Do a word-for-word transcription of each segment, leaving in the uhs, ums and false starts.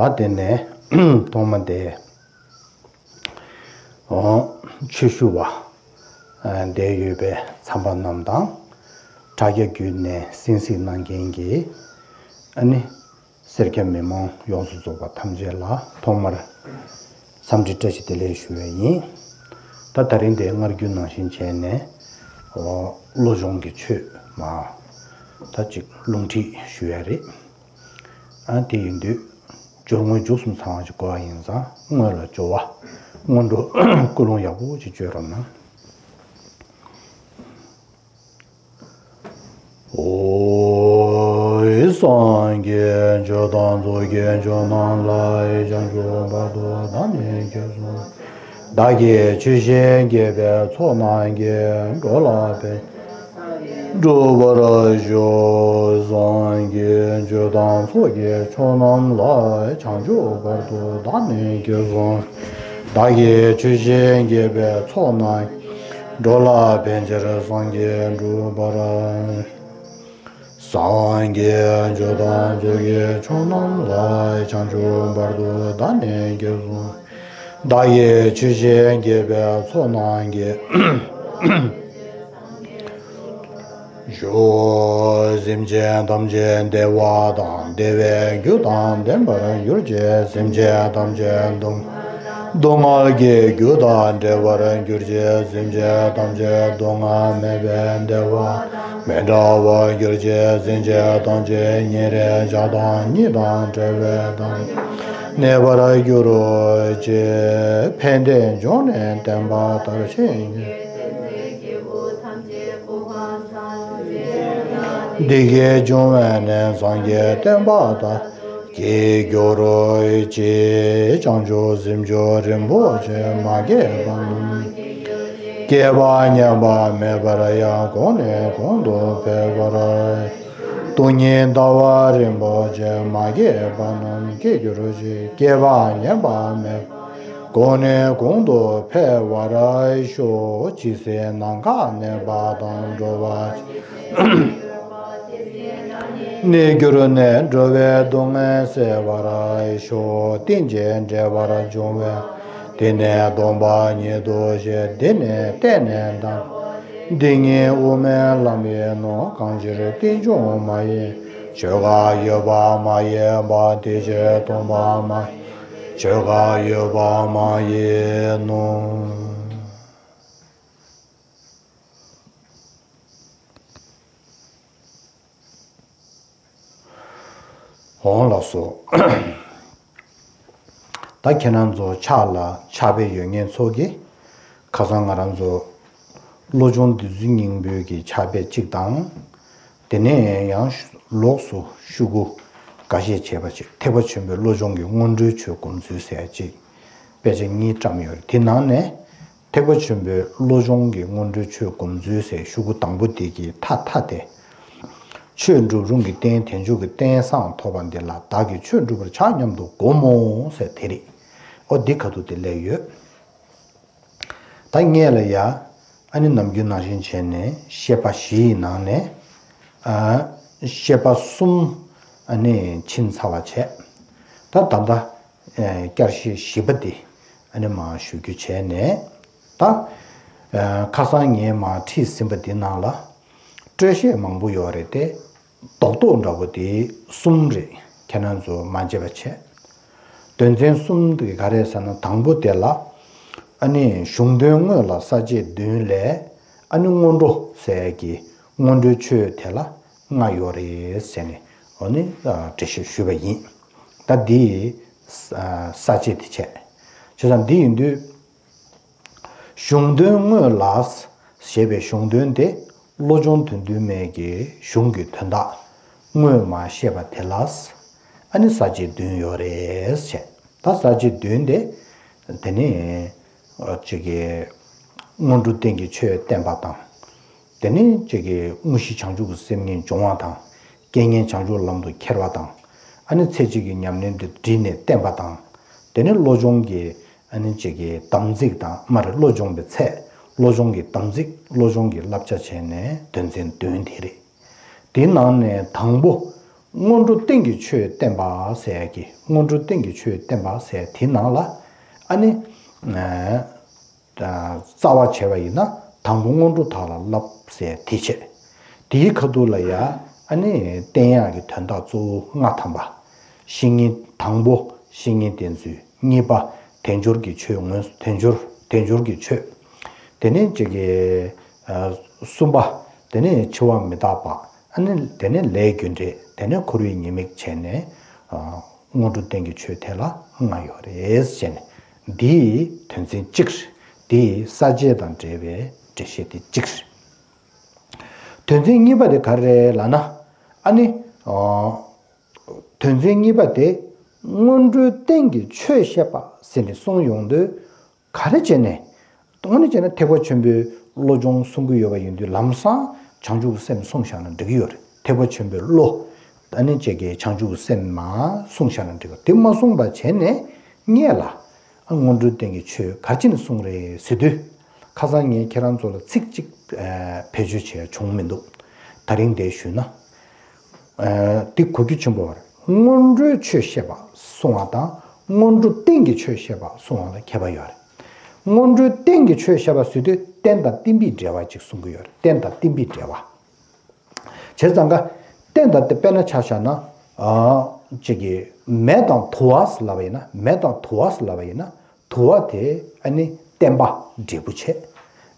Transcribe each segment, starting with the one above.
ད་དེ་ནས་ཐོག་མ་དེ། འོ། ཆོས་ཞུ་བ། ཨ། འདིར་ཡོད་པའི་ཚངས་པ་རྣམས་དང་། དྲ་རྒྱ་བརྒྱུད་ནས་གསན་གཟིགས་གནང་མཁན་གྱི། ཨ་ནི། སེར་སྐྱ་མི་མང་ཡོངས་སུ་རྫོགས་པ་ཐམས་ཅད་ལ་ཐོག་མར་འཚམས་འདྲི་བཀྲ་ཤིས་བདེ་ལེགས་ཞུ་བ་ཡིན། ད་དེ་རིང་འདིར་སྔར་རྒྱུན་ནང་བཞིན་བྱས་ནས། འོ། བློ་སྦྱོང་གི་ཆོས་མར་ད་ཅིག་རླུང་ཁྲིད་ཞུ་ཡ་རེད། ཨ། དེ་ཡིན་དུས། སྦྱོར་དངོས་མཇུག་གསུམ་ཚང་བ་ཞིག་དགོས་པ་ཡིན་ཙང་། སྔོན་ལ་སྦྱོར་བ། སྔོན་འགྲོ་ཀུན་སློང་ཡག་པོ་ཅིག་བཅོས་རོགས་གནང་། ཨོ། སངས་རྒྱས་ཆོས་དང་ཚོགས་ཀྱི་མཆོག་རྣམས་ལ། བྱང་ཆུབ་བར་དུ་བདག་ནི་སྐྱབས་སུ། བདག་གིས་ཆོས་བཞིན་བགྱིས་པའི་ཚོགས་རྣམས་ཀྱིས། འགྲོ་ལ་ཕན་སྒྲུབ་པར་ཤོག། སངས་རྒྱས་ཆོས་དང་ཚོགས་ཀྱི་མཆོག་རྣམས་ལ། བྱང་ཆུབ་བར་དུ་བདག་ནི་སྐྱབས་སུ། བདག་གིས་ཆོས་བཞིན་བགྱིས་པའི་ཚོགས་རྣམས། འགྲོ་ལ་ཕན་ཕྱིར་སངས་རྒྱས་འགྲུབ་པར། སངས་རྒྱས་ཆོས་དང་ཚོགས་ཀྱི་མཆོག་རྣམས་ལ། བྱང་ཆུབ་བར་དུ་བདག་ནི་སྐྱབས་སུ། བདག་གིས་ཆོས་བཞིན་བགྱིས་པའི་ཚོགས་རྣམས་ཀྱིས། ཤོག། སེམས་ཅན་ཐམས་ཅད་བདེ་བ་དང་བདེ་བའི་རྒྱུ་དང་ལྡན་པར་གྱུར་ཅིག། སེམས་ཅན་ཐམས་ཅད་སྡུག་སྡུག་བསྔལ་གྱི་རྒྱུ་དང་བྲལ་བར་གྱུར་ཅིག། སེམས་ཅན་ཐམས་ཅད་སྡུག་བསྔལ་མེད་པའི་བདེ་བ་མི་འབྲལ་བར་གྱུར་ཅིག། སེམས་ཅན་ཐམས་ཅད་ཉེ་རིང་བྱ་དང་ཉིད་དང་བྲལ་བའི་མཐར་གནས་པར་གྱུར་ཅིག། ཕན་བདེ་འབྱུང་གནས་བསྟན་པ་ལྟར། བདེ་སྐྱིད་འབྱུང་བའི་གནས་སངས་རྒྱས་བསྟན་པ་ལྟར། གྱིས་གྱུར་ཅིག། བྱང་ཆུབ་སེམས་མཆོག་རིན་པོ་ཆེ་མ་སྐྱེས་པ་རྣམས། སྐྱེས་པ་ཉམས་པ་མེད་པར་ཡང་གོང་ནས་གོང་དུ་འཕེལ་བར། སྟོང་ཉིད་ཟླ་བ་རིན་པོ་ཆེ་མ་སྐྱེས་པ་རྣམས་སྐྱེ་གྱུར་ཅིག། སྐྱེས་པ་ཉམས་པ་མེད་པར་གོང་ནས་གོང་དུ་འཕེལ་བར་ཤོག། ཇི་སྲིད་ནམ་མཁའ་གནས་པ་དང་འགྲོ་བ་གནས་གྱུར་ནས། འགྲོ་བའི་སྡུག་བསྔལ་སེལ་བར་ཤོག། རྟེན་ཅིང་འབྲེལ་བར་འབྱུང་བའི། དེ་ནས་སྡོམ་པ་ཉིད་དུ་བཞེས། འདི་ནི་གཏན་ནས་དང་། འདི་ཉིད་དབུ་མའི་ལམ་ཡིན་ནོ། གང་ཕྱིར་རྟེན་འབྱུང་མ་ཡིན། ཆོས་འགའ་ཡོད་པ་མ་ཡིན་པ། དེ་ཕྱིར་སྟོང་པ་མ་ཡིན། ཆོས་འགའ་ཡོད་པ་མ་ཡིན་ནོ། འོང་ལགས་སོ། ད་ཁྱེད་རང་ཚོ་ཕྱག་ལ་ཕྱག་དཔེ་ཡོད་མཁན་ཚོ་གིས། ཁ་སང་ང་རང་ཚོ་བློ་སྦྱོང་བདུད་རྩི་སྙིང་པོའི་གི་ཕྱག་དཔེ་གཅིག་དང་། དེ་ནས་ཡང་ལོགས་སུ་ཤོག་གུ་འགའ་ཤས་བྱས་པ་ཅིག། ཐེག་པ་ཆེན་པོའི་བློ་སྦྱོང་གི་སྔོན་འགྲོའི་ཆོས་སྒོམ་ཚུལ་ཟེར་ཡ་གཅིག། དཔེ་ཆ་གཉིས་བཀྲམ་ཡོད་རེད། དེ་ནང་ནས། ཐེག་པ་ཆེན་པོའི་བློ་སྦྱོང་གི་སྔོན་འགྲོའི་ཆོས་སྒོམ་ཚུལ་ཟེར་ཤོག་གུ་དང་པོ་དེ་གི་མཐའ་མཐའ་དེ། ཆོས་འགྲུབ་རུང་གི་རྟེན། དལ་འབྱོར་གྱི་རྟེན་བཟང་ཐོབ་པ་འདི་ལ། བདག་གིས་ཆོས་འགྲུབ་པར་བྱ་སྙམ་དུ་བསྒོམ་མོ་ཟེར་དེ་རེད། ཨོ་འདི་ཁ་ཐུག་དེ་སླེབས་ཡོད། ད་སྔོན་ལ་ཡ། ཨ་ནི་ནམ་རྒྱུན་ནང་བཞིན་བྱས་ནས་བཤད་པ་བཞི་ཡི་ནང་ནས། ཨ། བཤད་པ་གསུམ། ཨ་ནི་ཕྱིན་ཚར་བ་བྱས། ད་ད་ལྟ། ཨེ། བསྐྱར་བཤད་བཞི་པ་འདི་ཨ་ནི་མར་ཞུ་རྒྱུ་བྱས་ནས། ད། ཨེ། ཁ་སང་ངས་མར་ཁྲིད་ཟིན་པ་འདི་ནང་ལ་སྤྲོས་བཤད་མང་པོ་ཡོད་རེད་དེ། རྡོག་རྡོག་འདྲ་པོ་དེ་གསུམ་རེད། ཁྱེད་རང་ཚོ་མ་བརྗེད་པ་བྱས། དོན་ཚན་གསུམ་དེ་ག་རེ་ཟེར་ན། དང་པོ་དེ་ལ་ཨ་ནི་གཞུང་དོན་དངོས་ལ་ས་བཅད་བདུན་ལས། ཨ་ནི་སྔོན་འགྲོ་ཟེར་གྱི་སྔོན་འགྲོའི་ཆོས་དེ་ལ་ལྔ་ཡོད་རེད་ཟེར་ནས། འོ་ནི་འགྲེལ་བཤད་ཞུས་པ་ཡིན། ད་འདི་ས་བཅད་དེ་བྱས། བྱས་ཙང་འདི་ཡིན་དུས། གཞུང་དོན་དངོས་ལ་ཞེས་པའི་གཞུང་དོན་དེ། བློ་སྦྱོང་དོན་བསྡུས་མའི་གི་གཞུང་གི་དོན་དག་དངོས་མ་བཤད་པ་དེ་ལ། ཨ་ནི་ས་བཅད་བདུན་ཡོད་རེད་བྱས། ད་ས་བཅད་བདུན་དེ། དེ་ནི། གཅིག་གི། སྔོན་འགྲོ་རྟེན་གྱི་ཆོས་བསྟན་པ་དང་། དེ་ནས་ཅིག་གི་དངོས་གཞི་བྱང་ཆུབ་ཀྱི་སེམས་ངོས་སྦྱོང་བ་དང་། རྐྱེན་ངན་བྱང་ཆུབ་ལམ་དུ་ཁྱེར་བ་དང་། ཨ་ནི་ཚེ་གཅིག་གི་ཉམས་ལེན་དེ་བསྒྲིལ་ནས་བསྟན་པ་དང་། དེ་ནས་བློ་སྦྱོང་གི་ཨ་ནི་ཅིག་གི་དམ་ཚིག་དང་། མ་རེད། བློ་སྦྱོང་གི་ཚད། བློ་སྦྱོང་གི་དམ་ཚིག། བློ་སྦྱོང་གི་བསླབ་བྱ་བྱས་ནས་དོན་ཚན་བདུན་དེ་རེད། དེའི་ནང་ནས་དང་པོ། སྔོན་འགྲོ་རྟེན་གྱི་ཆོས་བསྟན་པ་ཟེར་ཡ་གི་སྔོན་འགྲོ་རྟེན་གྱི་ཆོས་བསྟན་པ་ཟེར་ཡ་དེའི་ནང་ལ་ཨ་ནི། རྩ་བ་བྱས་པ་ཡིན་ན་དང་པོ་སྔོན་འགྲོ་དག་ལ་བསླབ་ཟེར་དེ་བྱས། དེའི་ཁ་ཐུག་ལ་ཡ་ཨ་ནི་བསྟན་ཡག་གི་དོན་དག་གཙོ་བོ་ལྔ་ཐམ་པ། བཤེས་གཉེན་དང་པོ་བཤེས་གཉེན་བསྟེན་ཚུལ། གཉིས་པ་དལ་འབྱོར་གྱི་ཆོས་ངོས་དལ་འབྱོར་དལ་འབྱོར་གྱི་ཆོས། དེ་ནས་ཅིག་གི་གསུམ་པ་དེ་ནས་འཆི་བ་མི་རྟག་པ། ཨ་ནི་དེ་ནས་ལས་རྒྱུ་འབྲས། དེ་ནས་འཁོར་བའི་ཉེས་དམིགས་བྱས་ནས། སྔོན་འགྲོ་རྟེན་གྱི་ཆོས་དེ་ལ་ལྔ་ཡོད་རེད་ཟེར་ནས། འདིའི་དོན་ཚན་གཅིག་རེད། འདིའི་ས་བཅད་དང་འབྲེལ་བའི་འགྲེལ་བཤད་དེ་གཅིག་རེད། དོན་ཚན་གཉིས་པ་དེ་ག་རེ་རེད་ལབ་ན། ཨ་ནི། ཨོ། དོན་ཚན་གཉིས་པ་དེ་སྔོན་འགྲོའི་རྟེན་གྱི་ཆོས་བཤད་པ་ཟེར་ནས་གསུངས་ཡོང་དུས། ག་རེ་བྱས་ནས། དངོས་གནས་བྱས་ན་ཐེག་པ་ཆེན་པོའི་བློ་སྦྱོང་གསུང་གི་ཡོད་པ་ཡིན་དུས་ལམ་སང་བྱང་ཆུབ་ཀྱི་སེམས་གསུངས་བཞག་ན་འགྲིག་གི་ཡོད་རེད། ཐེག་པ་ཆེན་པོའི་བློ། ཨ་ནི་བཅས་ཀྱི་བྱང་ཆུབ་ཀྱི་སེམས་མ་གསུངས་བཞག་ན་འགྲིག་གི། དེ་མ་གསུངས་པ་བྱས་ནས་སྔོན་ལ། ཨ་སྔོན་འགྲོའི་རྟེན་གྱི་ཆོས་ག་རེ་བྱས་ནས་གསུངས་རེད་ཟེར་དུས། ཁ་སང་ངས་ཁྱེད་རང་ཚོ་ལ་ཚིག་གཅིག་བེད་སྤྱོད་བྱས་བྱུང་མི་འདུག་ད་རིང་འདིར་ཞུས་ན། འདི་གོ་རྒྱུ་ཆེན་པོ་རེད། སྔོན་འགྲོའི་ཆོས་བཤད་པ་གསུང་བ་དང་སྔོན་འགྲོ་རྟེན་གྱི་ཆོས་བཤད་པ་གསུང་བ་ལ་ཁྱད་པར་ཡོད་རེད། སྔོན་འགྲོའི་རྟེན་གྱི་ཆོས་བཤད་པ་ཟེར་དུས་རྟེན་དང་བརྟེན་པའི་འབྲེལ་བ་ཅིག་གསུང་གི་ཡོད་རེད། རྟེན་དང་བརྟེན་པའི་འབྲེལ་བ། བྱས་ཙང་ཀ། རྟེན་དང་བརྟེན་དཔེར་ན་ཆ་བཞག་ན། ཅིག་གི་མེ་དང་དུ་བ་ཟེར་ལབ་པ་ཡིན་ན། མེ་དང་དུ་བ་ཟེར་ལབ་པ་ཡིན་ན། དུ་བ་དེ་ཨ་ནི་བརྟེན་པ་འབྲས་བུ་བྱས།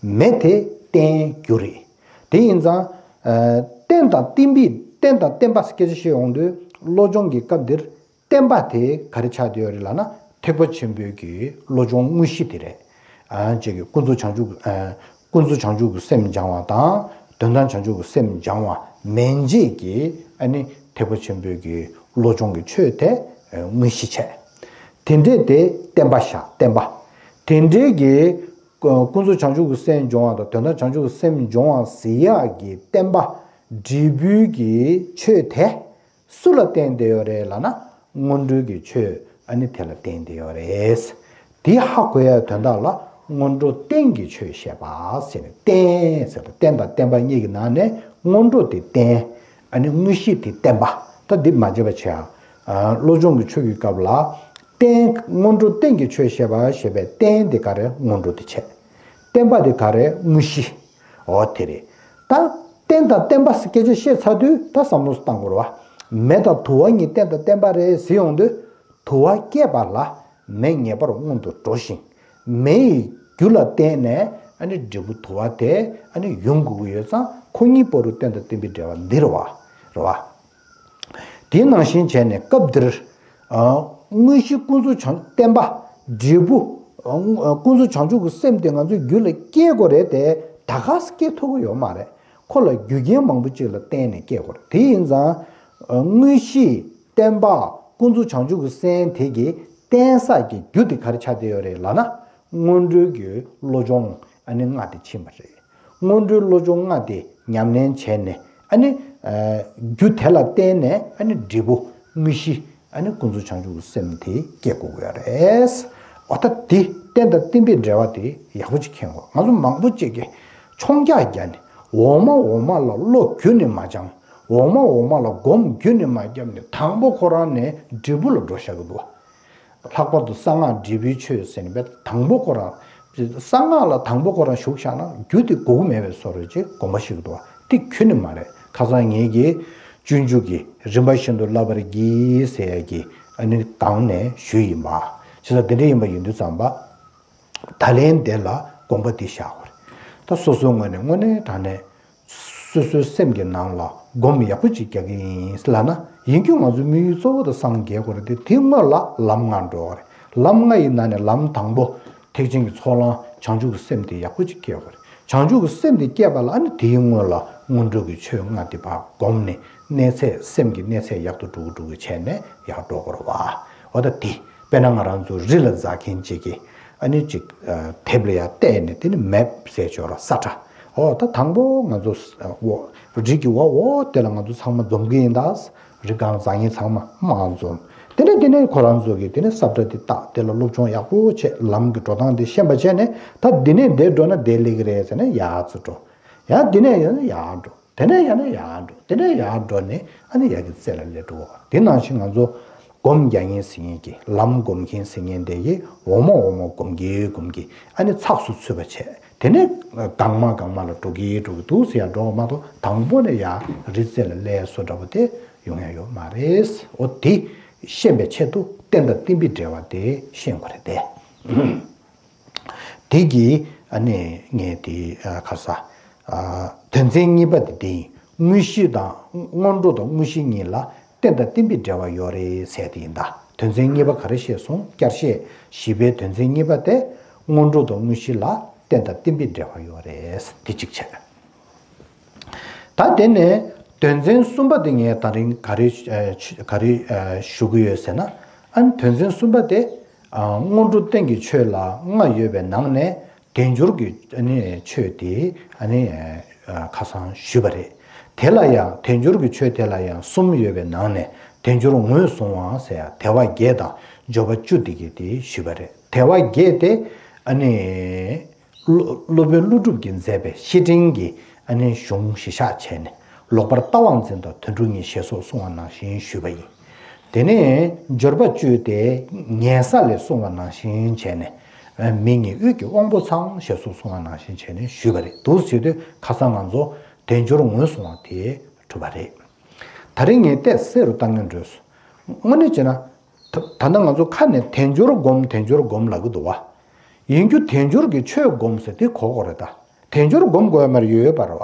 མེ་དེ་རྟེན་རྒྱུ་རེད། དེ་ཡིན་ཙང་། རྟེན་དང་བརྟེན་པའི་རྟེན་དང་བརྟེན་པ་སྐད་ཆ་བཤད་ཡོང་དུས་བློ་སྦྱོང་གི་སྐབས་འདིར་བརྟེན་པ་དེ་ག་རེ་ཆགས་བསྡད་ཡོད་རེད་ལབ་ན། ཐེག་པ་ཆེན་པོའི་གི་བློ་སྦྱོང་དངོས་གཞི་དེ་རེད། ཨ་ཅིག་གི་ཀུན་རྫོབ་བྱང་ཆུབ་ཀུན་རྫོབ་བྱང་ཆུབ་ཀྱི་སེམས་སྦྱང་བ་དང་དོན་དམ་བྱང་ཆུབ་ཀྱི་སེམས་སྦྱང་བ་མན་ཆད་ཀྱི་ཨ་ནི་ཐེག་པ་ཆེན་པོའི་གི་བློ་སྦྱོང་གི་ཆོས་དེ་དངོས་གཞི་བྱས། དེ་འདྲས་དེ་བརྟེན་པ་བཞག་བརྟེན་པ། དེ་འདྲས་ཀྱི་ཀུན་རྫོབ་བྱང་ཆུབ་ཀྱི་སེམས་སྦྱོང་བ་དང་དོན་དམ་བྱང་ཆུབ་ཀྱི་སེམས་སྦྱོང་བ་ཟེར་ཡག་གི་བརྟེན་པ་འབྲས་བུའི་གི་ཆོས་དེ། སུ་ལ་བརྟེན་བསྡད་ཡོད་རེད་ལབ་ན། སྔོན་འགྲོའི་གི་ཆོས་ཨ་ནི་དེ་ལ་བརྟེན་བསྡད་ཡོད་རེད། དེ་ཧ་གོ་ཡའི་དོན་དག་ལ་སྔོན་འགྲོ་རྟེན་གྱི་ཆོས་བཤད་པ་ཟེར་ནས། རྟེན་ཟེར་ཏེ་རྟེན་དང་བརྟེན་པ་གཉིས་ཀྱི་ནང་ནས་སྔོན་འགྲོ་དེ་རྟེན། ཨ་ནི་དངོས་གཞི་དེ་བརྟེན་པ། ད་འདི་མ་བརྗེད་པ་བྱེད་ཨ། བློ་སྦྱོང་གི་ཆོས་ཀྱི་སྐབས་ལ། རྟེན་སྔོན་འགྲོ་རྟེན་གྱི་ཆོས་བཤད་པ་ཞེས་པའི་རྟེན་དེ་ག་རེ། སྔོན་འགྲོ་དེ་བྱས། བརྟེན་པ་དེ་ག་རེ། དངོས་གཞི། འོ་དེ་རེད། ད་རྟེན་དང་བརྟེན་པ་ཟེར་སྐད་ཆ་བཤད་ཚར་དུས་ད་བསམ་བློ་བཏང་དགོས་རེད་བ། མེ་དང་དུ་བ་གཉིས་རྟེན་དང་བརྟེན་པ་རེད་ཟེར་ཡོང་དུས། དུ་བ་སྐྱེས་པ་ལ་མེ་ངེས་པར་སྔོན་དུ་འགྲོ་ཞིང་། མེ་ཡི་རྒྱུ་ལ་བརྟེན་ནས་ཨ་ནི་འབྲས་བུ་དུ་བ་དེ་ཨ་ནི་ཡོང་དགོས་ཀྱི་ཡོད་ཙང་། ཁོ་གཉིས་བར་དུ་རྟེན་དང་བརྟེན་པའི་འབྲེལ་བ་འདི་རེད་བ། རེད་བ། དེ་ནང་བཞིན་བྱས་ནས་སྐབས་འདིར། ཨ། དངོས་གཞི་ཀུན་རྫོབ་བྱང་བརྟེན་པ། འབྲས་བུ། ཨ། ཀུན་རྫོབ་བྱང་ཆུབ་ཀྱི་སེམས་དེ་ང་ཚོའི་རྒྱུད་ལ་སྐྱེ་དགོས་རེད་དེ། ད་ག་སེ་སྐྱེ་ཐུབ་ཀྱི་ཡོད་མ་རེད། ཁོ་ལ་རྒྱུ་རྐྱེན་མང་པོ་ཅིག་ལ་བརྟེན་ནས་སྐྱེ་དགོས་རེད། དེ་ཡིན་ཙང་། ཨ། དངོས་གཞི་བརྟེན་པ་ཀུན་རྫོབ་བྱང་ཆུབ་ཀྱི་སེམས་དེ་གི་བརྟེན་ས་ཀྱི་རྒྱུ་དེ་ག་རེ་ཆགས་བསྡད་ཡོད་རེད་ལབ་ན། སྔོན་འགྲོའི་གི་བློ་སྦྱོང་ཨ་ནི་ལྔ་དེ་ཕྱིན་པ་རེད། སྔོན་འགྲོའི་བློ་སྦྱོང་ལྔ་དེ་ཉམས་ལེན་བྱས་ནས་ཨ་ནི། ཨ། རྒྱུ་དེ་ལ་བརྟེན་ནས་ཨ་ནི་འབྲས་བུ་དངོས་གཞི་ཨ་ནི་ཀུན་རྫོབ་བྱང་ཆུབ་ཀྱི་སེམས་དེ་སྐྱེ་དགོས་ཀྱི་ཡོད་རེད། འོ་ད་དེ་རྟེན་དང་བརྟེན་པའི་འབྲེལ་བ་དེ་ཡག་པོ་ཅིག་མཁྱེན་དགོས། ང་ཚོ་མང་པོ་ཅིག་གིས་མཆོང་རྒྱག་བརྒྱབ་ནས་འོག་མ་འོག་མ་ལ་བློ་ཁྱོན་ནས་མ་སྦྱངས། འོག་མ་འོག་མ་ལ་སྒོམ་ཁྱོན་ནས་མ་བརྒྱབ་ནས་དང་པོ་ཁོ་རང་ནས་འབྲས་བུ་ལ་འགྲོ་བཞག་གི་འདུག་བ། ལྷག་པར་དུ་གསང་སྔགས་འབྲས་བུའི་ཆོས་ཟེར་ནས་དང་པོ་ཁོ་རང་། གསང་སྔགས་ལ་དང་པོ་ཁོ་རང་ཞུགས་བཞག་ན་རྒྱུ་དེ་དགོས་ཀྱི་མེད་པའི་བཟོ་འདྲ་ཅིག་དགོངས་པ་ཞིག་འདུག་བ། དེ་ཁྱོན་ནས་མ་རེད། ཁ་སང་ངེད་ཀྱིས་སྤྱོད་འཇུག་གི་རིམ་པ་བཞིན་དུ་བསླབ་པར་བགྱི་ཟེར་ཡ་གི་ཨ་ནི་སྒང་ནས་ཞུས་ཡིན་པ། བྱས་ཙང་དེ་འདྲ་ཡིན་པ་ཡིན་དུས་ཙམ་པ། ད་ལན་དེ་ལ་དགོངས་པ་དེ་བཞག་དགོས་རེད། ད་སོ་སོའི་ངོས་ནས་དངོས་གནས་དྲང་གནས། སོ་སོའི་སེམས་ཀྱི་ནང་ལ་སྒོམ་ཡག་པོ་ཅིག་རྒྱག་གི་ཡིན་ལབ་ན། ཡིན་རྒྱུ་ང་ཚོའི་དམིགས་ཡུལ་གཙོ་བོ་དེ་སངས་རྒྱས་དགོས་རེད་དེ། དེའི་སྔོན་ལ་ལམ་ལྔ་འགྲོ་དགོས་རེད། ལམ་ལྔ་ཡི་ནང་ནས་ལམ་དང་པོ་ཐེག་ཆེན་གྱི་ཚོགས་ལམ་བྱང་ཆུབ་ཀྱི་སེམས་དེ་ཡག་པོ་ཅིག་སྐྱེ་དགོས་རེད། བྱང་ཆུབ་ཀྱི་སེམས་དེ་སྐྱེས་པ་ལ་ཨ་ནི་དེའི་སྔོན་ལ་སྔོན་འགྲོ་གི་ཆོས་ལྔ་དེ་ཕར་བསྒོམས་ནས་གནས་ཚད་སེམས་ཀྱི་གནས་ཚད་ཡག་ཏུ་འགྲོ་གི་འགྲོ་གི་བྱས་ནས་ཡར་འགྲོ་དགོས་རེད་བ། འོ་ད་དེ། དཔེར་ན་ང་རང་ཚོ་རི་ལ་འཛེག་མཁན་ཅིག་གིས་ཨ་ནི་ཅིག་ཨ། དེབ་ལ་ཡར་བལྟས་ནས་དེ་ནི་མེབ་ཟེར་ཆོག་ར་ས་ཁྲ། འོ་ད་དང་པོ་ང་ཚོ་འོ་རི་གི་འོག་འོ་དེ་ལ་ང་ཚོ་ཚང་མ་འཛོམས་ཀྱི་ཡིན་ད། རི་སྒང་འཛེག་མཁན་ཚང་མ་མར་འཛོམས། དེ་ནས་དེ་ནས་ཁོ་རང་ཚོ་གིས་དེ་ནས་ས་ཁྲ་དེ་བཏགས། དེ་ལ་སློབ་སྦྱོང་ཡག་པོ་བྱས། ལམ་གྱི་འགྲོ་སྟངས་དེ་ཤེས་པ་བྱས་ནས། ད་འདི་ནས་འདིར་འགྲོ་ན་བདེ་ལེགས་རེད་ཟེར་ནས་ཡར་ཚུར་འགྲོ། ཡང་འདི་ནས་ཡང་ཡར་འགྲོ། དེ་ནས་ཡང་ན་ཡར་འགྲོ། དེ་ནས་ཡར་འགྲོ་ནས་ཨ་ནི་ཡར་གྱི་རྩེ་ལ་སླེབས་འགྲོ། དེ་ནང་བཞིན་ང་ཚོ་སྒོམ་རྒྱག་མཁན་ཟེར་མཁན་གྱི་ལམ་སྒོམ་མཁན་ཟེར་མཁན་དེ་ཡིས་འོག་མ་འོག་མ་སྒོམ་གྱིན་སྒོམ་གྱིན་ཨ་ནི་ཚགས་སུ་ཚུད་པ་བྱས། དེ་ནས་གང་མ་གང་མ་ལ་འགྲོ་གི་འགྲོ་གི་འདུག་ཟེར་ཡར་འགྲོ་བ་མ་གཏོགས་དང་པོ་ནས་ཡར་རི་རྩེ་ལ་སླེབས་བཟོ་འདྲ་པོ་དེ་ཡོང་ཡ་ཡོད་མ་རེད། འོ་དེ་ཤེས་པའི་ཆེད་དུ་རྟེན་དང་བརྟེན་པའི་འབྲེལ་བ་དེ་ཤེས་དགོས་རེད་དེ། དེ་གིས་ཨ་ནི་ངས་དེ་ཨ་ཁ་ས་ཨ་དོན་ཚན་གཉིས་པ་དེ་དེ་ཡིན། དངོས་གཞི་དང་སྔོན་འགྲོ་དང་དངོས་གཞི་གཉིས་ལ་རྟེན་དང་བརྟེན་པའི་འབྲེལ་བ་ཡོད་རེད་ཟེར་དེ་ཡིན་ད། དོན་ཚན་གཉིས་པ་ག་རེ་བཤད་སོང་། བསྐྱར་བཤད་བཞི་པའི་དོན་ཚན་གཉིས་པ་དེ་སྔོན་འགྲོ་དང་དངོས་གཞི་ལ་རྟེན་དང་བརྟེན་པའི་འབྲེལ་བ་ཡོད་རེད། དེ་གཅིག་བྱས། ད་དེ་ནས་དོན་ཚན་གསུམ་པ་དེ་ངས་ད་རིང་ག་རེ་ཨ་ག་རེ་ཨ་ཞུ་གི་ཡོད་ཟེར་ན། ཨ་ནི་དོན་ཚན་གསུམ་པ་དེ་ཨ་སྔོན་འགྲོ་རྟེན་གྱི་ཆོས་ལ་ལྔ་ཡོད་པའི་ནང་ནས་དལ་འབྱོར་གྱི་ཨ་ནི་ཆོས་དེ་ཨ་ནི་ཨ་ཁ་སང་ཞུས་པ་རེད། དེ་ལ་ཡང་དལ་འབྱོར་གྱི་ཆོས་དེ་ལ་ཡང་གསུམ་ཡོད་པའི་ནང་ནས་དལ་འབྱོར་ངོས་བཟུང་བ་ཟེར་ཡ་དལ་བ་བརྒྱད་དང་འབྱོར་པ་བཅུ་དེ་གི་དེ་ཞུས་པ་རེད། དལ་བ་བརྒྱད་དེ་ཨ་ནི། སློབ་སློབ་དཔོན་ཀླུ་སྒྲུབ་ཀྱིས་མཛད་པའི་བཤེས་སྤྲིང་གི་ཨ་ནི་གཞུང་གཞི་བཞག་བྱས་ནས་ལོག་པར་ལྟ་བ་འཛིན་དང་དོན་གྲུབ་གཉིས་ཞེས་སོགས་གསུངས་པ་ནང་བཞིན་ཞུས་པ་ཡིན། དེ་ནས་འབྱོར་པ་བཅུ་དེ་ཉན་ས་ལས་གསུངས་པ་ནང་བཞིན་བྱས་ནས་མི་ཉིད་དབུས་ཀྱི་དབང་པོ་ཚང་ཞེས་སོགས་གསུངས་པ་ནང་བཞིན་བྱས་ནས་ཞུས་པ་རེད། འདུག་ཟེར་དུས་ཁ་སང་ང་ཚོ་དལ་འབྱོར་ངོས་བཟུང་བ་དེ་གྲུབ་པ་རེད། ད་རིང་ངས་ཏོག་ཙམ་གསལ་རུ་བཏང་གིན་འགྲོ་སོང་། དངོས་གནས་བྱས་ན། ད་ད་ལྟ་ང་ཚོ་ཁ་ནས་དལ་འབྱོར་སྒོམ་དལ་འབྱོར་སྒོམ་ལབ་ཀྱི་འདུག་བ། ཡིན་རྒྱུ་དལ་འབྱོར་གྱི་ཆོས་སྒོམ་ཟེར་དེ་གོ་དགོས་རེད་ད། དལ་འབྱོར་སྒོམ་དགོས་ཡ་མ་རེད། ཡོད་ཡོད་པ་རེད་བ།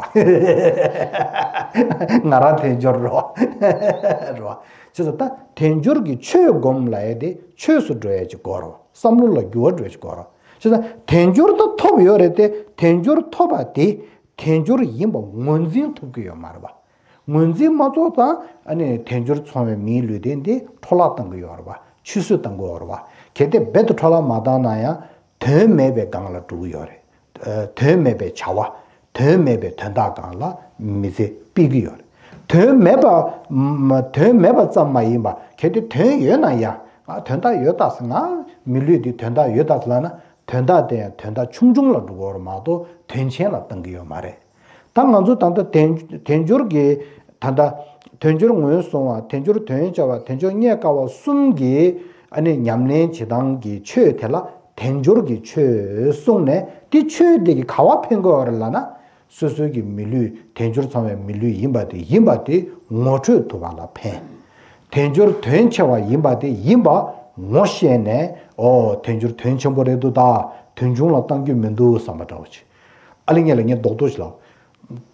ང་རང་དལ་འབྱོར་རེད་བ། རེད་བ། བྱས་ཙང་ད་དལ་འབྱོར་གྱི་ཆོས་སྒོམ་ལབ་ཡ་དེ་ཆོས་སུ་འགྲོ་ཡ་ཅིག་དགོས་རེད་བ། བསམ་བློ་ལ་འགྱུར་བ་འགྲོ་ཡ་ཅིག་དགོས་རེད་བ། བྱས་ཙང་དལ་འབྱོར་ད་ཐོབ་ཡོད་རེད་དེ། དལ་འབྱོར་ཐོབ་པ་དེ་དལ་འབྱོར་ཡིན་པ་ངོས་འཛིན་ཐུབ་ཀྱི་ཡོད་མ་རེད་བ། ངོས་འཛིན་མ་ཐུབ་ཙང་ཨ་ནི་དལ་འབྱོར་ཚང་བའི་མིའི་ལུས་རྟེན་དེ་འཕྲོ་བརླག་བཏང་གི་ཡོད་རེད་བ། ཆུད་ཟོས་བཏང་གི་ཡོད་རེད་བ། གལ་ཏེ་རྦད་དེ་འཕྲོ་བརླག་མ་བཏང་ན་ཡང་དོན་མེད་པའི་སྒང་ལ་འགྲོ་གི་ཡོད་རེད། ཨ་དོན་མེད་པའི་བྱ་བ། དོན་མེད་པའི་དོན་དག་སྒང་ལ་མི་ཚེ་སྤེལ་གི་ཡོད་རེད། དོན་མེད་པ་མ་དོན་མེད་པ་ཙམ་མ་ཡིན་པ་གལ་ཏེ་དོན་ཡོད་ན་ཡང་ང་དོན་དག་ཡོད་ད་ཟེར། ང་མི་ལུས་འདི་དོན་དག་ཡོད་ད་ཟེར་ལབ་ན་དོན་དག་དེ་ཡང་དོན་དག་ཆུང་ཆུང་ལ་འགྲོ་གི་ཡོད་རེད་མ་གཏོགས་དོན་ཆེན་ལ་བཏང་གི་ཡོད་མ་རེད། ད་ང་ཚོ་ད་ལྟ་དལ་དལ་འབྱོར་གྱི་ད་ལྟ་དལ་འབྱོར་ངོས་བཟུང་བ། དལ་འབྱོར་དོན་བྱ་བ། དལ་འབྱོར་རྙེད་དཀའ་བ་གསུམ་གྱི་ཨ་ནི་ཉམས་ལེན་བྱེད་སྟངས་ཀྱི་ཆོས་དེ་ལ་དལ་འབྱོར་གྱི་ཆོས་གསུངས་ནས་དེ་ཆོས་དེ་གི་ག་བ་ཕན་གྱི་ཡོད་རེད་ལབ་ན། སོ་སོའི་གི་མི་ལུས་དལ་འབྱོར་ཚང་བའི་མི་ལུས་ཡིན་པ་དེ་ཡིན་པ་དེ་ངོ་འཕྲོད་ཐུབ་པ་ལ་ཕན། དལ་འབྱོར་དོན་ཆེ་བ་ཡིན་པ་དེ་ཡིན་པ་ངོ་ཤེས་ནས། ཨོ་དལ་འབྱོར་དོན་ཆེན་པོ་རེད་འདུག་ད། དོན་ཆུང་ལ་བཏང་རྒྱུ་མི་འདུག་བསམ་པ་འདྲ་བོ་ཅིག་ཨ་ལེ་ངས་ལ་ངས་རྡོག་རྡོག་ཞིག་ལབ།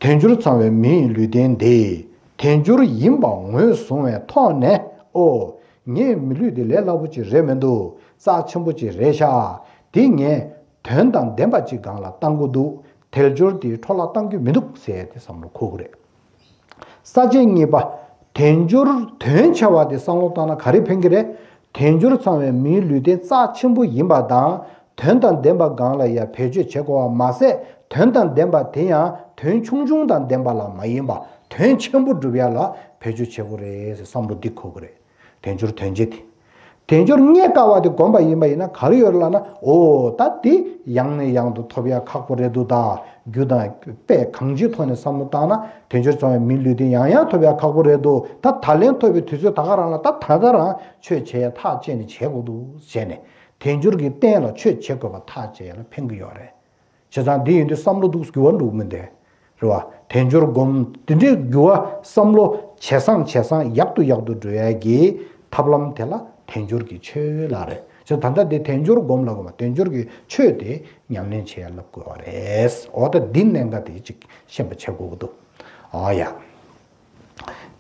དལ་འབྱོར་ཚང་བའི་མི་ཡི་ལུས་རྟེན་འདི་དལ་འབྱོར་ཡིན་པ་ངོས་བཟུང་བའི་ཐོག་ནས། ཨོ་ངའི་མི་ལུས་འདི་ལས་སླ་པོ་ཅིག་རེད་མི་འདུག་རྩ་ཆེན་པོ་ཅིག་རེད་ཤག་འདི་ངས་དོན་དང་ལྡན་པ་ཅིག་སྒང་ལ་བཏང་དགོས་འདུག་དལ་འབྱོར་འདི་འཕྲོ་བརླག་བཏང་རྒྱུ་མི་འདུག་ཟེར་ཏེ་བསམ་བློ་འཁོར་གི་རེད། ས་བཅད་གཉིས་པ། དལ་འབྱོར་དོན་ཆེ་བ་དེ་བསམ་བློ་བཏང་ན་ག་རེ་ཕན་གྱི་རེད། དལ་འབྱོར་ཚང་བའི་མིའི་ལུས་རྟེན་རྩ་ཆེན་པོ་ཡིན་པ་དང་། དོན་དང་ལྡན་པ་སྒང་ལ་ཡང་བེད་སྤྱོད་བྱེད་དགོས་པ་མ་ཟད། དོན་དང་ལྡན་པ་དེ་ཡང་དོན་ཆུང་ཆུང་དང་ལྡན་པ་ལ་མ་ཡིན་པ་དོན་ཆེན་པོ་སྒྲུབ་ཡ་ལ་བེད་སྤྱོད་བྱེད་དགོས་རེད་ཟེར་བསམ་བློ་འདི་འཁོར་གི་རེད། དལ་འབྱོར་དོན་ཆེ་དེ། དལ་འབྱོར་རྙེད་དཀའ་བ་དེ་བསྒོམས་པ་ཡིན་པ་ཡིན་ན་ག་རེ་ཡོད་རེད་ལབ་ན། འོ་ད་དེ་ཡང་ནས་ཡང་དུ་ཐོབ་ཡ་ཁག་པོ་རེད་འདུག་ད། རྒྱུ་དང་དཔེ་གང་ཅིའི་ཐོག་ནས་བསམ་བློ་བཏང་ན་དལ་འབྱོར་ཚང་བའི་མིའི་ལུས་རྟེན་ཡང་ཡང་ཐོབ་ཡ་ཁག་པོ་རེད་འདུག་ད་ད་ལན་ཐོབ་པའི་དུས་ཚོད་ད་ག་རང་ལ་ད་ད་ག་རང་ཆོས་བྱེད་ཡ་ཐག་བཅད་ནས་བྱེད་དགོས་འདུག་བྱས་ནས་དལ་འབྱོར་གྱི་རྟེན་ལ་ཆོས་བྱེད་དགོས་པ་ཐག་བཅད་ཡ་ལ་ཕན་གྱི་ཡོད་རེད། བྱས་ཙང་འདི་ཡིན་དུས་བསམ་བློ་འདུག་འགྱུར་བ་འགྲོ་གི་མི་འདུག་རེད་བ། དལ་འབྱོར་སྒོམ་འདི་འདྲའི་འགྱུར་བ་བསམ་བློ་ཇེ་བཟང་ཇེ་བཟང་ཡག་ཏུ་ཡག་ཏུ་འགྲོ་ཡ་གི་ཐབས་ལམ་དེ་ལ་དལ་འབྱོར་གྱི་ཆོས་ལབ་རེད། བྱས་ཙང་ད་ལྟ་འདི་དལ་འབྱོར་སྒོམ་ལབ་དགོས་མ། དལ་འབྱོར་གྱི་ཆོས་དེ་ཉམས་ལེན་བྱེད་ཡ་ལབ་དགོས་པ་རེད། འོ་ད་འདི་གནད་འགག་དེ་ཅིག་ཤེས་པ་བྱེད་དགོས་ཀྱི་འདུག་འོ་ཡ།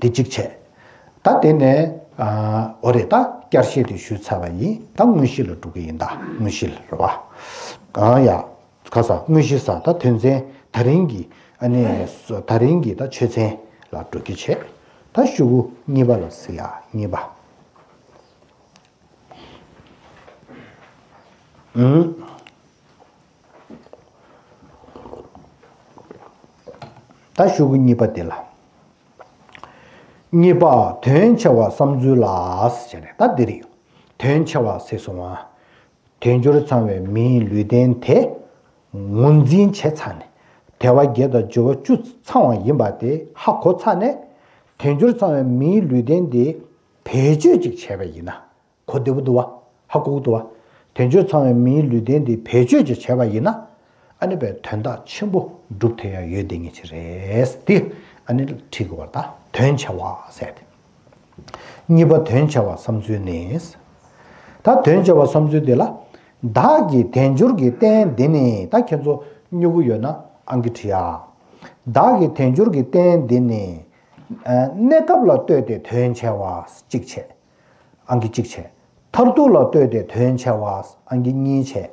དེ་གཅིག་བྱས། ད་དེ་ནས་ཨ་འོ་རེད། ད་བསྐྱར་བཤད་དེ་ཞུས་ཚར་བ་ཡིན། ད་དངོས་གཞི་ལ་འགྲོ་གི་ཡིན། ད་དངོས་གཞི་ལ་རེད་བ། ཨ་ཡ། ཁ་ས་དངོས་གཞི་ས་ད་དོན་ཚན་ད་རིང་གི་ཨ་ནི་ད་རིང་གི་ད་ཆོས་ཚན་ལ་འགྲོ་གི་བྱས། ད་ཤོག་གུ་གཉིས་པ་ལ་གཟིགས་ཡ། གཉིས་པ། ཨུམ། ད་ཤོག་གུ་གཉིས་པ་དེ་ལ། གཉིས་པ་དོན་ཆེ་བ་བསམ་ཚུལ་ལ་ཟེར་ནས་ད་འདི་རེད། དོན་ཆེ་བ་ཟེར་སོང་བ། དལ་འབྱོར་ཚང་བའི་མིའི་ལུས་རྟེན་དེ་ངོས་འཛིན་བྱས་ཚར་ནས། དལ་བ་བརྒྱད་དང་འབྱོར་བ་བཅུ་ཚང་བ་ཡིན་པ་དེ་ཧ་གོ་ཚར་ནས། དལ་འབྱོར་ཚང་བའི་མིའི་ལུས་རྟེན་དེ་བེད་སྤྱོད་ཅིག་བྱས་པ་ཡིན་ན། གོ་བདེ་པོ་འདུག་བ། ཧ་གོ་གི་འདུག་བ། དལ་འབྱོར་ཚང་བའི་མིའི་ལུས་རྟེན་དེ་བེད་སྤྱོད་ཅིག་བྱས་པ་ཡིན་ན། ཨ་ནི་པའི་དོན་དག་ཆེན་པོ་འགྲུབ་ཐུབ་ཡ་ཡོད་བསྡད་ངེས་ཅིག་རེད། དེ་ཨ་ནི་ཁྲིད་དགོས་པ་རེད། ད་དོན་ཆེ་བ་ཟེར་ཏེ། གཉིས་པ་དོན་ཆེ་བ་བསམ་ཚུལ་ནི། ད་དོན་ཆེ་བ་བསམ་ཚུལ་དེ་ལ། བདག་གི་དལ་འབྱོར་གྱི་རྟེན་འདི་ནི། ད་ཁྱེད་ཚོ་སྨྱུ་གུ་ཡོད་ན་ཨང་ཀི་བྲིས་ཨ། བདག་གི་དལ་འབྱོར་གྱི་རྟེན་འདི་ནི། ཨ། གནས་སྐབས་ལ་ལྟོས་ཏེ་དོན་ཆེ་བ་གཅིག་བྱས། ཨང་ཀི་གཅིག་བྱས། མཐར་ཐུག་ལ་ལྟོས་ཏེ་དོན་ཆེ་བ་ཨང་ཀི་གཉིས་བྱས།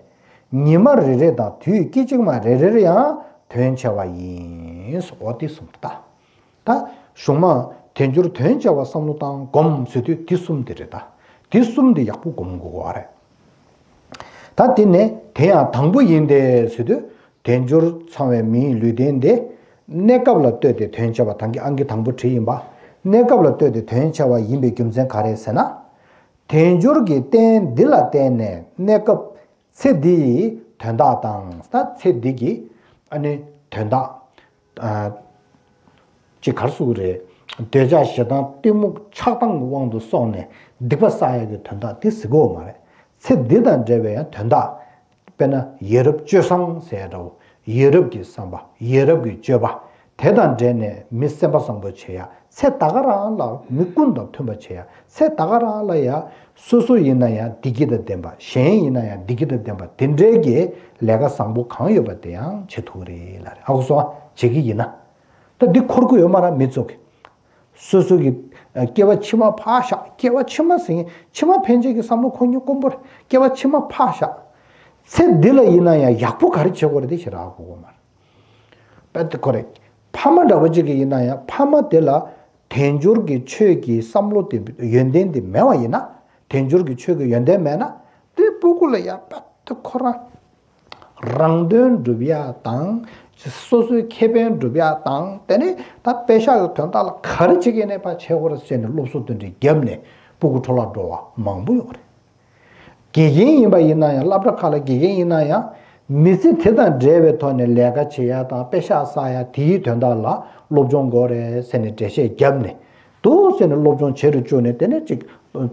ཉི་མ་རེ་རེ་དང་དུས་སྐད་ཅིག་མ་རེ་རེར་ཡང་དོན་ཆེ་བ་ཡིན། འོ་དེ་གསུམ་ད། ད་གཞུང་མ་དལ་འབྱོར་དོན་ཆེ་བ་བསམ་བློ་བཏང་སྒོམ་ཟེར་དུས་དེ་གསུམ་དེ་རེད་ད། དེ་གསུམ་དེ་ཡག་པོ་སྒོམ་དགོས་པ་རེད། ད་དེ་ནས་དེ་ཡང་དང་པོ་ཡིན་ཏེ་ཟེར་དུས། དལ་འབྱོར་ཚང་བའི་མིའི་ལུས་རྟེན་དེ། གནས་སྐབས་ལ་ལྟོས་ཏེ་དོན་ཆེ་བ། ད་གིན་ཨང་ཀི་དང་པོ་བྲིས་ཡིན་པ། གནས་སྐབས་ལ་ལྟོས་ཏེ་དོན་ཆེ་བ་ཡིན་པའི་རྒྱུ་མཚན་ག་རེ་ཟེར་ན། དལ་འབྱོར་གྱི་རྟེན་འདི་ལ་བརྟེན་ནས་གནས་སྐབས་ཚེ་འདི་ཡི་དོན་དག་དང་། ད་ཚེ་འདི་གི་ཨ་ནི་དོན་དག་ཨ། ཅིག་ག་རེ་ཟེར་དགོས་རེད། འདོད་ཆགས་ཞེ་སྡང་གཏི་མུག་ཆགས་སྡང་གི་དབང་དུ་སོང་ནས་སྡིག་པ་བསགས་ཡག་གི་དོན་དག་དེ་ཟེར་གྱི་ཡོད་མ་རེད། ཚེ་འདི་དང་འབྲེལ་བའི་ཡང་དོན་དག་དཔེར་ན་ཡ་རབས་སྤྱོད་བཟང་ཟེར་ཡ་འདྲ་བོ། ཡ་རབས་ཀྱི་བསམ་པ། ཡ་རབས་ཀྱི་སྤྱོད་པ། དེ་དང་འབྲེལ་ནས་མི་སེམས་པ་བཟང་པོ་བྱེད་ཡ། ཚེ་ད་ག་རང་ལ་མི་ཀུན་དང་མཐུན་པ་བྱེད་ཡ། ཚེ་ད་ག་རང་ལ་ཡ། སོ་སོ་ཡིན་ན་ཡང་བདེ་སྐྱིད་དང་ལྡན་པ། གཞན་ཡིན་ན་ཡང་བདེ་སྐྱིད་དང་ལྡན་པ། དེ་འདྲའི་གི་ལས་ཀ་བཟང་པོ་གང་ཡོད་པ་དེ་ཡང་བྱེད་ཐུབ་ཀྱི་རེད་ལབ་རེད། ཧ་གོ་སོང་ཨ། བྱེད་ཀྱི་ཡིན་ན། ད་འདི་འཁོར་གྱི་ཡོད་མ་རེད། མི་ཚོ་གི། སོ་སོ་གི་སྐྱེ་བ་ཕྱི་མ་ཕར་བཞག་སྐྱེ་བ་ཕྱི་མ་ཟེར་མཁན་ཕྱི་མ་ཕན་ཆད་ཀྱི་བསམ་བློ་འཁོར་མཁན་དཀོན་པོ་རེད། སྐྱེ་བ་ཕྱི་མ་ཕར་བཞག་ཚེ་འདི་ལ་ཡིན་ན་ཡང་ཡག་པོ་ག་རེ་བྱེད་དགོས་རེད་དེ་ཞེ་དྲག་གོ་གི་མ་རེད། དཔེ་དེ་ཁོ་རེད། ཕ་མ་འདྲ་བོ་གཅིག་གི་ཡིན་ན་ཡང་ཕ་མ་དེ་ལ་དལ་འབྱོར་གྱི་ཆོས་ཀྱི་བསམ་བློ་དེ་ཡོན་ཏན་དེ་མེད་པ་ཡིན་ན། དལ་འབྱོར་གྱི་ཆོས་ཀྱི་ཡོན་ཏན་མེད་ན། དེ་སྤུ་གུ་ལ་ཡང་དཔེ་དེ་ཁོ་རང་རང་དོན་སྒྲུབ་ཡ་དང་། སོ་སོའི་ཁེ་ཕན་སྒྲུབ་ཡ་དང་། དེ་ནས་ད་པེ་ཤག་གི་དོན་དག་ལ་ག་རེ་བྱེད་ཀྱི་ནས་ཕར་བྱེད་དགོས་རེད་ཟེར་ནས་སློབ་གསོ་དེ་འདྲའི་བརྒྱབ་ནས་སྤུ་གུ་འཕྲོ་བརླག་འགྲོ་བ་མང་པོ་ཡོད་རེད། དགེ་རྒན་ཡིན་པ་ཡིན་ན་ཡང་། སློབ་གྲྭ་ཁག་ལ་དགེ་རྒན་ཡིན་ན་ཡང་། མི་ཚེ་དེ་དང་འབྲེལ་བའི་ཐོག་ནས་ལས་ཀ་བྱེད་ཡ་དང་པེ་ཤག་བསགས་ཡ་དེའི་དོན་དག་ལ་སློབ་སྦྱོང་དགོས་རེད་ཟེར་ནས་འགྲེལ་བཤད་བརྒྱབ་ནས། འདུག་ཟེར་ནས་སློབ་སྦྱོང་བྱེད་རུ་བཅུག་ནས། དེ་ནས་ཅིག་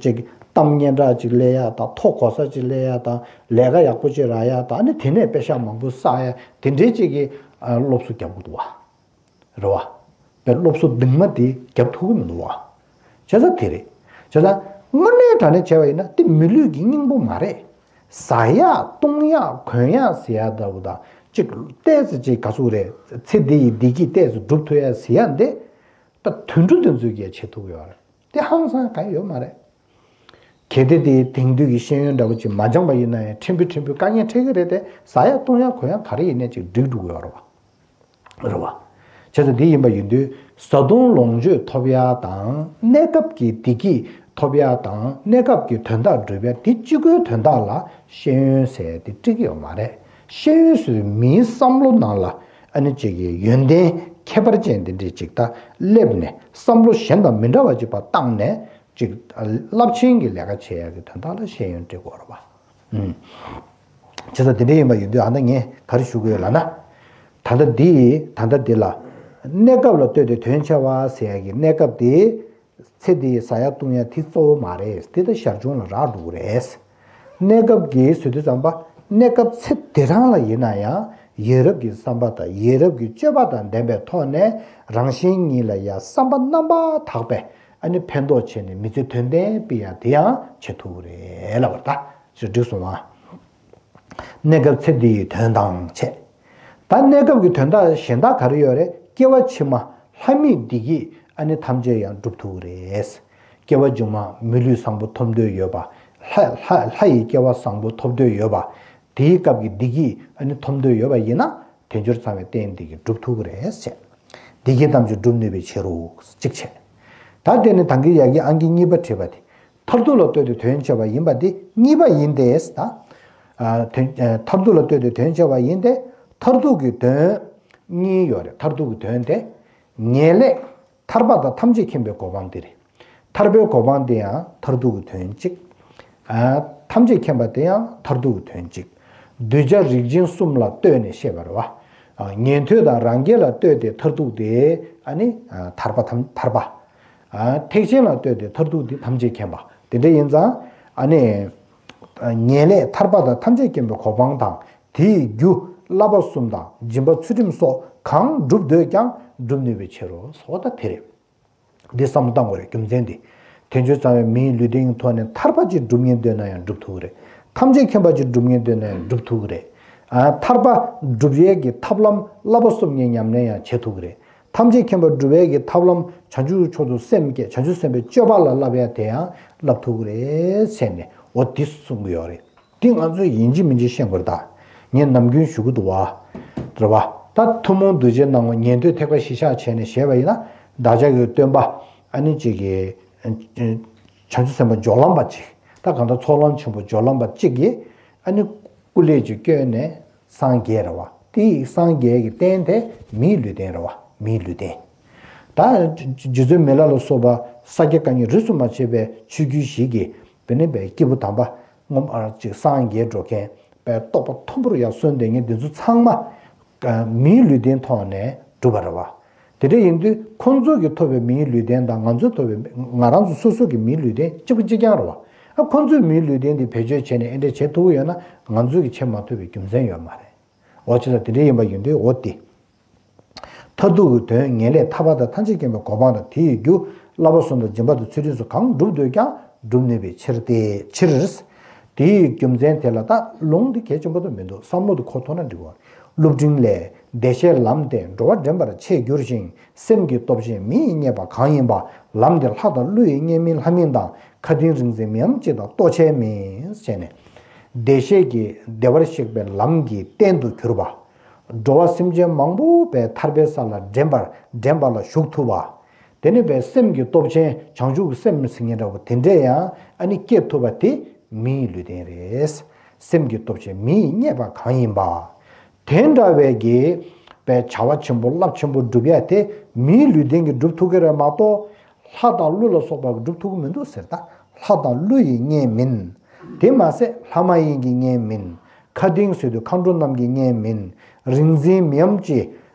ཅིག་གཏམ་སྙན་གྲགས་ཅིག་སླེབས་ཡ་དང་། ཐོ་གོ་ས་ཅིག་སླེབས་ཡ་དང་། ལས་ཀ་ཡག་པོ་ཅིག་རག་ཡ་དང་། ཨ་ནི་དེ་ནས་པེ་ཤག་མང་པོ་བསགས་ཡ་དེ་འདྲའི་ཅིག་གི་ཨ་སློབ་གསོ་རྒྱབ་དགོས་འདུག་བ། རེད་བ། པའི་སློབ་གསོ་འདུག་མ་དེ་རྒྱབ་ཐུབ་ཀྱི་མི་འདུག་བ། བྱས་ཙང་དེ་རེད། བྱས་ཙང་དངོས་གནས་དྲང་གནས་བྱས་པ་ཡིན་ན་དེ་མི་ལུས་ཀྱི་སྙིང་པོ་མ་རེད། ཟ་ཡག་བཏུང་ཡག་གོན་ཡག་ཟེར་ཡག་འདྲ་བོ་དང་། ཅིག་ཏོག་ཙམ་ཅིག་ག་ཟེར་རེད། ཚེ་འདི་ཡི་བདེ་སྐྱིད་ཏོག་ཙམ་སྒྲུབ་ཐུབ་ཡག་ཟེར་ཡག་འདི། ད་དུད་འགྲོ་དེ་ཚོས་ཀྱང་བྱེད་ཐུབ་ཀྱི་ཡོད་རེད། དེ་ཧང་སང་གང་ཡོད་མ་རེད། གལ་ཏེ་དེ་དེང་དུས་ཀྱི་ཤེས་ཡོན་འདྲ་བོ་ཅིག་མ་སྦྱངས་པ་ཡིན་ན་ཡང་ཕྲན་བུ་ཕྲན་བུ་དཀའ་ངལ་འཕྲད་ཀྱི་རེད་དེ། ཟ་ཡག་བཏུང་ཡག་གོན་ཡག་ག་རེ་ཡིན་ནའི་ཅིག་འགྲིག་འགྲོ་གི་ཡོད་རེད་བ། རེད་བ། བྱས་ཙང་འདི་ཡིན་པ་ཡིན་དུས་བཟའ་བཏུང་ལོངས་སྤྱོད་ཐོབ་ཡག་དང་། གནས་སྐབས་ཀྱི་བདེ་སྐྱིད་ཐོབ་ཡག་དང་། གནས་སྐབས་ཀྱི་དོན་དག་སྒྲུབ་ཡག་དེ་གཅིག་པོའི་དོན་དག་ལ་ཤེས་ཡོན་ཟེར་དེ་འགྲིག་གི་ཡོད་མ་རེད། ཤེས་ཡོན་ཟེར་བའི་མིའི་བསམ་བློ་ནང་ལ་ཨ་ནི་ཅིག་གི་ཡོན་ཏན་ཁྱད་པར་ཅན་དེ་འདྲས་ཅིག་ད་སླེབས་ནས། བསམ་བློ་གཞན་དང་མི་འདྲ་བ་ཅིག་ཕར་བཏང་ནས། ཅིག་རླབས་ཆེན་གྱི་ལས་ཀ་བྱེད་ཡག་གི་དོན་དག་ལ་ཤེས་ཡོན་འགྲིག་གི་ཡོད་རེད་བ། ཨུམ། བྱས་ཙང་དེ་འདྲ་ཡིན་པ་ཡིན་དུས། ཨ་ནི་ངས་ག་རེ་ཞུ་གི་ཡོད་ལབ་ན། ད་ལྟ་འདི། ད་ལྟ་འདི་ལ། གནས་སྐབས་ལ་ལྟོས་ཏེ་དོན་ཆེ་བ་ཟེར་ཡག་གི་གནས་སྐབས་དེ། ཚེ་འདི་ཡི་ཟ་ཡག་བཏུང་ཡག་དེ་གཙོ་བོ་མ་རེད། དེ་ད་ཞར་བྱུང་ལ་རག་འགྲོ་གི་རེད། གནས་སྐབས་ཀྱི་ཟེར་དུས་ཙམ་པ། གནས་སྐབས་ཚེ་འདི་རང་ལ་ཡིན་ན་ཡང་། ཡ་རབས་ཀྱི་བསམ་པ་དང་ཡ་རབས་ཀྱི་སྤྱོད་པ་དང་ལྡན་པའི་ཐོག་ནས། རང་གཞན་གཉིས་ལ་ཡང་བསམ་པ་རྣམ་པར་དག་པའི་ཨ་ནི་ཕན་ཐོགས་བྱས་ནས་མི་ཚེ་དོན་ལྡན་སྤེལ་ཡག་དེ་ཡང་བྱེད་ཐུབ་ཀྱི་རེད་ལབ་པ་རེད། ད་ཅིག་འགྲིག་སོང་ཨ། གནས་སྐབས་ཚེ་འདི་ཡི་དོན་དང་བཅས། ད་གནས་སྐབས་ཀྱི་དོན་དག་གཞན་དག་ག་རེ་ཡོད་རེད། སྐྱེ་བ་ཕྱི་མ་ལྷ་མིའི་བདེ་སྐྱིད་ཨ་ནི་ཐམས་ཅད་ཡང་འགྲུབ་ཐུབ་ཀྱི་རེད། སྐྱེ་བ་མཇུག་མ་མི་ལུས་བཟང་པོ་ཐོབ་འདོད་ཡོད་པ། ལྷ་ལྷ་ལྷ་ཡི་སྐྱེ་བ་བཟང་པོ་ཐོབ་འདོད་ཡོད་པ། དེའི་སྐབས་ཀྱི་བདེ་སྐྱིད་ཨ་ནི་ཐོབ་འདོད་ཡོད་པ་ཡིན་ན། དལ་འབྱོར་ཚང་བའི་རྟེན་འདི་གིས་འགྲུབ་ཐུབ་ཀྱི་རེད་ཟེར། བདེ་སྐྱིད་ཐམས་ཅད་སྒྲུབ་ནུས་པའི་ཕྱིར་རོ། གཅིག་བྱས། ད་དེ་ནི་ད་གིན་ཡ་གི་ཨང་ཀི་གཉིས་པ་བྲིས་པ་དེ། མཐར་ཐུག་ལ་ལྟོས་ཏེ་དོན་ཆེ་བ་ཡིན་པ་དེ་གཉིས་པ་ཡིན་ཏེ། ད། ཨ། དོན། ཨ། མཐར་ཐུག་ལ་ལྟོས་ཏེ་དོན་ཆེ་བ་ཡིན་ཏེ། མཐར་ཐུག་གི་དོན་གཉིས་ཡོད་རེད། མཐར་ཐུག་གི་དོན་དེ། ངེས་ལེགས་ཐར་པ་དང་ཐམས་ཅད་མཁྱེན་པའི་གོ་འཕང་དེ་རེད། ཐར་པའི་གོ་འཕང་དེ་ཡང་མཐར་ཐུག་གི་དོན་གཅིག། ཨ། ཐམས་ཅད་མཁྱེན་པ་དེ་ཡང་མཐར་ཐུག་གི་དོན་གཅིག། གདུལ་བྱ་རིགས་ཅན་གསུམ་ལ་ལྟོས་ནས་བཤད་པ་རེད་བ། ཉན་ཐོས་དང་རང་རྒྱལ་ལ་ལྟོས་ཏེ་མཐར་ཐུག་དེ་ཨ་ནི་ཐར་པ་ཐམས་ཐར་པ། ཐེག་ཆེན་ལ་ལྟོས་ཏེ་མཐར་ཐུག་དེ་ཐམས་ཅད་མཁྱེན་པ། དེ་འདྲ་ཡིན་ཙང་ཨ་ནི་ཉེར་ལས་ཐར་པ་དང་ཐམས་ཅད་མཁྱེན་པའི་གོ་འཕང་དང་དེའི་རྒྱུ་བསླབ་པ་གསུམ་དང་སྦྱིན་པ་ཚུལ་ཁྲིམས་སོགས་གང་བསྒྲུབ་འདོད་ཀྱང་བསྒྲུབ་ནུས་པའི་ཕྱིར་རོ། སོགས་ད་དེ་རེད། འདི་བསམ་བློ་བཏང་དགོས་རེད། རྒྱུ་མཚན་འདི། དལ་འབྱོར་བྱ་བའི་མིའི་ལུས་རྟེན་གྱི་ཐོག་ནས་ཐར་པ་ཅིག་སྒྲུབ་སྙིང་འདོད་ན་ཡང་སྒྲུབ་ཐུབ་ཀྱི་རེད། ཐམས་ཅད་མཁྱེན་པ་ཅིག་སྒྲུབ་སྙིང་འདོད་ན་ཡང་སྒྲུབ་ཐུབ་ཀྱི་རེད། ཨ། ཐར་པ་སྒྲུབ་ཡས་ཀྱི་ཐབས་ལམ་བསླབ་པ་གསུམ་གྱི་ཉམས་ལེན་ཡང་བྱེད་ཐུབ་ཀྱི་རེད། ཐམས་ཅད་མཁྱེན་པ་སྒྲུབ་ཡས་ཀྱི་ཐབས་ལམ་བྱང་ཆུབ་མཆོག་ཏུ་སེམས་བསྐྱེད་བྱང་ཆུབ་སེམས་དཔའི་སྤྱོད་པ་ལ་བསླབ་ཡ་དེ་ཡང་བསླབ་ཐུབ་ཀྱི་རེད་ཟེར་ནས་འོ་འདི་གསུང་གི་ཡོད་རེད། འདི་ང་ཚོས་ཡིན་གཅིག་མིན་གཅིག་ཤེས་དགོས་རེད་ད། ངས་ནམ་རྒྱུན་ཞུ་གི་འདུག་བ། རེད་བ། ད་ཐུན་མོང་གདུལ་བྱའི་སྣང་ངོ་ཉན་ཐོས་ཐེག་པ་གཞིར་བཞག་བྱས་ནས་བཤད་པ་ཡིན་ན་བདག་ཅག་གི་སྟོན་པ་ཨ་ནི་གཅིག་གིས་བྱང་ཆུབ་སེམས་དཔའ་སྦྱོར་ལམ་པ་གཅིག་ད་གང་ལྟར་ཚོགས་ལམ་ཆེན་པོ་སྦྱོར་ལམ་པ་གཅིག་གིས་ཨ་ནི་སྐུ་ལས་ཀྱི་བསྐྱོན་ནས་སངས་རྒྱས་རེད་བ། དེ་ཡི་སངས་རྒྱས་ཀྱི་རྟེན་དེ་མིའི་ལུས་རྟེན་རེད་བ། མིའི་ལུས་རྟེན། ད་རྗེ་བཙུན་མི་ལ་ལ་སོགས་པ་ས་སྐྱ་བཀའ་རྙིང་རིས་སུ་མ་ཆད་པའི་ཆོས་བརྒྱུད་བཞི་གི་དེ་ནི་པའི་སྐྱེས་བུ་དམ་པ་སྔོན་མ་ཅིག་སངས་རྒྱས་འགྲོ་མཁན་པའི་རྟོགས་པ་མཐོན་པོར་ཡར་སོན་བསྡད་མཁན་འདི་ཚོ་ཚང་མ་མིའི་ལུས་རྟེན་ཐོག་ནས་གྲུབ་པ་རེད་བ། དེ་འདྲ་ཡིན་དུས་ཁོང་ཚོ་གིས་ཐོབ་པའི་མིའི་ལུས་རྟེན་དང་ང་ཚོས་ཐོབ་པའི་ང་རང་ཚོ་སོ་སོ་གི་མིའི་ལུས་རྟེན་གཅིག་པ་གཅིག་རྐྱང་རེད་བ། ཨ་ཁོང་ཚོས་མིའི་ལུས་རྟེན་འདི་བེད་སྤྱོད་བྱས་ནས་ཨེ་འདྲ་བྱེད་ཐུབ་ཀྱི་ཡོད་ན་ང་ཚོས་ཀྱི་བྱེད་མ་ཐུབ་པའི་རྒྱུ་མཚན་ཡོད་མ་རེད། འོ་བྱས་ཙང་དེ་འདྲ་ཡིན་པ་ཡིན་དུས་འོ་དེ། མཐར་ཐུག་གི་དོན་ཉེར་ལས་ཐར་པ་དང་ཐམས་ཅད་མཁྱེན་པའི་གོ་འཕང་དང་དེ་ཡི་རྒྱུ་བསླབ་པ་གསུམ་དང་སྦྱིན་པ་དང་ཚུལ་ཁྲིམས་སོགས་གང་བསྒྲུབ་འདོད་ཀྱང་བསྒྲུབ་ནུས་པའི་ཕྱིར་ཏེ་ཕྱིར། དེ་ཡི་རྒྱུ་མཚན་དེ་ལ་ད་ལུང་འདི་གལ་ཆེན་པོ་དུ་མི་འདུག་བསམ་བློ་དུ་འཁོར་ཐུབ་ན་འགྲིག་གོ། སློབ་སྤྲིང་ལས། བདེ་གཤེགས་ལམ་སྟེ་འགྲོ་བ་འདྲེན་པར་ཆེས་འགྱུར་ཞིང་སེམས་ཀྱི་སྟོབས་ཆེན་མི་ཡིས་རྙེད་པ་གང་ཡིན་པ། ལམ་འདི་ལྷ་དང་ཀླུ་ཡིས་རྙེད་མིན་ལྷ་མིན་དང་མཁའ་ལྡིང་རིག་འཛིན་མི་འམ་ཅི་དང་ལྟོ་འཕྱེ་མིན་ཟེར་ནས། བདེ་གཤེགས་ཀྱི་བདེ་བར་གཤེགས་པའི་ལམ་གྱི་རྟེན་དུ་གྱུར་པ། འགྲོ་བ་སེམས་ཅན་མང་པོ་པའི་ཐར་པའི་ས་ལ་འདྲེན་པར་འདྲེན་པ་ལ་ཞུགས་ཐུབ་པ། དེ་ནི་པའི་སེམས་ཀྱི་སྟོབས་ཆེན་བྱང་ཆུབ་ཀྱི་སེམས་ཟེར་མཁན་འདྲ་བོ་དེ་འདྲས་ཡང་ཨ་ནི་སྐྱེ་ཐུབ་པ་དེ་མིའི་ལུས་རྟེན་རེད། སེམས་ཀྱི་སྟོབས་ཆེན་མིས་རྙེད་པ་གང་ཡིན་པ། དེ་འདྲ་བའི་གི་པའི་བྱ་བ་ཆེན་པོ་རླབས་ཆེན་པོ་སྒྲུབ་ཡ་དེ་མིའི་ལུས་རྟེན་གྱིས་སྒྲུབ་ཐུབ་ཀྱི་རེད་མ་གཏོགས། ལྷ་དང་ཀླུ་ལ་སོགས་པ་སྒྲུབ་ཐུབ་ཀྱི་མི་འདུག་ཟེར། ད་ལྷ་དང་ཀླུ་ཡིས་རྙེད་མིན། དེ་མ་ཟད་ལྷ་མ་ཡིན་གྱིས་རྙེད་མིན། མཁའ་ལྡིང་ཟེར་དུས་མཁའ་འགྲོ་རྣམས་ཀྱིས་རྙེད་མིན། རིག་འཛིན་མི་འམ་ཅི།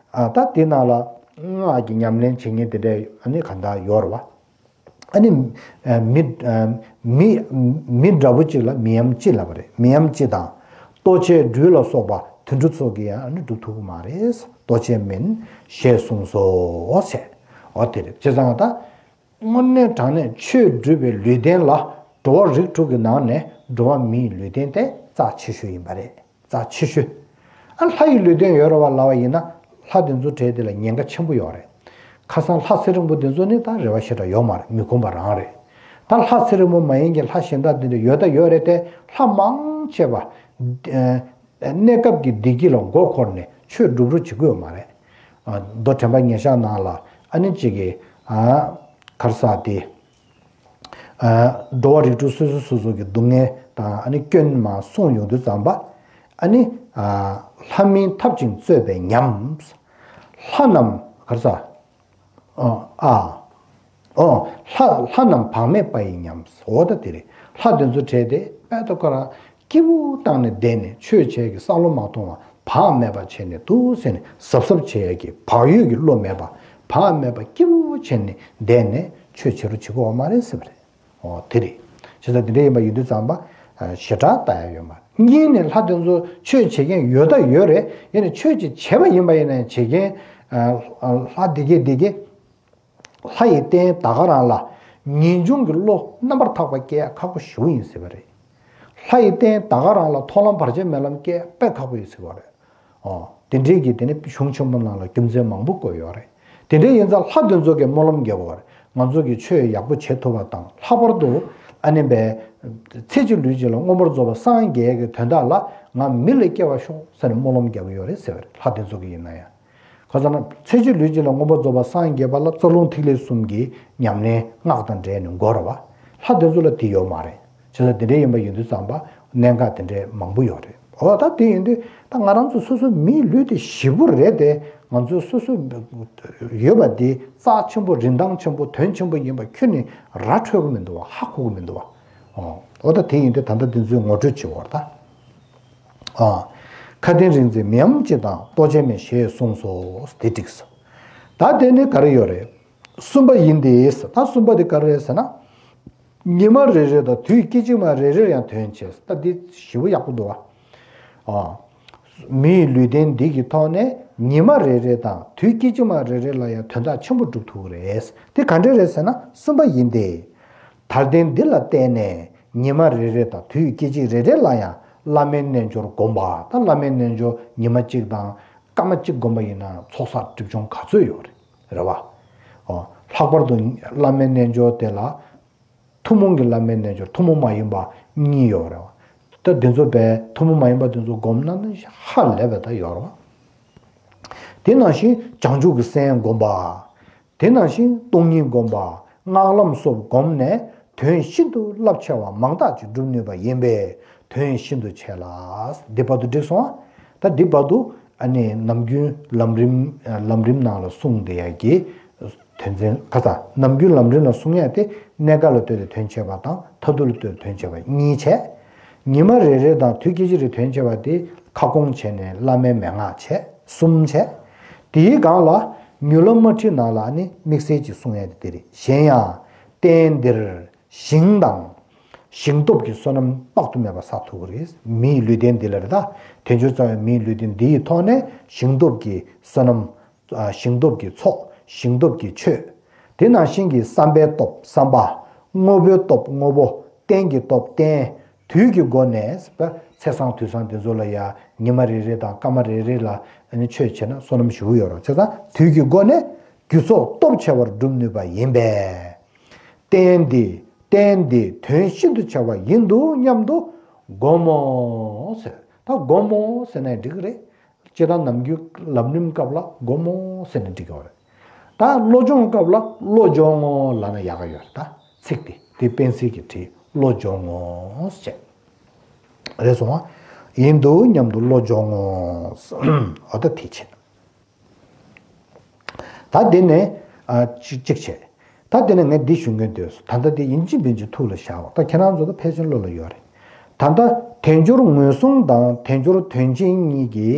ད་དེ་ནང་ལ་སྔགས་ཀྱི་ཉམས་ལེན་བྱེད་མཁན་དེ་འདྲ་ཨ་ནི་ག་འདྲ་ཡོད་རེད་བ། ཨ་ནི་མི་མི་མི་འདྲ་པོ་གཅིག་ལ་མི་འམ་ཅི་ལབ་པ་རེད། མི་འམ་ཅི་དང་ལྟོ་འཕྱེ་སྦྲུལ་ལ་སོགས་པ་དེ་འདྲ་ཚོ་གིས་ཡང་ཨ་ནི་སྒྲུབ་ཐུབ་ཀྱི་མ་རེད། ལྟོ་འཕྱེ་མིན་ཞེས་གསུངས་སོ་ཟེར། འོ་དེ་རེད། བྱས་ཙང་ད། དངོས་གནས་དྲང་གནས་ཆོས་སྒྲུབ་པའི་ལུས་རྟེན་ལ་འགྲོ་བ་རིགས་དྲུག་གི་ནང་ནས་འགྲོ་བ་མིའི་ལུས་རྟེན་དེ་རྩ་ཆེ་ཤོས་ཡིན་པ་རེད། རྩ་ཆེ་ཤོས། ཨ་ལྷ་ཡི་ལུས་རྟེན་ཡོད་རེད་བ་ལབ་པ་ཡིན་ན་ལྷ་དེ་ཚོ་གྲས་དེ་ལ་ཉེན་ཁ་ཆེན་པོ་ཡོད་རེད། ཁ་སང་ལྷ་ཚེ་རིང་པོ་དེ་ཚོ་ནི་ད་རེ་བ་ཞེ་དྲག་ཡོད་མ་རེད། མི་ཁོམ་པ་རང་རེད། ད་ལྷ་ཚེ་རིང་པོ་མ་ཡིན་གྱི་ལྷ་གཞན་དག་དེ་འདྲ་ཡོད་ད་ཡོད་རེད་དེ་ལྷ་མང་ཆེ་བ། གནས་སྐབས་ཀྱི་བདེ་སྐྱིད་ལ་མགོ་འཁོར་ནས་ཆོས་སྒྲུབ་རོགས་བྱེད་ཀྱི་ཡོད་མ་རེད། མདོ་དྲན་པ་ཉེར་བཞག་ནང་ལ་ཨ་ནི་གཅིག་གིས་གར་ས་དེ་འགྲོ་བ་རིགས་དྲུག་སོ་སོ་སོ་སོ་གི་སྡུག་བསྔལ་དང་ཨ་ནི་སྐྱོན་མ་གསུངས་ཡོང་དུས་ཙམ་པ་ཨ་ནི་ལྷ་མིན་འཐབ་ཅིང་རྩོད་པའི་ཉམས། ལྷ་རྣམས་གར་ས། ཨ། ཨ། ཨོ། ལྷ་ལྷ་རྣམས་བག་མེད་པ་ཡི་ཉམས། འོ་ད་དེ་རེད། ལྷ་དེ་ཚོ་གྲས་དེ་དཔལ་དུ་ཁོ་རང་སྐྱིད་པོ་བཏང་ནས་བསྡད་ནས་ཆོས་བྱེད་ཀྱི་བསམ་བློ་མ་གཏོང་བ་བག་མེད་པ་བྱས་ནས་འདུག་ཟེར་ནས་གཟབ་གཟབ་བྱེད་ཡ་གི་བག་ཡོད་ཀྱི་བློ་མེད་པ་བག་མེད་པ་སྐྱིད་པོ་བྱས་ནས་བསྡད་ནས་ཆོས་བྱེད་རོགས་བྱེད་དགོས་བ་མ་རེད་ཟེར་བ་རེད། འོ་དེ་རེད། བྱས་ཙང་དེ་འདྲ་ཡིན་པ་ཡིན་དུས་ཙམ་པ་ཞེ་དྲག་ལྟ་ཡ་ཡོད་མ་རེད། གཉིས་ནས་ལྷ་དེ་ཚོ་ཆོས་བྱེད་མཁན་ཡོད་ད་ཡོད་རེད། ཡིན་ནའི་ཆོས་ཅིག་བྱས་པ་ཡིན་པ་ཡིན་ནའི་བྱེད་མཁན་ལྷ་དེ་གས་དེ་གས། ལྷ་ཡི་རྟེན་ད་ག་རང་ལ་ངེས་འབྱུང་གི་བློ་རྣམ་པར་དག་པ་སྐྱེ་ཡ་ཁག་པོ་ཞེ་པོ་ཡིན་ཟེར་བ་རེད། ལྷ་ཡི་རྟེན་ད་ག་རང་ལ་མཐོང་ལམ་བར་ཆད་མེད་ལམ་སྐྱེ་ཡ་དཔེ་ཁག་པོ་ཡོད་ཟེར་བ་རེད། ཨོ། དེ་འདྲའི་གི་དེ་ནི་གཞུང་ཆེན་པོ་ནང་ལ་རྒྱུ་མཚན་མང་པོ་བཀོད་ཡོད་རེད། དེ་འདྲ་ཡིན་ཙང་ལྷ་དེ་ཚོ་གིས་སྨོན་ལམ་རྒྱག་དགོས་རེད། ང་ཚོ་གིས་ཆོས་ཡག་པོ་བྱེད་ཐུབ་པ་དང་ལྷག་པར་དུ་ཨ་ནི་པའི་ཚེ་གཅིག་ལུས་གཅིག་ལ་མངོན་པར་རྫོགས་པར་སངས་རྒྱས་ཀྱི་དོན་དག་ལ་ང་མི་ལ་སྐྱེ་བ་ཤོག་ཟེར་ནས་སྨོན་ལམ་རྒྱག་གི་ཡོད་རེད་ཟེར་བ་རེད། ལྷ་དེ་ཚོ་གིས་ཡིན་ན་ཡང་། ཁ་སང་ན་ཚེ་གཅིག་ལུས་གཅིག་ལ་མངོན་པར་རྫོགས་པར་སངས་རྒྱས་པ་ལ་རྩ་རླུང་ཐིག་ལེ་གསུམ་གྱི་ཉམས་ལེན་སྔགས་དང་འབྲེལ་ནས་དགོས་རེད་བ། ལྷ་དེ་ཚོ་ལ་དེ་ཡོད་མ་རེད། བྱས་ཙང་དེ་འདྲ་ཡིན་པ་ཡིན་དུས་ཙམ་པ་གནད་འགག་དེ་འདྲའི་མང་པོ་ཡོད་རེད། འོ་ད་དེ་ཡིན་དུས་ད་ང་རང་ཚོ་སོ་སོ་མིའི་ལུས་དེ་ཞེ་པོ་རེད་དེ་ང་ཚོ་སོ་སོ་ཡོད་པ་དེ་རྩ་ཆེན་པོ་རིན་ཐང་ཆེན་པོ་དོན་ཆེན་པོ་ཡིན་པ་ཁྱོན་ནས་ར་འཕྲོད་ཀྱི་མི་འདུག་བ། ཧ་གོ་གི་མི་འདུག་བ། འོ་ད་དེ་ཡིན་དུས་ད་ལྟ་དེ་ཚོའི་ངོ་སྤྲོད་བྱེད་དགོས་རེད་ད། ཨ། ཁ་ཏན་རིག་འཛིན་མི་འམ་ཅི་དང་ལྟོ་འཕྱེ་མེད་ཞེས་གསུངས་སོ། དེ་འགྲིགས་སོ། ད་དེ་ནི་ག་རེ་ཡོད་རེད། གསུམ་པ་ཡིན་ཏེ། ད་གསུམ་པ་དེ་ག་རེ་རེད་ཟེར་ན། ཉི་མ་རེ་རེ་དང་དུས་སྐད་ཅིག་མ་རེ་རེར་ཡང་དོན་བྱེད། ད་འདི་ཞེ་པོ་ཡག་པོ་འདུག་བ། ཨ། མིའི་ལུས་རྟེན་འདི་གི་ཐོག་ནས་ཉི་མ་རེ་རེ་དང་དུས་སྐད་ཅིག་མ་རེ་རེ་ལ་ཡང་དོན་དག་ཆེན་པོ་སྒྲུབ་ཐུབ་ཀྱི་རེད། དེ་ག་འདྲ་རེད་ཟེར་ན་གསུམ་པ་ཡིན་ཏེ། དལ་རྟེན་འདི་ལ་བརྟེན་ནས་ཉི་མ་རེ་རེ་དང་དུས་སྐད་ཅིག་རེ་རེ་ལ་ཡང་བླ་མའི་རྣལ་འབྱོར་བསྒོམ་པ་དང་། བླ་མའི་རྣལ་འབྱོར་ཉི་མ་གཅིག་དང་སྐར་མ་གཅིག་བསྒོམ་པ་ཡིན་ན་ཚོགས་བསགས་སྒྲིབ་སྦྱོང་ག་ཚོད་ཡོད་རེད། རེད་བ། ཨོ། ལྷག་པར་དུ་བླ་མའི་རྣལ་འབྱོར་དེ་ལ། ཐུན་མོང་གི་བླ་མའི་རྣལ་འབྱོར་ཐུན་མོང་མ་ཡིན་པ་གཉིས་ཡོད་རེད་བ། ད་འདི་ཚོ་བས་ཐུན་མོང་མ་ཡིན་པ་འདི་ཚོ་བསྒོམས་ན་ནི་ཧ་ལས་པའི་ད་ཡོད་རེད་བ། དེ་ནང་བཞིན་བྱང་ཆུབ་ཀྱི་སེམས་བསྒོམ་པ། དེ་ནང་བཞིན་སྟོང་ཉིད་བསྒོམ་པ། སྔགས་ལམ་སོགས་བསྒོམས་ནས་དོན་ཤིན་ཏུ་རླབས་ཆེ་བ་མང་དག་ཅིག་སྒྲུབ་ནུས་པ་ཡིན་པས་དོན་ཤིན་ཏུ་ཆེ་ལ། འདི་བར་དུ་འགྲིག་སོང་ང་། ད་འདི་བར་དུ་ཨ་ནི་ནམ་རྒྱུན་ལམ་རིམ་ལམ་རིམ་ནང་ལ་གསུངས་བསྡད་ཡ་གི་དོན་ཚན་ཁ་ཚ། ནམ་རྒྱུན་ལམ་རིམ་ལ་གསུང་ཡ་དེ་གནད་འགག་ལ་ལྟོས་ཏེ་དོན་བྱེད་པ་དང་མཐར་ཐུག་ལ་ལྟོས་ཏེ་དོན་བྱེད་པ་གཉིས་བྱས། ཉི་མ་རེ་རེ་དང་དུས་སྐད་ཅིག་རེ་དོན་བྱེད་པ་དེ་ཁ་སྐོང་བྱས་ནས་བླ་མའི་མན་ངག་བྱས། གསུམ་བྱས། དེའི་སྒང་ལ་མྱུར་ལམ་དམར་ཁྲིད་ནང་ལ་ནི་དམིགས་བསལ་གྱིས་གསུང་ཡ་དེ་དེ་རེད། གཞན་ཡང་རྟེན་འདིར་ཞིང་དང་། ཞིང་སྟོབས་ཀྱི་བསོད་ནམས་དཔག་ཏུ་མེད་པ་བསགས་ཐུབ་ཀྱི་རེད། མིའི་ལུས་རྟེན་འདི་ལ་རེད་ད། དལ་འབྱོར་ཚང་བའི་མིའི་ལུས་རྟེན་འདི་ཡི་ཐོག་ནས་ཞིང་སྟོབས་ཀྱི་བསོད་ནམས། ཨ། ཞིང་སྟོབས་ཀྱི་ཚོགས། ཞིང་སྟོབས་ཀྱི་ཆོས། དེ་ནང་བཞིན་གྱི་བསམ་པའི་སྟོབས་བསམ་པ། དངོས་པོའི་སྟོབས་དངོས་པོ། རྟེན་གྱི་སྟོབས་རྟེན། དུས་ཀྱི་སྒོ་ནས་ཚེས་བཟང་དུས་བཟང་དེ་ཚོ་ལ་ཡ་ཉི་མ་རེ་རེ་དང་སྐར་མ་རེ་རེ་ལ་ཨ་ནི་ཆོས་བྱས་ན་བསོད་ནམས་ཞེ་པོ་ཡོད་རེད། བྱས་ཙང་དུས་ཀྱི་སྒོ་ནས་རྒྱུ་ཚོགས་སྟོབས་ཆེ་བར་སྒྲུབ་ནུས་པ་ཡིན་པས། རྟེན་འདི་རྟེན་འདི་དོན་ཤིན་ཏུ་ཆེ་བ་ཡིན་འདུག་སྙམ་དུ་བསྒོམ་མོ་ཟེར། ད་བསྒོམ་མོ་ཟེར་ནའི་འགྲིག་གི་རེད། སྤྱིར་བཏང་ནམ་རྒྱུན་ལམ་རིམ་སྐབས་ལ་བསྒོམ་མོ་ཟེར་ནའི་འགྲིག་གི་རེད། ད་བློ་སྦྱོང་སྐབས་ལ་བློ་སྦྱོང་ངོ་ལབ་ན་ཡག་ག་ཡོད་རེད། ད་ཚིག་དེ་དེ་པཎ་ཟེར་གྱིས་བྲིས། བློ་སྦྱོང་ངོ་ཟེར། རེད་སོང་ང་། ཡིན་འདུག་སྙམ་དུ་བློ་སྦྱོང་ངོ་། འོ་ད་དེ་བྱེད། ད་དེ་ནས་ཨ་གཅིག་གཅིག་བྱས། ད་དེ་ནས་ངས་འདི་ཞུ་མཁན་འདོད། ད་ལྟ་དེ་ཡིན་གཅིག་མིན་གཅིག་ཐུགས་ལ་བཞག་པ། ད་ཁྱེད་རང་ཚོ་ད་ཕལ་ཆེར་བློ་ལ་ཡོད་རེད། ད་ལྟ་དལ་འབྱོར་ངོས་བཟུང་དང་དལ་འབྱོར་དོན་ཆེན་གཉིས་ཀྱི་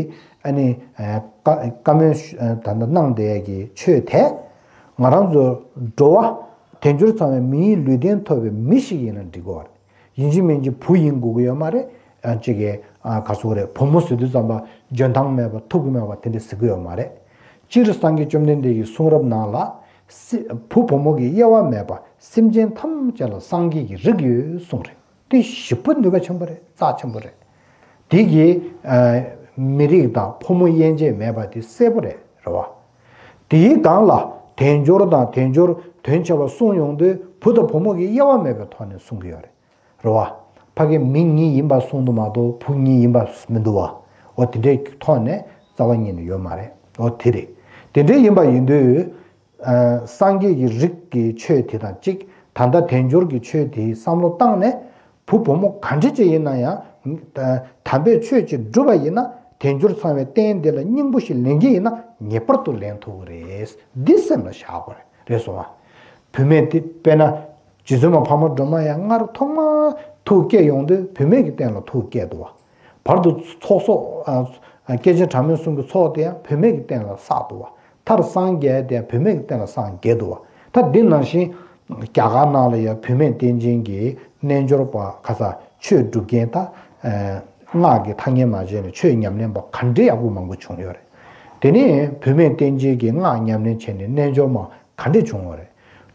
ཨ་ནི་ཨ་བཀའ་བཀའ་མོལ་ཞུ་ཨ་ད་ལྟ་གནང་བསྡད་ཡ་གི་ཆོས་དེ། ང་རང་ཚོ་འགྲོ་བ་དལ་འབྱོར་ཚང་བའི་མིའི་ལུས་རྟེན་ཐོབ་པའི་མི་ཞིག་ཡིན་ན་འགྲིག་གི་རེད། ཡིན་གཅིག་མིན་གཅིག་བུ་ཡིན་དགོས་ཀྱི་ཡོད་མ་རེད། ཨ་གཅིག་གིས་ཨ་ག་ཟེར་དགོས་རེད། བུ་མོ་ཟེར་དུས་ཙམ་པ་འཇོན་ཐང་མེད་པ་ཐུབ་ཀྱི་མེད་པ་དེ་འདྲ་ཟེར་གྱི་ཡོད་མ་རེད། སྤྱིར་སངས་རྒྱས་བཅོམ་ལྡན་འདས་ཀྱི་གསུང་རབ་ནང་ལ། སེ་བུ་བུ་མོ་གི་དབྱེ་བ་མེད་པ་སེམས་ཅན་ཐམས་ཅད་ལ་སངས་རྒྱས་ཀྱི་རིགས་ཡོད་གསུངས་རེད། དེ་ཞེ་པོ་ནུས་པ་ཆེན་པོ་རེད། རྩ་ཆེན་པོ་རེད། དེ་གིས་ཨ་མི་རིགས་དང་ཕོ་མོ་དབྱེ་འབྱེད་མེད་པ་དེ་གསལ་པོ་རེད། རེད་བ། དེའི་སྒང་ལ་དལ་འབྱོར་དང་དལ་འབྱོར་དོན་ཆེ་བ་གསུངས་ཡོང་དུས་བུ་དང་བུ་མོ་གི་དབྱེ་བ་མེད་པའི་ཐོག་ནས་གསུང་གི་ཡོད་རེད། རེད་བ། ཕ་གི་མི་གཉིས་ཡིན་པ་གསུངས་འདུག་མ་གཏོགས་བུ་གཉིས་ཡིན་པ་མི་འདུག་བ། འོ་དེ་འདྲའི་ཐོག་ནས་རྩ་བ་ཉིད་ནས་ཡོད་མ་རེད། འོ་དེ་རེད། དེ་འདྲའི་ཡིན་པ་ཡིན་དུས། ཨ་སངས་རྒྱས་ཀྱི་རིགས་ཀྱི་ཆོས་དེ་དང་གཅིག་ད་ལྟ་དལ་འབྱོར་གྱི་ཆོས་དེའི་བསམ་བློ་བཏང་ནས། བུ་བུ་མོ་ག་འདྲ་ཅིག་ཡིན་ན་ཡང་། ཨ་དམ་པའི་ཆོས་ཅིག་བསྒྲུབ་པ་ཡིན་ན་དལ་འབྱོར་ཚང་བའི་རྟེན་འདི་ལ་སྙིང་པོ་ཞིག་ལེན་གྱི་ཡིན་ན་ངེས་པར་དུ་ལེན་ཐུབ་ཀྱི་རེད། འདི་སེམས་ལ་བཞག་དགོས་རེད། རེད་སོང་ང་། བུད་མེད་དེ་དཔེར་ན། རྗེ་བཙུན་མ་འཕགས་མ་སྒྲོལ་མ་ཡང་སྔར་ཐོག་མར་ཐུགས་བསྐྱེད་ཡོང་དུས་བུད་མེད་ཀྱི་རྟེན་ལ་ཐུགས་བསྐྱེད་འདུག་བ། བར་དུ་ཚོགས་གསོག་ཨ་སྐྱེས་ཆེན་གྲངས་མེད་གསུམ་གྱི་ཚོགས་དེ་ཡང་བུད་མེད་ཀྱི་རྟེན་ལ་བསགས་འདུག་བ། མཐར་སངས་རྒྱས་དེ་ཡང་བུད་མེད་ཀྱི་རྟེན་ལ་སངས་རྒྱས་འདུག་བ། ད་འདི་ནང་བཞིན་རྒྱ་གར་ནང་ལ་ཡང་བུད་མེད་བསྟན་ཅན་གྱི་རྣལ་འབྱོར་པ་ཁ་ས་ཆོས་སྒྲུབ་མཁན་ད་ཨ་སྔགས་ཀྱི་ཐ་སྙད་མ་བྱས་ནས་ཆོས་ཉམས་ལེན་པ་ག་འདྲའི་ཡག་པོ་མང་པོ་བྱུང་ཡོད་རེད། དེ་ནས་བུད་མེད་བསྟན་ཅན་གྱི་སྔགས་ཉམས་ལེན་བྱས་ནས་རྣལ་འབྱོར་མ། ག་འདྲས་བྱུང་བ་རེད།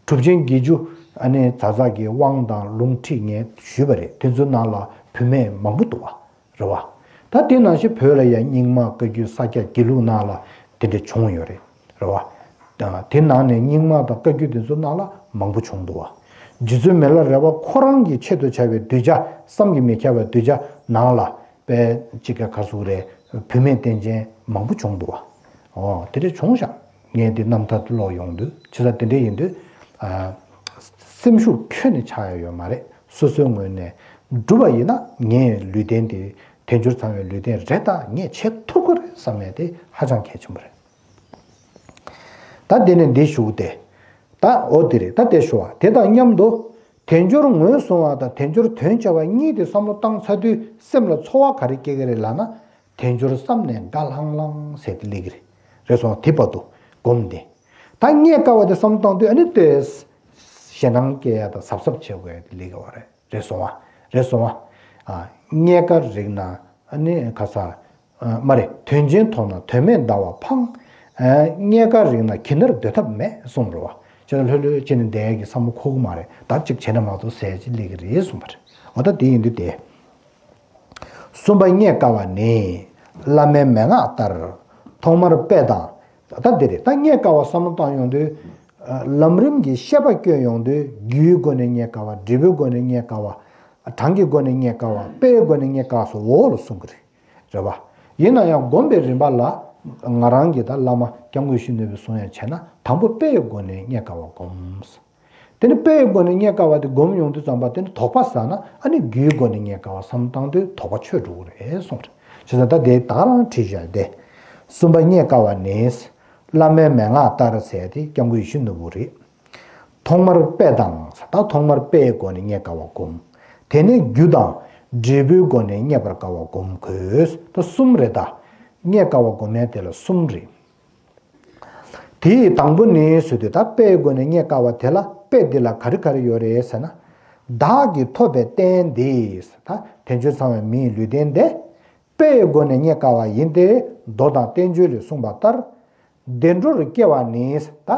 གྲུབ་ཆེན་བརྒྱད་ཅུ་ཨ་ནི་ཛ་ཛ་གི་དབང་དང་ལུང་ཁྲིད་ངས་ཞུས་པ་རེད། དེ་ཚོའི་ནང་ལ་བུད་མེད་མང་པོ་འདུག་བ། རེད་བ། ད་དེ་ནང་བཞིན་བོད་ལ་ཡང་རྙིང་མ་བཀའ་བརྒྱུད་ས་སྐྱ་དགེ་ལུགས་ནང་ལ་དེ་འདྲས་བྱུང་ཡོད་རེད། རེད་བ། དེ་ནང་ནས་རྙིང་མ་དང་བཀའ་བརྒྱུད་དེ་ཚོ་ནང་ལ་མང་པོ་བྱུང་འདུག་བ། རྗེ་བཙུན་མི་ལ་རས་པ་ཁོ་རང་གི་ཆེད་དུ་བྱ་བའི་གདུལ་བྱ་བསམ་གྱིས་མི་ཁྱབ་པའི་གདུལ་བྱ་ནང་ལ། པའི་གཅིག་ག་ག་ཟུག་རེད། བུད་མེད་བསྟན་ཅན་མང་པོ་བྱུང་འདུག་བ། ཨོ་དེ་འདྲས་བྱུང་ཤག་ངས་འདི་རྣམ་ཐར་ཀློག་ཡོང་དུས་བྱས་ཙང་དེ་འདྲས་ཡིན་དུས། ཨ་སེམས་ཤུགས་ཁྱོན་ནས་ཆག་ཡ་ཡོད་མ་རེད། སོ་སོའི་ངོས་ནས་སྒྲུབ་པ་ཡིན་ན་ངའི་ལུས་རྟེན་དེ་དལ་འབྱོར་ཚང་བའི་ལུས་རྟེན་རེད། ད་ངས་བྱེད་ཐུབ་ཀྱི་རེད་བསམ་ཡ་དེ་ཧ་ཅང་གལ་ཆེན་པོ་རེད། ད་དེ་ནས་འདི་ཞུ་སྟེ། ད་འོ་དེ་རེད། ད་དེ་ཞུ་བ་དེ་དང་མཉམ་དུ། དལ་འབྱོར་ངོས་བཟུང་བ་དང་དལ་འབྱོར་དོན་བྱ་བ་གཉིས་དེ་བསམ་བློ་བཏང་ཚར་དུས་སེམས་ལ་ཚོར་བ་ག་རེ་སྐྱེ་གི་རེད་ལབ་ན། དལ་འབྱོར་བསམ་ནས་དགའ་ལྷང་ལྷང་ཟེར་དེ་ལེགས་རེད། རེད་སོང་དེ་བར་དུ་སྒོམ་དེ། ད་རྙེད་དཀའ་བ་དེ་བསམ་བཏང་དུས་ཨ་ནི་ལྟོས། ཞེད་སྣང་སྐྱེ་ཡ་དང་གཟབ་གཟབ་བྱེད་དགོས་ཡ་དེ་ལེགས་བ་རེད། རེད་སོང་བ། རེད་སོང་བ། ཨ། རྙེད་དཀའ་རིག་ན་ཨ་ནི་ཁ་ས། ཨ། མ་རེད། དོན་ཆེན་མཐོང་ན་དོན་མེད་ཟླ་བ་འཕང་། ཨ། རྙེད་དཀའ་རིག་ན་གྱི་ནར་སྡོད་ཐབས་མེད་གསུངས་རེད་བ། བྱས་ན་ལྷོད་ལྷོད་བྱས་ནས་བསྡད་ཡ་གི་བསམ་བློ་འཁོར་གི་མ་རེད། ད་ཅིག་བྱས་ན་མ་གཏོགས་ཟེར་ཅིག་ལེགས་གི་རེད་གསུངས་པ་རེད། འོ་ད་དེ་ཡིན་དུས་དེ། གསུམ་པ་རྙེད་དཀའ་བ་ནི། བླ་མའི་མན་ངག་ལྟར། ཐོག་མར་དཔེ་དང་། ད་འདི་རེད། ད་རྙེད་དཀའ་བ་བསམ་བློ་བཏང་ཡོང་དུས། ལམ་རིམ་གྱི་ཤེས་པ་སྐྱོན་ཡོང་དུས་རྒྱུའི་སྒོ་ནས་རྙེད་དཀའ་བ། འབྲས་བུའི་སྒོ་ནས་རྙེད་དཀའ་བ། གྲངས་ཀྱི་སྒོ་ནས་རྙེད་དཀའ་བ། དཔེའི་སྒོ་ནས་རྙེད་དཀའ་བ་སོགས་འོག་ལ་གསུང་གི་རེད། རེད་བ། ཡིན་ན་ཡང་སྒོམ་པའི་རིམ་པ་ལ། ང་རང་གིས་ད་བླ་མ་སྐྱབས་མགོན་ཡིད་བཞིན་ནོར་བུས་གསུང་ཡ་བྱས་ན་དང་པོ་དཔེའི་སྒོ་ནས་རྙེད་དཀའ་བ་སྒོམ། དེ་ནི་དཔེའི་སྒོ་ནས་རྙེད་དཀའ་བ་དེ་སྒོམ་ཡོང་དུས་ཙམ་པ་དེ་ནི་དོགས་པ་ཟ་ན་ཨ་ནི་རྒྱུའི་སྒོ་ནས་རྙེད་དཀའ་བ་བསམ་བཏང་དུས་དོགས་པ་ཆོད་འགྲོ་གི་རེད་གསུངས་རེད། བྱས་ཙང་ད་དེ་ད་ག་རང་བྲིས་བཞག་སྟེ། གསུམ་པ་རྙེད་དཀའ་བ་ནི། བླ་མའི་མན་ངག་ལྟར་ཟེར་དེ་སྐྱབས་མགོན་ཡིད་བཞིན་ནོར་བུ་རེད། ཐོག་མར་དཔེ་དང་ད་ཐོག་མར་དཔེའི་སྒོ་ནས་རྙེད་དཀའ་བ་སྒོམ། དེ་ནས་རྒྱུ་དང་འབྲས་བུའི་སྒོ་ནས་རྙེད་པར་དཀའ་བ་སྒོམ་དགོས། ད་གསུམ་རེད་ད། རྙེད་དཀའ་བ་སྒོམ་ཡ་དེ་ལ་གསུམ་རེད། དེའི་དང་པོ་ནི་ཟེར་དུས་ད་དཔེའི་སྒོ་ནས་རྙེད་དཀའ་བ་དེ་ལ་དཔེ་འདི་ལ་ག་རེ་ག་རེ་ཡོད་རེད་ཟེར་ན། བདག་གིས་ཐོབ་པའི་རྟེན་འདི། ད་དལ་འབྱོར་ཚང་བའི་མིའི་ལུས་རྟེན་དེ། དཔེའི་སྒོ་ནས་རྙེད་དཀའ་བ་ཡིན་ཏེ། མདོ་དང་བསྟན་བཅོས་ལས་གསུངས་པ་ལྟར། བདེ་འགྲོར་སྐྱེ་བ་ནི། ད་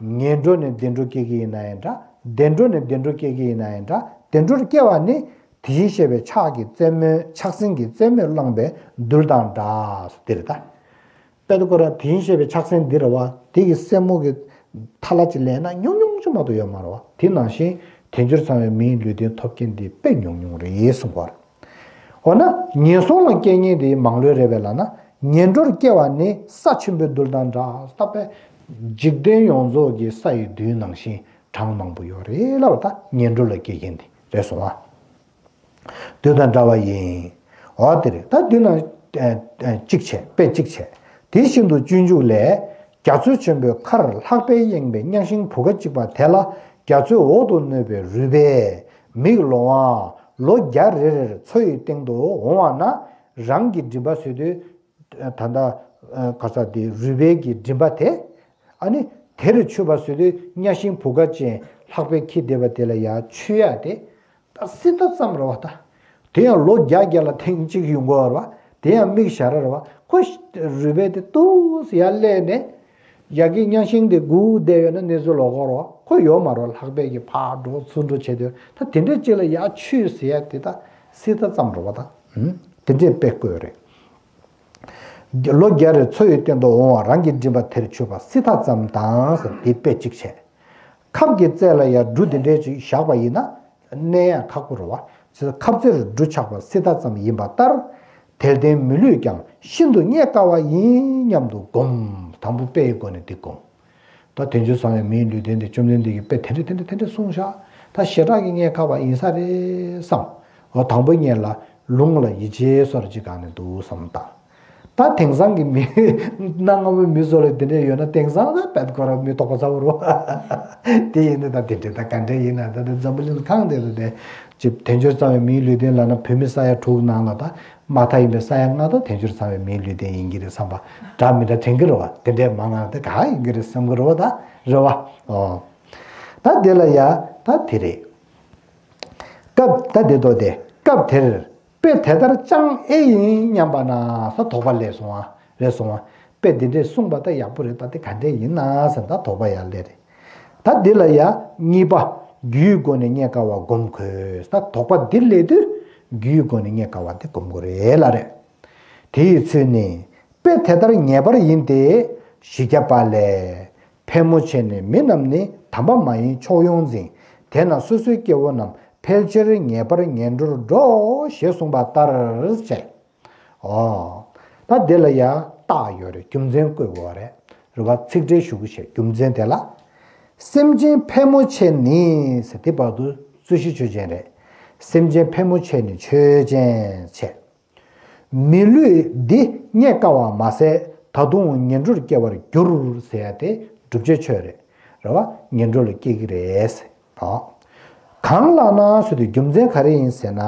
ངན་འགྲོ་ནས་བདེ་འགྲོ་སྐྱེ་གི་ཡིན་ན་ཡང་འདྲ། བདེ་འགྲོ་ནས་བདེ་འགྲོ་སྐྱེ་གི་ཡིན་ན་ཡང་འདྲ། བདེ་འགྲོར་སྐྱེ་བ་ནི་དེ་བཞིན་གཤེགས་པའི་ཕྱག་གི་རྩེ་མོའི་ཕྱག་སེན་གྱི་རྩེ་མོས་བླངས་པའི་རྡུལ་དང་འདྲ། དེ་རེད་ད། དཔེ་ད་ཁོ་རང་དེ་བཞིན་གཤེགས་པའི་ཕྱག་སེན་འདི་རེད་བ། དེ་གི་སེན་མོ་གི་ཐལ་ཅིག་ལེན་ན་ཉུང་ཉུང་ཅིག་མ་གཏོགས་ཡོད་མ་རེད་བ། དེ་ནང་བཞིན་དལ་འབྱོར་ཚང་བའི་མིའི་ལུས་རྟེན་ཐོབ་མཁན་དེ་དཔེ་ཉུང་ཉུང་རེད་གསུངས་པ་རེད། འོ་ན་ངན་སོང་ལ་སྐྱེ་མཁན་དེ་མང་ལོས་རེད་པས་ལབ་ན། ངན་འགྲོར་སྐྱེ་བ་ནི་ས་ཆེན་པོའི་རྡུལ་དང་འདྲ། ད་དཔེ་འཇིག་རྟེན་ཡོངས་རྫོགས་ཀྱི་ས་ཡི་རྡུལ་ནང་བཞིན་གྲངས་མང་པོ་ཡོད་རེད་ལབ་པ། ད་ངན་འགྲོ་ལ་སྐྱེ་མཁན་དེ་རེད་སོང་ཨ། དེ་དང་འདྲ་བ་ཡིན། འོ་དེ་རེད། ད་དེ་ན་ཨ་ཨ་གཅིག་བྱས། དཔེ་གཅིག་བྱས། དེ་བཞིན་དུ་སྤྱོད་འཇུག་ལས། རྒྱ་མཚོ་ཆེན་པོའི་ཁར་ལྷགས་པས་གཡེངས་པའི་གཉའ་ཤིང་བུ་ག་གཅིག་པ་དེ་ལ། རྒྱ་མཚོའི་འོག་ཏུ་གནོད་པའི་རུས་པས་མིག་ལོང་བ། ལོ་བརྒྱ་རེ་རེར་མཚོ་ཡི་སྟེང་དུ་འོང་བ་ན། རང་གི་མགྲིན་པ་ཟེར་དུས། ད་ལྟ་ག་ས་དེ་རུས་པའི་གི་མགྲིན་པ་དེ། ཨ་ནི་དེར་ཆུད་པ་ཟེར་དུས་གཉའ་ཤིང་བུ་ག་ཅན་ལྷགས་པས་འཁྱེར་བསྡད་པ་དེ་ལ་ཡར་ཆུད་ཡ་དེ། ད་སྲིད་མཐའ་ཙམ་རེད་བ་ད། དེ་ཡང་ལོ་བརྒྱ་བརྒྱ་ལ་ཐེངས་གཅིག་ཡོང་གི་ཡོད་རེད་བ། དེ་ཡང་མིག་ཞར་རེད་བ། ཁོ་རུས་པའི་དེ་ཏོག་ཙམ་ཡར་སླེབས་ནས། ཡ་གི་གཉའ་ཤིང་དེ་སྒུག་བསྡད་ཡོད་ན་གནས་ཚུལ་ལོག་གི་རེད་བ། ཁོ་ཡོད་མ་རེད་བ། ལྷགས་པས་ཀྱི་ཕར་འགྲོ་ཚུར་འགྲོ་བྱས་དུས་ད་དེ་འདྲས་ཅིག་ལ་ཡར་ཆུད་ཟེར་ཡ་དེ་ད་སྲིད་མཐའ་ཙམ་རེད་བ་ད། ཧུམ། དེ་འདྲས་དཔེ་བཀོད་རེད། ལོ་བརྒྱ་རེར་མཚོ་ཡི་སྟེང་དུ་འོང་བ། རང་གི་མགྲིན་པ་དེར་ཆུད་པ་སྲིད་མཐའ་ཙམ་དང་ཟེར་དེ་དཔེ་གཅིག་བྱས། ཁབ་ཀྱི་རྩེ་ལ་ཡང་འབྲུ་དེ་འདྲས་ཅིག་བཞག་པ་ཡིན་ན་གནས་ཡང་ཁག་པོ་རེད་བ། ཁབ་རྩེར་འབྲུ་ཆགས་པ་སྲིད་མཐའ་ཙམ་ཡིན་པ་ལྟར། དལ་ལྡན་མི་ལུས་ཀྱང་ཤིན་ཏུ་རྙེད་དཀའ་བ་ཡིན་སྙམ་དུ་བསྒོམ། དང་པོ་དཔེའི་སྒོ་ནས་འདི་བསྒོམ། ད་དལ་འབྱོར་ཚང་བའི་མིའི་ལུས་རྟེན་དེ་བཅོམ་ལྡན་འདས་ཀྱིས་དཔེ་དེ་འདྲ་དེ་འདྲ་དེ་འདྲ་གསུངས་ཤག་ད་ཞེ་དྲག་གི་རྙེད་དཀའ་བ་ཡིན་ས་རེད་བསམ། འོ་དང་པོ་ཉིད་ལ་ལུང་ལ་ཡིད་ཆེས་སོར་ཅིག་གང་ནས་འདུག་བསམ་དང་། ད་དེང་སང་གི་མི་གནའ་སྔ་མོའི་མི་ཚོ་ལ་དེ་འདྲ་ཡོད་ན་དེང་སང་ད་དཔེ་ཁོ་རང་མི་དོགས་པ་ཚ་བོ་རུ། དེ་ཡིན་ན་ད་དེ་འདྲ་ད་ག་འདྲ་ཡིན་ན་ད་ད་འཛམ་བུ་གླིང་གང་དེ་ལ་དེ། ཅིག་དལ་འབྱོར་ཚང་བའི་མིའི་ལུས་རྟེན་ལབ་ན་བོད་མི་ས་ཡ་དྲུག་ནང་ལ་ད་མ་མཐའ་ཡིན་པའི་ས་ཡ་ལྔ་ད་དལ་འབྱོར་ཚང་བའི་མིའི་ལུས་རྟེན་ཡིན་གྱི་རེད་བསམ་པ་འདྲ་མི་འདྲ་དྲན་གྱི་རེད་བ། དེ་འདྲའི་མང་ང་དེ་ག་ཡིན་གྱི་རེད་བསམ་གྱི་རེད་བ་ད། རེད་བ། ཨོ། ད་དེ་ལ་ཡ་ད་དེ་རེད། སྐབས་ད་དེ་ཐོག་དེ་སྐབས་དེར་དཔེ་དེ་ལྟར་ཅང་ཨེ་ཡིན་སྙམ་པ་ན་ས་དོགས་པ་སླེབས་སོང་ཨ། རེད་སོང་ཨ། དཔེ་འདི་འདྲས་གསུངས་པ་ད་ཡག་པོ་རེད། ད་དེ་ག་འདྲས་ཡིན་ན་ཟེར་ད་དོགས་པ་ཡར་སླེབས་རེད། ད་འདི་ལ་ཡ་གཉིས་པ། རྒྱུའི་སྒོ་ནས་རྙེད་དཀའ་བ་སྒོམ་དགོས། ད་དོགས་པ་འདི་སླེབས་དུས་རྒྱུའི་སྒོ་ནས་རྙེད་དཀའ་བ་འདི་སྒོམ་དགོས་རེད་ལ་རེད། དེ་ཡི་ཚུལ་ནི། དཔེ་དེ་ལྟར་ངེས་པར་ཡིན་ཏེ། བཞི་བརྒྱ་པ་ལས། ཕལ་མོ་ཆེ་ནི་མི་རྣམས་ནི་དམ་པ་མ་ཡིན་ཕྱོགས་ཡོངས་འཛིན། དེས་ན་སོ་སོའི་སྐྱེ་བོ་རྣམས་ཕལ་ཆེར་ངེས་པར་ངན་འགྲོར་འགྲོ་ཞེས་གསུངས་པ་ལྟར་བྱས། ཨོ། ད་འདི་ལ་ཡང་རྟགས་ཡོད་རེད། རྒྱུ་མཚན་བཀོད་དགོས་པ་རེད། རེད་བ། ཚིག་འགྲེལ་ཞུ་གི་བྱས། རྒྱུ་མཚན་དེ་ལ། སེམས་ཅན་ཕལ་མོ་ཆེ་ནི་ཟེར་དེ་བར་དུ་རྩོད་གཞི་ཆོས་ཅན་རེད། སེམས་ཅན་ཕལ་མོ་ཆེ་ནི་ཆོས་ཅན་བྱས། མི་ལུས་འདི་རྙེད་དཀའ་བ་མ་ཟད་ད་དུང་ངན་འགྲོར་སྐྱེ་བར་འགྱུར་ཟེར་ཡ་དེ་སྒྲུབ་བྱེད་ཆོས་རེད། རེད་བ། ངན་འགྲོ་ལ་སྐྱེ་གི་རེད་ཟེར། ཨོ། གང་ལགས་ན་ཟེར་དུས་རྒྱུ་མཚན་ག་རེ་ཡིན་ཟེར་ན།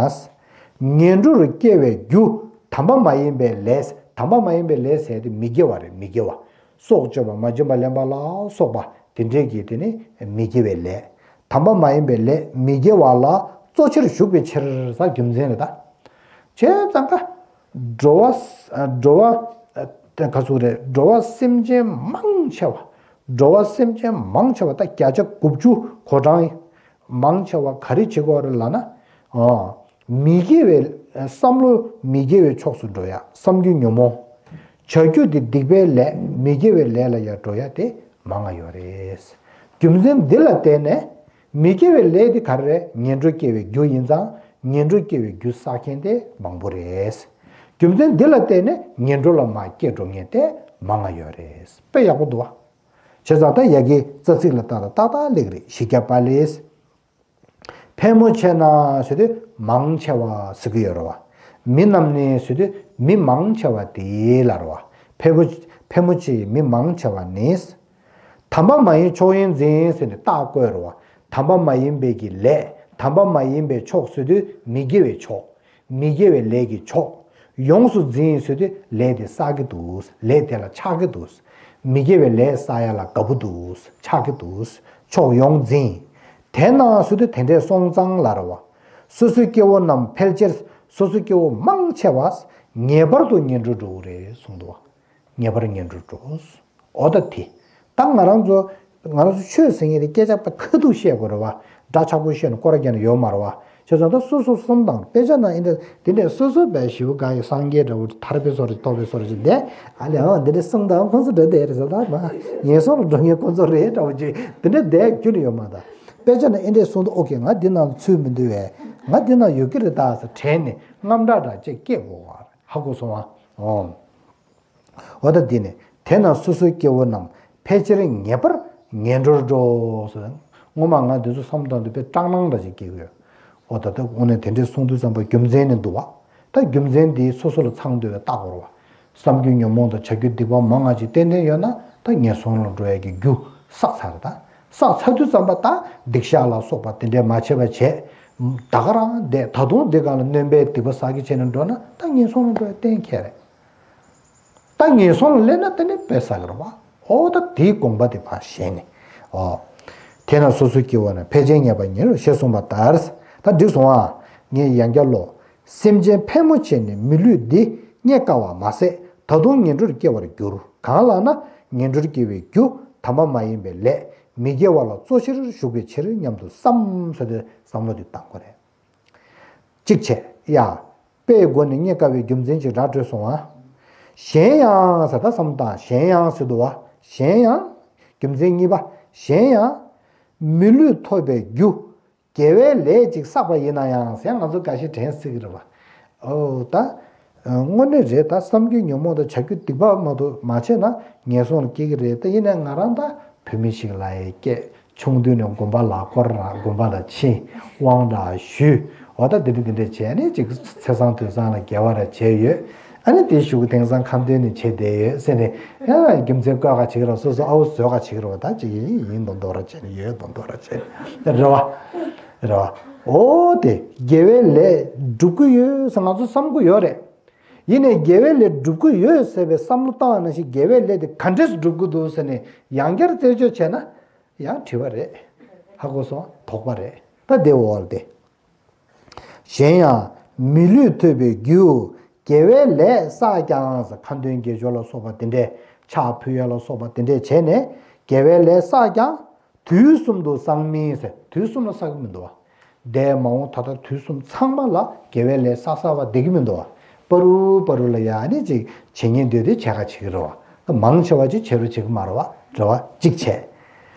ངན་འགྲོར་སྐྱེ་བའི་རྒྱུ་ དམ་པ་མ་ཡིན་པའི་ལས། དམ་པ་མ་ཡིན་པའི་ལས་ཟེར་དེ་མི་དགེ་བ་རེད། མི་དགེ་བ། སྲོག་གཅོད་པ། མ་བྱིན་པ་ལེན་པ་ལ་སོགས་པ་དེ་འདྲའི་གི་དེ་ནི་མི་དགེ་བའི་ལས། དམ་པ་མ་ཡིན་པའི་ལས་མི་དགེ་བ་ལ་གཙོ་ཆེར་ཞུགས་པའི་ཕྱིར་ཟེར་རྒྱུ་མཚན་རེད་ད། བྱས་ཙང་ཀ་འགྲོ་བ། འགྲོ་བ། ག་ཚོད་རེད། འགྲོ་བ་སེམས་ཅན་མང་ཆེ་བ། འགྲོ་བ་སེམས་ཅན་མང་ཆེ་བ་ད་བརྒྱ་ཆ་དགུ་བཅུ་གོ་གྲངས་མང་ཆེ་བ་ག་རེ་བྱེད་དགོས་རེད་ལབ་ན། ཨོ། མི་དགེ་བའི་བསམ་བློ་མི་དགེ་བའི་ཕྱོགས་སུ་འགྲོ་ཡ། བསམ་རྒྱུ་ཉོན་མོངས། བྱ་རྒྱུ་དེ་སྡིག་པའི་ལས། མི་དགེ་བའི་ལས་ལ་ཡ་འགྲོ་ཡ་དེ་མང་ང་ཡོད་རེད། རྒྱུ་མཚན་འདི་ལ་བརྟེན་ནས་མི་དགེ་བའི་ལས་དེ་ག་རེ་རེད། ངན་འགྲོར་སྐྱེ་བའི་རྒྱུ་ཡིན་ཙང་ངན་འགྲོར་སྐྱེ་བའི་རྒྱུ་བསགས་མཁན་དེ་མང་པོ་རེད། རྒྱུ་མཚན་འདི་ལ་བརྟེན་ནས་ངན་འགྲོ་ལ་མར་སྐྱེ་འགྲོ་མཁན་དེ་མང་ང་ཡོད་རེད། དཔེ་ཡག་པོ་འདུག་བ། བྱས་ཙང་ད་ཡ་གི་རྩ་ཚིག་ལ་ལྟ་ལ་ཏག་ཏག་སླེབས་རེད། བཞི་བརྒྱ་པ་ལས། ཕལ་མོ་ཆེ་ན་ཟེར་དུས་མང་ཆེ་བ་ཟེར་གི་ཡོད་རེད་བ། མི་རྣམས་ནི་ཟེར་དུས་མི་མང་ཆེ་བ་དེ་ལ་རེད་བ། ཕལ་པོ། ཕལ་མོ་ཆེ་ཡི་མི་མང་ཆེ་བ་ནི། དམ་པ་མ་ཡིན་ཕྱོགས་ཡིན་འཛིན་ཟེར་ནས་རྟགས་བཀོད་རེད་བ། དམ་པ་མ་ཡིན་པའི་གི་ལས། དམ་པ་མ་ཡིན་པའི་ཕྱོགས་ཟེར་དུས་མི་དགེ་བའི་ཕྱོགས། མི་དགེ་བའི་ལས་ཀྱི་ཕྱོགས། ཡོངས་སུ་འཛིན་ཟེར་དུས་ལས་དེ་བསགས་ཀྱི་འདུག་ལས་དེ་ལ་ཆགས་ཀྱི་འདུག་མི་དགེ་བའི་ལས་བསགས་ཡ་ལ་དགའ་པོ་འདུག་ཆགས་ཀྱི་འདུག་ཕྱོགས་ཡོངས་འཛིན། དེས་ན་ཟེར་དུས་དེ་འདྲས་སོང་ཙང་ལབ་རེད་བ། སོ་སོའི་སྐྱེ་བོ་རྣམས་ཕལ་ཆེར། སོ་སོའི་སྐྱེ་བོ་མང་ཆེ་བ་ངེས་པར་དུ་ངན་འགྲོར་འགྲོ་གི་རེད་གསུངས་འདུག་བ། ངེས་པར་ངན་འགྲོར་འགྲོ། འོ་ད་དེ། ད་ང་རང་ཚོ། ང་རང་ཚོ་ཆོས་ཟེར་མཁན་དེ་སྐད་ཆ་པ་ཁ་ཐུག་བཤད་དགོས་རེད་བ། འདྲ་ཆགས་པོ་བཤད་ནས་སྐོར་རྒྱག་ནས་ཡོད་མ་རེད་བ། བྱས་ཙང་ད་སོ་སོ་གསུམ་དང་དཔེ་ཆ་ནང་ཨེ་འདྲ་དེ་འདྲས་སོ་སོ་བས་ཞིབ་ག་ཡི་སངས་རྒྱས་འདྲ་བོ་ཐར་པའི་བཟོ་རེ་རྟོགས་པའི་བཟོ་རེ་ཞིག་འདས་ཨ་ལས་ཨང་འདི་འདྲས་གསུམ་དང་ཁོང་ཚོ་འདྲ་བསྡད་རེད་ཟེར། ད་མ་ངན་སོང་ལ་འགྲོ་མཁན་ཁོང་ཚོ་རེད་འདྲ་བོ་ཅིག་དེ་འདྲས་བསྡད་རྒྱུ་ནི་ཡོད་མ་ད། དཔེ་ཆ་ནང་ཨེ་འདྲས་གསུངས་འདུག་ཨོ་ཀེ་ང་འདི་ནང་ཚུད་མི་འདུག་བས། ང་འདི་ནང་ཡོད་ཀྱི་རེད་ད་ཟེར་དྲན་ནས་རྔམ་དྲག་དྲག་ཅིག་སྐྱེ་དགོས་བ་རེད། ཧ་གོ་སོང་ཨ། ཨོ། འོ་ད་འདི་ནི་དེས་ན་སོ་སོའི་སྐྱེ་བོ་རྣམས་ཕལ་ཆེར་ངེས་པར་ངན་འགྲོར་འགྲོ་ཟེར། སྔོན་མ་ང་འདི་ཚོ་བསམ་བཏང་དུས་དཔེ་སྐྲག་སྣང་འདྲ་ཞིག་སྐྱེ་གི་ཡོད། འོ་ད་ལྟ་དངོས་གནས་དེ་འདྲའི་གསུང་དུས་ཙམ་པ་རྒྱུ་མཚན་ནི་འདུག་བ། ད་རྒྱུ་མཚན་འདི་སོ་སོ་ལ་ཚང་འདོད་པའི་རྟགས་འོར་བ། བསམ་རྒྱུ་ཉོན་མོངས་དང་བྱ་རྒྱུ་སྡིག་པ་མང་ང་ཅིག་ཏན་ཏན་ཡོད་ན་ད་ངན་སོང་ལ་འགྲོ་ཡ་གི་རྒྱུ་བསགས་ཚར། ད་བསགས་ཚར་དུས་ཙམ་པ་ད་སྡིག་བཤགས་ལ་སོགས་པ་དེ་འདྲའི་མ་བྱས་པ་བྱས། ད་ག་རང་བསྡད་ད་དུང་འདི་གང་ལ་སྣོན་པའི་སྡིག་པ་བསགས་ཀྱི་བྱས་ནས་འགྲོ་ན་ད་ངན་སོང་ལ་འགྲོ་ཡ་གཏན་འཁེལ་རེད། ད་ངན་སོང་ལ་སླེབས་ན་དེ་ནི་དཔེ་བསགས་ཀྱི་རེད་བ། ཨོ་ད་དེའི་དགོངས་པ་དེ་ཕར་ཞེན་ནས། ཨོ། དེས་ན་སོ་སོའི་སྐྱེ་བོ་རྣམས་ཕལ་ཆེར་ངེས་པར་ངན་འགྲོར་ཞེས་གསུངས་པ་ལྟར། ད་འགྲིག་སོང་ཨ། ངས་ཡང་བསྐྱར་ཀློག་སེམས་ཅན་ཕལ་མོ་ཆེ་ནི་མི་ལུས་འདི་རྙེད་དཀའ་བ་མ་ཟད་ད་དུང་ངན་འགྲོར་སྐྱེ་བར་འགྱུར། གང་ལགས་ན་ངན་འགྲོར་སྐྱེ་བའི་རྒྱུ་དམ་པ་མ་ཡིན་པའི་ལས་མི་དགེ་བ་ལ་གཙོ་ཆེར་ཞུགས་པའི་ཕྱིར་སྙམ་དུ་བསམ་ཟེར་ཏེ་བསམ་བློ་འདི་བཏང་དགོས་རེད། གཅིག་བྱས་ཡ། དཔེའི་སྒོ་ནས་རྙེད་དཀའ་བའི་རྒྱུ་མཚན་ཅིག་ར་སྤྲོད་སོང་ཨ། གཞན་ཡང་ཟེར་ད་བསམ་བཏང་གཞན་ཡང་ཟེར་འདུག་བ། གཞན་ཡང་། རྒྱུ་མཚན་གཉིས་པ། གཞན་ཡང་། མི་ལུས་ཐོབ་པའི་རྒྱུ། དགེ་བའི་ལས་ཅིག་བསགས་པ་ཡིན་ན་ཡང་ཟེར་ང་ཚོ་འགའ་ཞིག་དྲན་སྲིད་ཀྱི་རེད་བ། ཨོ་ད། དངོས་གནས་རེད་ད་བསམ་རྒྱུ་ཉོན་མོངས་དང་བྱ་རྒྱུ་སྡིག་པ་མ་གཏོགས་མ་བྱས་ན་ངན་སོང་ལ་སྐྱེ་གི་རེད་ད། ཡིན་ནའི་ང་རང་ད་བོད་མི་ཞིག་ལ་ཡི་སྐད། ཆུང་དུས་ནས་དགོན་པ་ལ་སྐོར་ར་དགོན་པ་ལ་ཕྱིན། དབང་དྲག་ཞུས། འོ་ད་འདི་འདྲ་འདི་འདྲ་བྱས་ནས་ཅིག་ཚེས་བཟང་དུས་བཟང་ལ་དགེ་བ་ར་བྱས་ཡོད། ཨ་ནི་དེའི་གཞུག་གུ་དེང་སང་ཁ་འདོན་ནི་བྱས་བསྡད་ཡོད་ཟེར་ནས་ཡང་རྒྱུ་མཚན་བཀོད་ག་བྱེད་ཀྱི་རོགས་སོ་སོ་ཨའུ་བཟོས་ག་བྱེད་ཀྱི་རོགས་ད་ཅིག་ཡིན་ཡིན་མདོག་མདོག་ར་བྱས་ནས་ཡོད་མདོག་མདོག་ར་བྱས་ནས་རེད་བ། རེད་བ། འོ་དེ་དགེ་བའི་ལས་སྒྲུབ་ཀྱི་ཡོད་ཟེར་ང་ཚོ་བསམ་གྱི་ཡོད་རེད། ཡིན་ནའི་དགེ་བའི་ལས་སྒྲུབ་ཀྱི་ཡོད་ཟེར་བའི་བསམ་བློ་བཏང་བ་ནང་བཞིན་དགེ་བའི་ལས་དེ་ག་འདྲས་སྒྲུབ་ཀྱི་འདུག་ཟེར་ནས་ཡང་བསྐྱར་རྩད་གཅོད་བྱས་ན། ཡང་དྲི་བ་རེད། ཧ་གོ་སོང་དོགས་པ་རེད་ད་དེ་འོག་ལ་དེ། གཞན་ཡང་མི་ལུས་ཐོབ་པའི་རྒྱུ། དགེ་བའི་ལས་བསགས་ཀྱང་ཟེར་ཁ་འདོན་དགེ་སྦྱོར་ལ་སོགས་པ་དེ་འདྲས་ཕྱག་ཕུལ་ཡ་ལ་སོགས་པ་དེ་འདྲས་བྱས་ནས་དགེ་བའི་ལས་བསགས་ཀྱང་དུས་གསུམ་དུ་བསགས་མིན་ཟེར་དུས་གསུམ་ལ་བསགས་ཀྱི་མི་འདུག་བ། འདས་མ་འོངས་ད་ལྟ་དུས་གསུམ་ཚང་མ་ལ་དགེ་བའི་ལས་བསགས་བསགས་པ་བསྡད་ཀྱི་མི་འདུག་བ། པ་རུ་པ་རུ་ལ་ཡ་ནི་ཅིག་བྱེད་ཉེན་འདོད་དེ་བྱེད་ག་བྱེད་ཀྱི་རེད་བ། མང་ཆེ་བ་ཅིག་བྱེད་རུ་བྱེད་ཀྱི་མ་རེད་བ་རེད་བ་གཅིག་བྱས།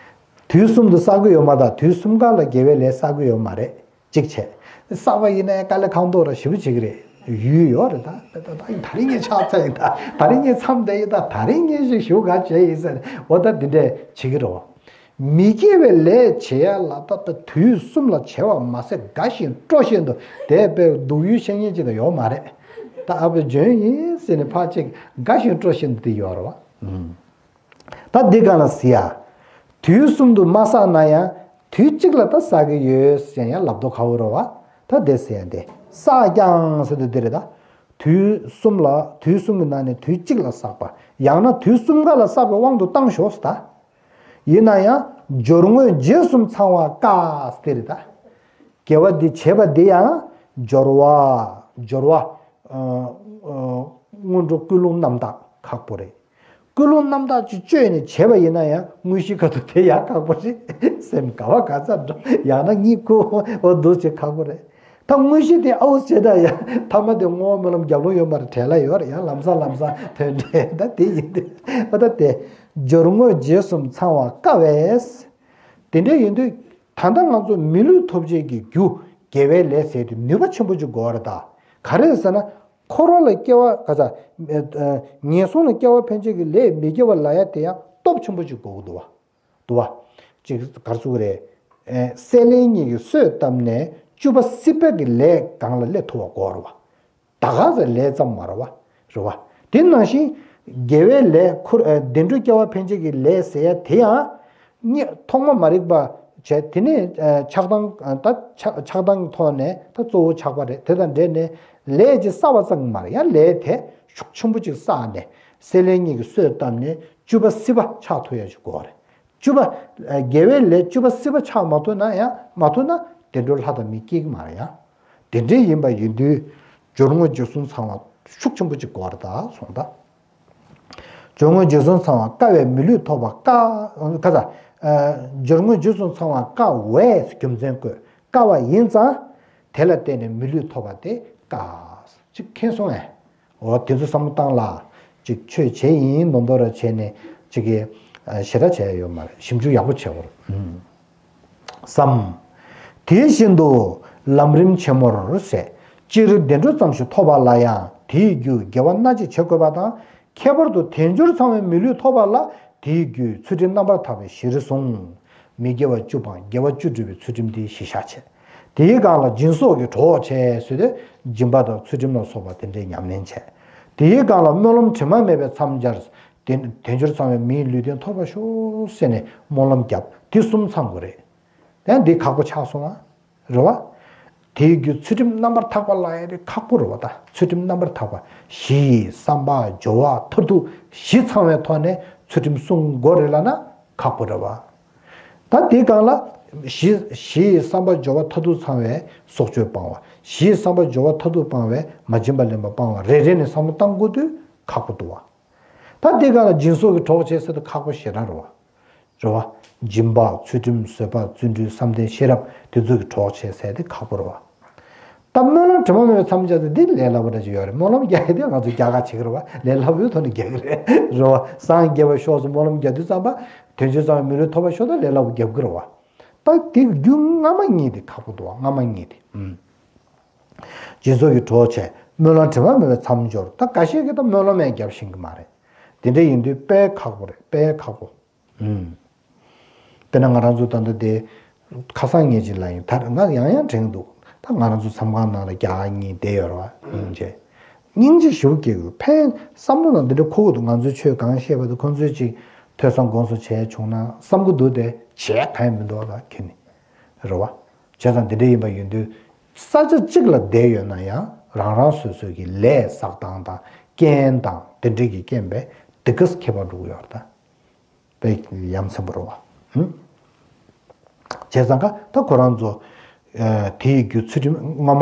དུས་གསུམ་དུ་བསགས་ཀྱི་ཡོད་མ་རེད་ད་དུས་གསུམ་ཀ་ལ་དགེ་བའི་ལས་བསགས་ཀྱི་ཡོད་མ་རེད་གཅིག་བྱས། བསགས་པ་ཡིན་ན་ཡང་དཀའ་ལས་ཁག་མདོག་ར་ཞེ་པོ་བྱེད་ཀྱི་རེད་ཡུལ་ཡོད་རེད་ད་ད་ད་ད་རིང་ངས་ཕྱག་འཚལ་ཡིན་ད་ད་རིང་ངས་མཚམས་བསྡད་ཡིན་ད་ད་རིང་ངས་ཞིག་ཞུ་ག་བྱས་ཡིན་ཟེར་འོ་ད་འདི་འདྲས་བྱེད་ཀྱི་རེད་བ། མི་དགེ་བའི་ལས་བྱེད་ཡ་ལ་ད་ལྟ་དུས་གསུམ་ལ་བྱེད་པ་མ་ཟད་དགའ་བཞིན་སྤྲོ་བཞིན་དུ་དེ་དཔེ་སྡུག་ཡུལ་བཤད་མཁན་ཅིག་ད་ཡོད་མ་རེད། ད་ཨ་ཕའི་འཇོན་ཡིན་ཟེར་ནས་ཕར་ཅིག་དགའ་བཞིན་སྤྲོ་བཞིན་དུ་དེ་ཡོད་རེད་བ། ད་འདི་གང་ལ་ཟེར་ཡ། དུས་གསུམ་དུ་མ་བསགས་ན་ཡང་དུས་གཅིག་ལ་ད་བསགས་ཀྱི་ཡོད་ཟེར་ཡང་ལབ་མདོག་ཁ་བོ་རེད་བ། ད་དེ་ཟེར་ཡ་དེ་བསགས་ཀྱང་ཟེར་དུས་འདི་རེད་ད། དུས་གསུམ་ལ་དུས་གསུམ་གྱི་ནང་ནས་དུས་གཅིག་ལ་བསགས་པ། ཡང་ན་དུས་གསུམ་ཀ་ལ་བསགས་པའི་དབང་དུ་བཏང་ཞོག་ཟེར་ད། ཡིན་ན་ཡང་སྦྱོར་དངོས་རྗེས་གསུམ་ཚང་བ་དཀའ་ཟེར་རེད་ད། དགེ་བ་འདི་བྱེད་པ་འདི་ཡང་སྦྱོར་བ། སྦྱོར་བ། ཨ། ཨ། སྔོན་འགྲོ་ཀུན་སློང་རྣམ་དག་ཁག་པོ་རེད། ཀུན་སློང་རྣམ་དག་ཅིག་བཅོས་ནས་བྱས་པ་ཡིན་ན་ཡང་དངོས་གཞི་ཁ་ཐུག་དེ་ཡང་ཁག་པོ་རེད། སེམས་ག་བ་ག་ཚ་འགྲོ། ཡང་ན་གཉིད་ཁུག་འོ་འདུག་ཅེས་ཁག་པོ་རེད། ད་དངོས་གཞི་དེ་ཨའུ་བྱེད་ད་ཡང་ཐ་མ་དེ་བསྔོ་བ་སྨོན་ལམ་རྒྱབ་ལུགས་ཡོད་མ་རེད། བྲེལ་ལ་ཡོད་རེད། ཡང་ལམ་སང་ལམ་སང་ཐོན་འདྲེ་ད་དེ་ཡིན་དུས་ཨ་ད་དེ་སྦྱོར་དངོས་རྗེས་གསུམ་ཚང་བ་དཀའ་བས། དེ་འདྲ་ཡིན་དུས་ད་ལྟ་ང་ཚོ་མི་ལུས་ཐོབ་བྱེད་ཀྱི་རྒྱུ་དགེ་བའི་ལས་ཟེར་དུས་ནུས་པ་ཆེན་པོ་ཅིག་དགོས་རེད་ད། ག་རེ་ཟེར་ན། འཁོར་བ་ལ་སྐྱེ་བ་ག་ས། ངན་སོང་ལ་སྐྱེ་བ་འཕེན་བྱེད་ཀྱི་ལས་མི་དགེ་བ་ལ་ཡ་དེ་ཡང་སྟོབས་ཆེན་པོ་ཅིག་དགོས་ཀྱི་འདུག་བ། འདུག་བ། ཅིག་གར་ཚུགས་རེད། སྲེད་ལེན་གཉིས་ཀྱིས་གསོས་བཏབ་ནས་བཅུ་པ་སྲིད་པ་གི་ལས་གང་ལ་སླེབས་ཐུབ་པ་དགོས་རེད་བ། ད་ག་ས་ལས་ཙམ་མ་རེད་བ། རེད་བ། དེ་ནང་བཞིན་དགེ་བའི་ལས་ཁུར་བདེ་འགྲོའི་སྐྱེ་བ་འཕེན་བྱེད་ཀྱི་ལས་ཟེར་ཡ་དེ་ཡང་། གཉིས་ཐོག་མ་མ་རིག་པ་བྱས། དེ་ནས་ཆགས་སྡང་ད་ཆགས་སྡང་གི་ཐོག་ནས་ད་གཙོ་བོ་ཆགས་པ་རེད། དེ་དང་འབྲེལ་ནས་ལས་ཀྱི་བསགས་པ་ཙམ་མ་རེད། ཡང་ལས་དེ་ཤུགས་ཆེན་པོ་ཅིག་བསགས་ནས་སྲེད་ལེན་གཉིས་ཀྱིས་གསོས་བཏབ་ནས་བཅུ་པ་སྲིད་པ་ཆགས་ཐུབ་ཡ་ཅིག་དགོས་རེད། བཅུ་པ། དགེ་བའི་ལས་བཅུ་པ་སྲིད་པ་ཆགས་མ་ཐུབ་ན་ཡང་མ་ཐུབ་ན་བདེ་འགྲོ་ལྷ་དང་མི་སྐྱེ་གི་མ་རེད་ཡ། དེ་འདྲའི་ཡིན་པ་ཡིན་དུས་སྦྱོར་དངོས་རྗེས་གསུམ་ཚང་བ་ཤུགས་ཆེན་པོ་ཅིག་དགོས་རེད་ད་གསུངས་ད། སྦྱོར་དངོས་རྗེས་གསུམ་ཚང་བ་དཀའ་བས་མི་ལུས་ཐོབ་པ་དཀའ། ཁ་ཚ། སྦྱོར་དངོས་རྗེས་གསུམ་ཚང་བ་དཀའ་བས་རྒྱུ་མཚན་བཀོད། དཀའ་བ་ཡིན་ཙང་དེ་ལ་བརྟེན་ནས་མི་ལུས་ཐོབ་པ་དེ་དཀའ། ཅིག་མཁྱེན་སོང་ངས། འོ་དེ་ཚོ་བསམ་བློ་བཏང་ལ། ཅིག་ཆོས་བྱེད་ཡིན་མདོག་མདོག་ར་བྱས་ནས་ཅིག་གི་ཞེ་དྲག་བྱས་ཡོད་མ་རེད། ཞིབ་འཇུག་ཡག་པོ་བྱེད་དགོས་རེད། བསམ། དེ་བཞིན་དུ་ལམ་རིམ་ཆེན་མོར་ཟད། སྤྱིར་བདེ་འགྲོ་ཙམ་ཞིག་ཐོབ་པ་ལ་ཡང་དེའི་རྒྱུ་དགེ་བ་སྣ་གཅིག་བྱེད་དགོས་པ་དང་། ཁྱད་པར་དུ་དལ་འབྱོར་ཚང་བའི་མི་ལུས་ཐོབ་པ་ལ་དེའི་རྒྱུའི་ཚུལ་ཁྲིམས་རྣམ་པར་དག་པའི་གཞིར་བཟུང་། མི་དགེ་བ་བཅུ་སྤངས་དགེ་བ་བཅུ་བསྒྲུབས་པའི་ཚུལ་ཁྲིམས་དེ་གཞི་བཞག་བྱས། དེའི་སྒང་ལ་སྦྱིན་སོགས་ཀྱི་གྲོགས་བྱས་ཟེར་ཏེ་སྦྱིན་པ་དང་ཚུལ་ཁྲིམས་ལ་སོགས་པ་དེ་འདྲའི་ཉམས་ལེན་བྱས། དེའི་སྒང་ལ་སྨོན་ལམ་དྲི་མ་མེད་པའི་མཚམས་སྦྱར། དེ་དལ་འབྱོར་ཚང་བའི་མིའི་ལུས་རྟེན་ཐོབ་པར་ཤོག་ཟེར་ནས་སྨོན་ལམ་བརྒྱབ། དེ་གསུམ་ཚང་དགོས་རེད། ཡང་འདི་ཁག་པོ་ཆགས་སོང་ང་། རེད་བ། དེའི་རྒྱུ་ཚུལ་ཁྲིམས་རྣམ་པར་དག་པ་ལ་ཡང་དེ་ཁག་པོ་རེད་བ་ད། ཚུལ་ཁྲིམས་རྣམ་པར་དག་པ། གཞི་ཡི་བསམ་པ་སྦྱོར་བ་མཐར་ཐུག་བཞི་ཚང་བའི་ཐོག་ནས་ཚུལ་ཁྲིམས་སྲུང་དགོས་རེད་ལབ་ན་ཁག་པོ་རེད་བ། ད་དེའི་སྒང་ལ་གཞི་གཞི་ཡི་བསམ་པ་སྦྱོར་བ་མཐར་ཐུག་ཚང་བའི་སྲོག་གཅོད་སྤང་བ། གཞི་ཡི་བསམ་པ་སྦྱོར་བ་མཐར་ཐུག་སྤང་བའི་མ་བྱིན་པ་ལེན་པ་སྤང་བ་རེ་རེ་ནས་བསམ་བློ་བཏང་དགོས་དུས་ཁག་པོ་འདུག་བ། ད་དེ་ག་ལ་སྦྱིན་སོགས་ཀྱི་གྲོགས་བྱེད་ཟེར་དུས་ཁག་པོ་ཞེ་དྲག་རེད་བ། རེད་བ། སྦྱིན་པ་ཚུལ་ཁྲིམས་བཟོད་པ་བརྩོན་འགྲུས་བསམ་གཏན་ཤེས་རབ་དེ་ཚོ་གི་གྲོགས་བྱེད་ཟེར་དེ་ཁག་པོ་རེད་བ། ད་སྨོན་ལམ་དྲི་མ་མེད་པའི་མཚམས་སྦྱར་ཟེར་འདི་ལས་སླ་པོ་འདྲ་ཅིག་ཡོད་རེད། སྨོན་ལམ་རྒྱག་ཡ་དེ་ང་ཚོ་རྒྱ་གར་བྱེད་ཀྱི་རེད་བ། ལས་སླ་པོའི་ཐོག་ནས་རྒྱག་གི་རེད། རེད་བ། སངས་རྒྱས་པ་ཤོག་ཟེར་སྨོན་ལམ་རྒྱག་དུས་ཙམ་པ་དལ་འབྱོར་ཚང་བའི་མི་ལུས་ཐོབ་པ་ཤོག་ད་ལས་སླ་པོ་རྒྱབ་ཀྱི་རེད་བ། ད་དེ་རྒྱུ་སྔ་མ་གཉིས་དེ་ཁག་པོ་འདུག་བ། སྔ་མ་གཉིས་དེ། ཨུམ། སྦྱིན་སོགས་ཀྱི་གྲོགས་བྱས་སྨོན་ལམ་དྲི་མ་མེད་པའི་མཚམས་སྦྱོར། ད་འགའ་ཤས་ཀྱིས་ད་སྨོན་ལམ་ཡང་རྒྱབ་ཤེས་ཀྱི་མ་རེད། དེ་འདྲ་ཡིན་དུས་དཔེ་ཁག་པོ་རེད། དཔེ་ཁག་པོ། ཨུམ། དཔེར་ན་ང་རང་ཚོ་ད་ལྟ་དེ་ཁ་སང་ཉིན་གཅིག་ལ་ཡིན་ད་ང་ཡང་ཡང་དྲན་འདུག་ད་ང་རང་ཚོ་མཚམས་ཁང་ནང་ལ་རྒྱ་གར་གཉིས་བསྡད་ཡོད་རེད་བ། ཨུམ་བྱས། སྙིང་རྗེ་ཞེ་པོ་སྐྱེ་དགོས། ཕན་བསམ་བློ་ནང་འདི་འདྲ་འཁོར་གྱི་འདུག་ང་ཚོས་ཆོས་གང་བཤད་པ་དང་ཁོང་ཚོས་ཅིག་ཐོས་བསམ་སྒོམ་གསུམ་བྱས་བྱུང་ན་བསམ་གྱི་འདུག་དེ་བྱས་གང་ཡང་མི་འདུག་ད་ཁྱེད་ནི། རེད་བ། བྱས་ཙང་འདི་འདྲ་ཡིན་པ་ཡིན་དུས་ས་ཆ་གཅིག་ལ་བསྡད་ཡོད་ན་ཡང་རང་རང་སོ་སོའི་གི་ལས་བསགས་སྟངས་དང་རྐྱེན་དང་དེ་འདྲ་གི་རྐྱེན་པས་འདི་གས་ཁྱད་པར་འགྲོ་གི་ཡོད་རེད་ད། དཔེ་ཡ་མཚན་པོ་རེད་བ། ཧུམ། བྱས་ཙང་ཀ་ད་ཁོ་རང་ཚོ། ཨ། དེའི་རྒྱུ་ཚུལ་ཁྲིམས་སྔ་མ།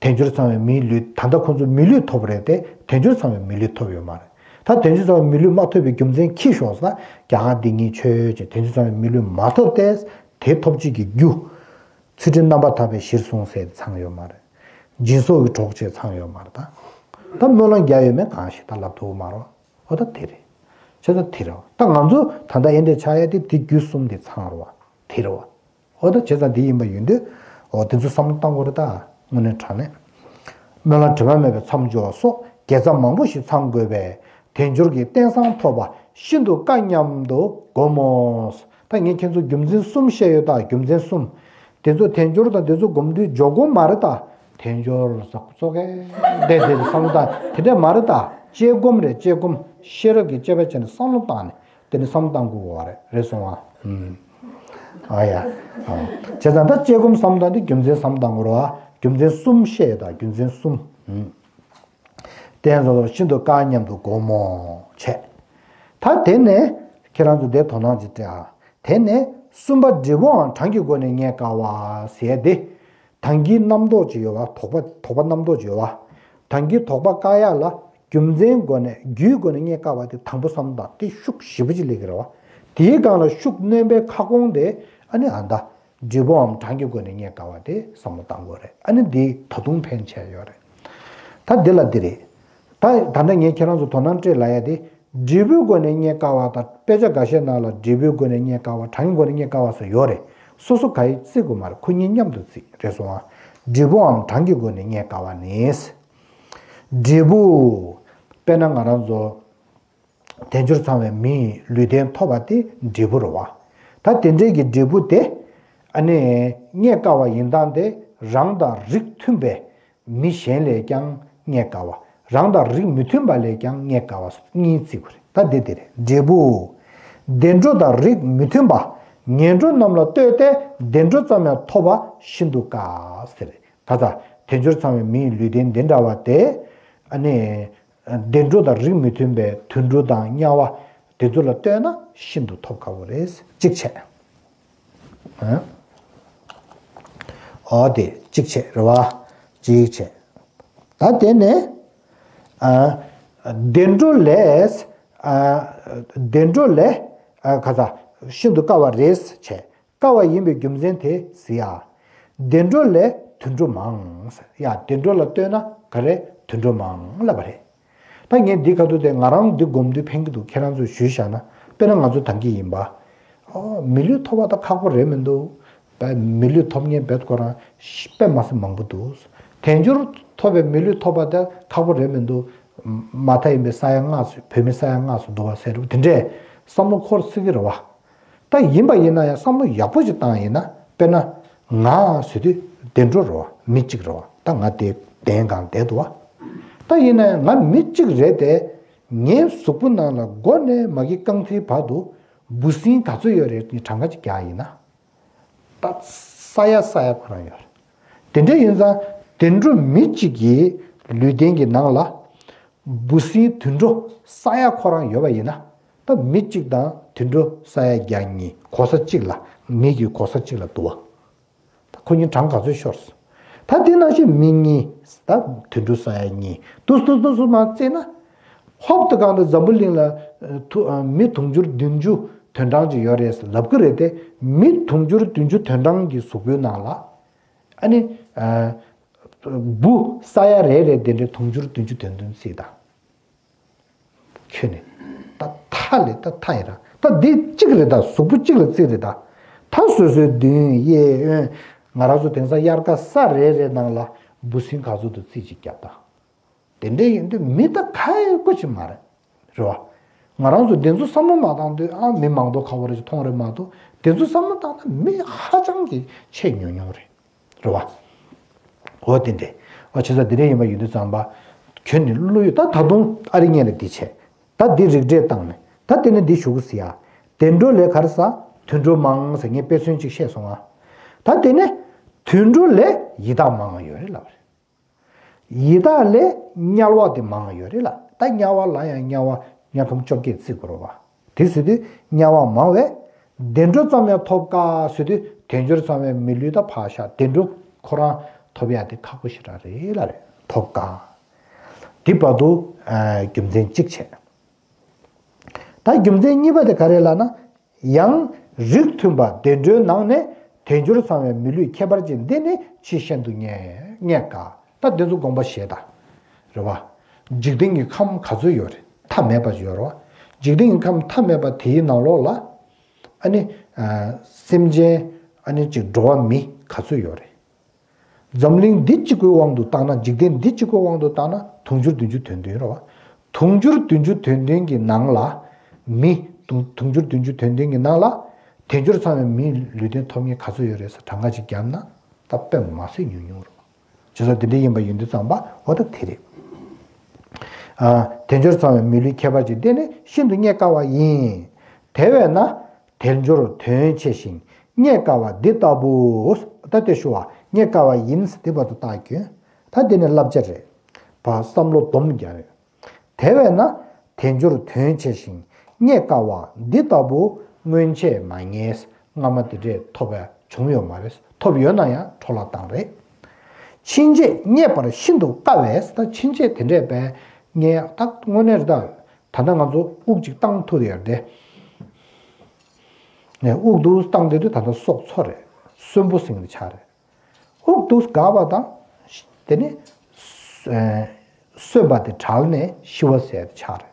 དལ་འབྱོར་ཚང་བའི་མིའི་ལུས་ད་ལྟ་ཁོང་ཚོ་མི་ལུས་ཐོབ་རེད་དེ་དལ་འབྱོར་ཚང་བའི་མི་ལུས་ཐོབ་ཡོད་མ་རེད། ད་དལ་འབྱོར་ཚང་བའི་མི་ལུས་མ་ཐོབ་པའི་རྒྱུ་མཚན་ཁྱི་ཤོག་ཟེར་ན་རྒྱ་གར་འདི་ཉིད་ཆོས་ཅན་དལ་འབྱོར་ཚང་བའི་མི་ལུས་མ་ཐོབ་སྟེ་དེ་ཐོབ་བྱེད་ཀྱི་རྒྱུ། ཚུལ་ཁྲིམས་རྣམ་པར་དག་པའི་གཞིར་བཟུང་ཟེར་ཚང་ཡོད་མ་རེད། སྦྱིན་སོགས་ཀྱི་གྲོགས་བྱས་ཚང་ཡོད་མ་རེད་ད། ད་སྨོན་ལམ་རྒྱག་ཡོད་མེད་གང་ཞིག་ད་ལབ་ཐུབ་མ་རེད། ཨོ་ད་དེ་རེད། བྱས་ཙང་དེ་རེད། ད་ང་ཚོ་ད་ལྟ་ཨེ་འདྲས་ཆགས་ཡ་དེ་དེ་རྒྱུ་གསུམ་དེ་ཚང་རེད་བ། དེ་རེད་བ། ཨོ་ད་བྱས་ཙང་དེ་ཡིན་པ་ཡིན་དུས་ཨོ་དེ་ཚོ་བསམ་བློ་བཏང་དགོས་རེད་ད། དངོས་གནས་དྲང་གནས། སྨོན་ལམ་དྲི་མ་མེད་པའི་མཚམས་སྦྱོར་སོགས་དགེ་རྩ་མང་པོ་ཞིག་ཚང་དགོས་པས་དལ་འབྱོར་གྱི་རྟེན་བཟང་ཐོབ་པ་ཤིན་ཏུ་དཀའ་སྙམ་དུ་བསྒོམ་མོ། ད་ངས་ཁྱེད་ཚོ་རྒྱུ་མཚན་གསུམ་བཤད་ཡོད་ད། རྒྱུ་མཚན་གསུམ། དེ་ཚོ་དལ་འབྱོར་དང་དེ་ཚོ་སྒོམ་དུས་འཇོག་སྒོམ་མ་རེད་ད། དལ་འབྱོར་ཟག་ཙོག་གེ་བསྡད་དེ་བསམ་བློ་བཏང་དེ་འདྲས་མ་རེད་ད། དཔྱད་སྒོམ་རེད། དཔྱད་སྒོམ། ཤེས་རབ་ཀྱི་དཔྱད་པ་བྱས་ནས་བསམ་བློ་བཏང་ནས་དེ་ནས་བསམ་བློ་བཏང་དགོས་པ་རེད། རེད་སོང་ཨ། ཨུམ། ཨ་ཡ། ཨ། བྱས་ཙང་ད་དཔྱད་སྒོམ་བསམ་བློ་བཏང་དུས་རྒྱུ་མཚན་བསམ་བློ་བཏང་དགོས་རེད་བ། རྒྱུ་མཚན་གསུམ་བཤད་ཡོད་ད། རྒྱུ་མཚན་གསུམ། ཨུམ། དེ་ཚོ་ཤིན་ཏུ་དཀའ་སྙམ་དུ་བསྒོམ་མོ་བྱས། ད་དེ་ནས་ཁྱེད་རང་ཚོ་དེ་དོ་སྣང་ཅིག་སྤྲད་ཨ། དེ་ནས་གསུམ་པ་འབྲས་བུའམ་གྲངས་ཀྱི་སྒོ་ནས་རྙེད་དཀའ་བ་ཟེར་ཏེ། དང་གི་རྣམ་རྟོག་ཅིག་ཡོད་པ། དོགས་པ་དོགས་པ་རྣམ་རྟོག་ཅིག་ཡོད་པ། དང་གི་དོགས་པ་བཀག་ཡ་ལ་རྒྱུ་མཚན་སྒོ་ནས་རྒྱུའི་སྒོ་ནས་རྙེད་དཀའ་བ་དེ་དང་པོ་བསམ་བློ་བཏང་དེ་ཤུགས་ཞེ་པོ་ཅིག་སླེབས་ཀྱི་རེད་བ། དེའི་སྒང་ལ་ཤུགས་སྣོན་པའི་ཁ་སྐོང་དེ་ཨ་ནི་ཨ་ད། འབྲས་བུའམ་གྲངས་ཀྱི་སྒོ་ནས་རྙེད་དཀའ་བ་དེ་བསམ་བློ་བཏང་དགོས་རེད། ཨ་ནི་འདི་ད་དུང་ཕན་ཆེ་ཡོད་རེད། ད་འདི་ལ་འདི་རེད། ད་ད་ལྟ་ངས་ཁྱེད་རང་ཚོ་དོ་སྣང་སྤྲད་ལབ་ཡ་དེ། འབྲས་བུའི་སྒོ་ནས་རྙེད་དཀའ་བ་དང་དཔེ་ཆ་འགའ་ཤས་ནང་ལ་འབྲས་བུའི་སྒོ་ནས་རྙེད་དཀའ་བ་གྲངས་ཀྱི་སྒོ་ནས་རྙེད་དཀའ་བ་སོགས་ཡོད་རེད། སོ་སོ་ག་ཡི་བརྩི་དགོས་མ་རེད། ཁོ་གཉིས་མཉམ་དུ་བརྩི་རེད་སོང་ཨ། འབྲས་བུའམ་གྲངས་ཀྱི་སྒོ་ནས་རྙེད་དཀའ་བ་ནི། འབྲས་བུ། དཔེར་ན་ང་རང་ཚོ། དལ་འབྱོར་ཚང་བའི་མི་ཡི་ལུས་རྟེན་ཐོབ་པ་དེ་འབྲས་བུ་རེད་བ། ད་དེ་འདྲའི་གི་འབྲས་བུ་དེ་ཨ་ནི་རྙེད་དཀའ་བ་ཡིན་སྟངས་དེ་རང་དང་རིགས་མཐུན་པའི་མི་གཞན་ལས་ཀྱང་རྙེད་དཀའ་བ། རང་དང་རིགས་མི་མཐུན་པ་ལས་ཀྱང་རྙེད་དཀའ་བ་གཉིས་བརྩི་དགོས་རེད། ད་དེ་དེ་རེད། འབྲས་བུ། བདེ་འགྲོ་དང་རིགས་མི་མཐུན་པ། ངན་འགྲོ་རྣམས་ལ་ལྟོས་ཏེ་བདེ་འགྲོ་ཙམ་ཡང་ཐོབ་པ་ཤིན་ཏུ་དཀའ་ཟེར། ད་ལྟ་དལ་འབྱོར་ཚང་བའི་མི་ཡི་ལུས་རྟེན་འདི་འདྲ་བ་དེ་ཨ་ནི། བདེ་འགྲོ་དང་རིགས་མི་མཐུན་པའི་དུད་འགྲོ་དང་དམྱལ་བ་དེ་ཚོ་ལ་ལྟོས་ན་ཤིན་ཏུ་ཐོབ་དཀའ་བོ་རེད། གཅིག་བྱས། ཨ། འོ་དེ་གཅིག་བྱས་རེད་བ། གཅིག་བྱས། ད་དེ་ནས་ཨ། བདེ་འགྲོ་ལས་ཨ། བདེ་འགྲོ་ལས་ཨ། ག་ས་ཤིན་ཏུ་དཀའ་བ་རེད་བྱས། དཀའ་བ་ཡིན་པའི་རྒྱུ་མཚན་དེ་གཟིགས་ཨ། བདེ་འགྲོ་ལས་དུད་འགྲོ་མང་། ཡ་བདེ་འགྲོ་ལ་ལྟོས་ན་ག་རེ་དུད་འགྲོ་མང་ལབ་པ་རེད། ད་ངས་འདི་ག་དུས་དེ་ང་རང་འདི་སྒོམ་དུས་ཕན་གྱི་འདུག་ཁྱེད་རང་ཚོས་ཞུས་བཞག་ན་དཔེར་ན་ང་ཚོ་ད་གིན་ཡིན་པ། ཨོ་མི་ལུས་ཐོབ་པ་ད་ཁག་པོ་རེད་མི་འདུག་བས་མི་ལུས་ཐོབ་མཁན་བས་ཁོ་རང་དཔེ་མ་སྲིད་མང་པོ་འདུག་དལ་འབྱོར་ཐོབ་པའི་མི་ལུས་ཐོབ་པ་ད་ཁག་པོ་རེད་མི་འདུག་མ་མཐའ་ཡིན་པའི་ས་ཡ་ལྔ་སུ་བོད་མི་ས་ཡ་ལྔ་སུ་འདུག་བ་ཟེར་རུ་དེ་འདྲས་བསམ་བློ་འཁོར་སྲིད་ཀྱི་རེད་བ། ད་ཡིན་པ་ཡིན་ན་ཡང་བསམ་བློ་ཡག་པོ་ཞིག་བཏང་ཡིན་ན་དཔེར་ན་ང་ཟེར་དུས་བདེ་འགྲོ་རེད་བ། མི་གཅིག་རེད་བ། ད་ང་དེ་གདན་གང་བསྡད་འདུག་བ། ད་ཡིན་ན་ཡང་ང་མི་གཅིག་རེད་དེ། ངའི་གཟུགས་པོ་ནང་ལ་མགོ་ནས་མ་གི་རྐང་མཐིལ་བར་དུ་འབུ་སྲིན་ག་ཚོད་ཡོད་རེད་ནི་གྲངས་ཀ་ཅིག་རྒྱག་ཡིན་ན། ད་ས་ཡ་ས་ཡ་ཁོ་རང་ཡོད་རེད། དེ་འདྲ་ཡིན་ཙང་དེ་འགྲོ་མི་གཅིག་གི་ལུས་རྟེན་གྱི་ནང་ལ་འབུ་སྲིན་དུད་འགྲོ་ས་ཡ་ཁོ་རང་ཡོད་པ་ཡིན་ན། ད་མི་གཅིག་དང་དུད་འགྲོ་ས་ཡ་བརྒྱ་གཉིས་གོ་ས་གཅིག་ལ་མི་གི་གོ་ས་གཅིག་ལ་འདུ་བ། ད་ཁོ་གཉིས་གྲངས་ག་ཚོད་ཤོར་སོང་། ད་དེ་ནང་བཞིན་མི་གཉིས་ད་དུད་འགྲོ་ས་ཡ་གཉིས་འདུག་འདུག་འདུག་སུ་མ་བརྩིས་ན། ཧོབ་ཏེ་གང་དུ་འཛམ་བུ་གླིང་ལ་ཐུ་མི་དུང་ཕྱུར་བདུན་ཅུ་དོན་གྲངས་ཅིག་ཡོད་རེད་ལབ་ཀྱི་རེད་དེ། མི་དུང་ཕྱུར་བདུན་ཅུ་དོན་གྲངས་ཀྱི་གཟུགས་པོའི་ནང་ལ་ཨ་ནི་འབུ་ས་ཡ་རེ་རེ་དེ་འདྲའི་དུང་ཕྱུར་བདུན་ཅུ་དོན་བདུན་བརྩིས་དང་། ཁྱོད་ནི་ད་མཐའ་ལས་ད་མཐའ་ཡིན་ར། ད་འདི་གཅིག་རེད་ད། གཟུགས་པོ་གཅིག་ལ་བརྩིས་རེད་ད། ད་སོ་སོའི་མདུན་གཡས་གཡོན་ང་རང་ཚོ་དེང་སང་དབྱར་ཁ་ས་རེ་རེ་ནང་ལ་འབུ་སྲིན་ག་ཚོད་འདུག་རྩིས་ཅིག་བརྒྱབ་ད། དེ་འདྲ་ཡིན་དུས་མི་ད་ག་ཡི་སྐུ་ཅིག་མ་རེད། རེད་བ། ང་རང་ཚོ་འདི་ཚོ་བསམ་བློ་མ་བཏང་དུས་ཨ་མི་མང་དོ་ཁ་བོ་རེ་ཅིག་མཐོང་རེད་མ་གཏོགས་དེ་ཚོ་བསམ་བློ་བཏང་ན་མི་ཧ་ཅང་གི་ཆེས་ཉུང་ཉུང་རེད། རེད་བ། འོ་དེ་འདྲས། འོ་བྱས་ཙང་དེ་འདྲས་ཡིན་པ་ཡིན་དུས་ཙམ་པ། ཁྱོད་ནི་བློ་ཡོད་ད་ད་དུང་ཨ་རི་ངས་ལ་འདི་བྱས། ད་འདི་རིགས་འགྲེ་བཏང་ནས་ད་དེ་ནས་འདི་ཞུ་གི་ཟེར་ཡ། བདེ་འགྲོ་ལས་ག་རེ་ཟ། དུད་འགྲོ་མང་ཟེར་ངས་དཔེ་མཚོན་གཅིག་བཤད་སོང་ང་། ད་དེ་ནས་དུད་འགྲོ་ལས་ཡི་དྭགས་མང་ང་ཡོད་རེད་ལབ་རེད། ཡི་དྭགས་ལས་དམྱལ་བ་དེ་མང་ཡོད་རེད་ལ། ད་དམྱལ་བ་ལ་ཡང་དམྱལ་བ་དམྱལ་ཁམས་བཅོ་བརྒྱད་བརྩི་དགོས་རེད་བ། དེ་ཟེར་དུས་དམྱལ་བ་མང་བས་བདེ་འགྲོ་ཙམ་ཡང་ཐོབ་དཀའ་ཟེར་དུས་དལ་འབྱོར་ཚང་བའི་མི་ལུས་ད་ཕར་བཞག་བདེ་འགྲོ་ཁོ་རང་ཐོབ་ཡག་དེ་ཁག་པོ་ཞེ་དྲག་རེད་ལ་རེད། ཐོབ་དཀའ། དེ་བར་དུ་ཨ་རྒྱུ་མཚན་གཅིག་བྱས། ད་རྒྱུ་མཚན་གཉིས་པ་དེ་ག་རེ་ལབ་ན། ཡང་རིགས་མཐུན་པ་བདེ་འགྲོའི་ནང་ནས་དལ་འབྱོར་ཚང་བའི་མི་ལུས་ཁྱད་པར་ཅན་འདི་ནི་ཆེས་ཤིན་ཏུ་རྙེད་རྙེད་དཀའ། ད་འདི་ཚོ་དགོངས་པ་བཞེས་དང་། རེད་བ། འཇིག་རྟེན་གྱི་ཁམས་ག་ཚོད་ཡོད་རེད། མཐའ་མེད་པ་ཡོད་རེད་བ། འཇིག་རྟེན་གྱི་ཁམས་མཐའ་མེད་པ་དེའི་ནང་ལོགས་ལ། ཨ་ནི། ཨ། སེམས་ཅན་ཨ་ནི་ཅིག་འགྲོ་བ་མི་ག་ཚོད་ཡོད་རེད། འཛམ་གླིང་འདི་གཅིག་པུའི་དབང་དུ་བཏང་ན། འཇིག་རྟེན་འདི་གཅིག་པུའི་དབང་དུ་བཏང་ན་དུང་ཕྱུར་བདུན་ཅུ་དོན་བདུན་རེད་བ། དུང་ཕྱུར་བདུན་ཅུ་དོན་བདུན་གྱི་ནང་ལ་མི་དུང་དུང་ཕྱུར་བདུན་ཅུ་དོན་བདུན་གྱི་ནང་ལ་དལ་འབྱོར་ཚང་བའི་མིའི་ལུས་རྟེན་ཐོབ་མཁན་ག་ཚོད་ཡོད་རེད་ཟེར་གྲངས་ཀ་ཅིག་བརྒྱབ་ན་ད་དཔེ་མ་སྲིད་ཉུང་ཉུང་རེད། བྱས་ཙང་དེ་འདྲ་ཡིན་པ་ཡིན་དུས་ཙམ་པ་འོ་ད་དེ་རེད། ཨ། དལ་འབྱོར་ཚང་བའི་མི་ལུས་ཁྱད་པར་ཅན་འདི་ནི་ཤིན་ཏུ་རྙེད་དཀའ་བ་ཡིན། དེ་བས་ན། དལ་འབྱོར་དོན་ཆེ་ཞིང་རྙེད་དཀའ་བ་འདི་ལྟ་བུ། ད་དེ་ཞུ་བ་རྙེད་དཀའ་བ་ཡིན་འདི་བར་དུ་བཏགས་རྒྱུ། ད་འདི་ནི་བསླབ་བྱ་རེད། བ་བསམ་བློ་སྡོམ་རྒྱག་རེད། དེ་བས་ན་དལ་འབྱོར་དོན་ཆེ་ཞིང་རྙེད་དཀའ་བ་འདི་ལྟ་བུ་སྔོན་ཆད་མ་རྙེད། སྔ་མ་དེ་འདྲས་ཐོབ་པ་བྱུང་ཡོད་མ་རེད། ཐོབ་ཡོད་ན་ཡང་འཕྲོ་བརླག་བཏང་རེད། ཕྱིན་ཆད་རྙེད་པར་ཤིན་ཏུ་དཀའ་བས། ད་ཕྱིན་ཆད་དེ་འདྲས་པས་རྙེད་ད་དངོས་གནས་རེད། ད་ད་ལྟ་ང་ཚོ་དབུགས་གཅིག་བཏང་ཐུབ་ཡོད་དེ། ནས་དབུགས་འདུག་བཏང་བསྡད་དུས་ད་ལྟ་སྲོག་འཚོ་རེད། གསོན་པོ་ཟིན་པའི་ཆ་རེད། དབུགས་འདུག་འགག་པ་དང་། དེ་ནི། ཨེ། གསོན་པ་དེ་བྲལ་ནས་ཤི་བ་ཟེར་ཆགས་རེད།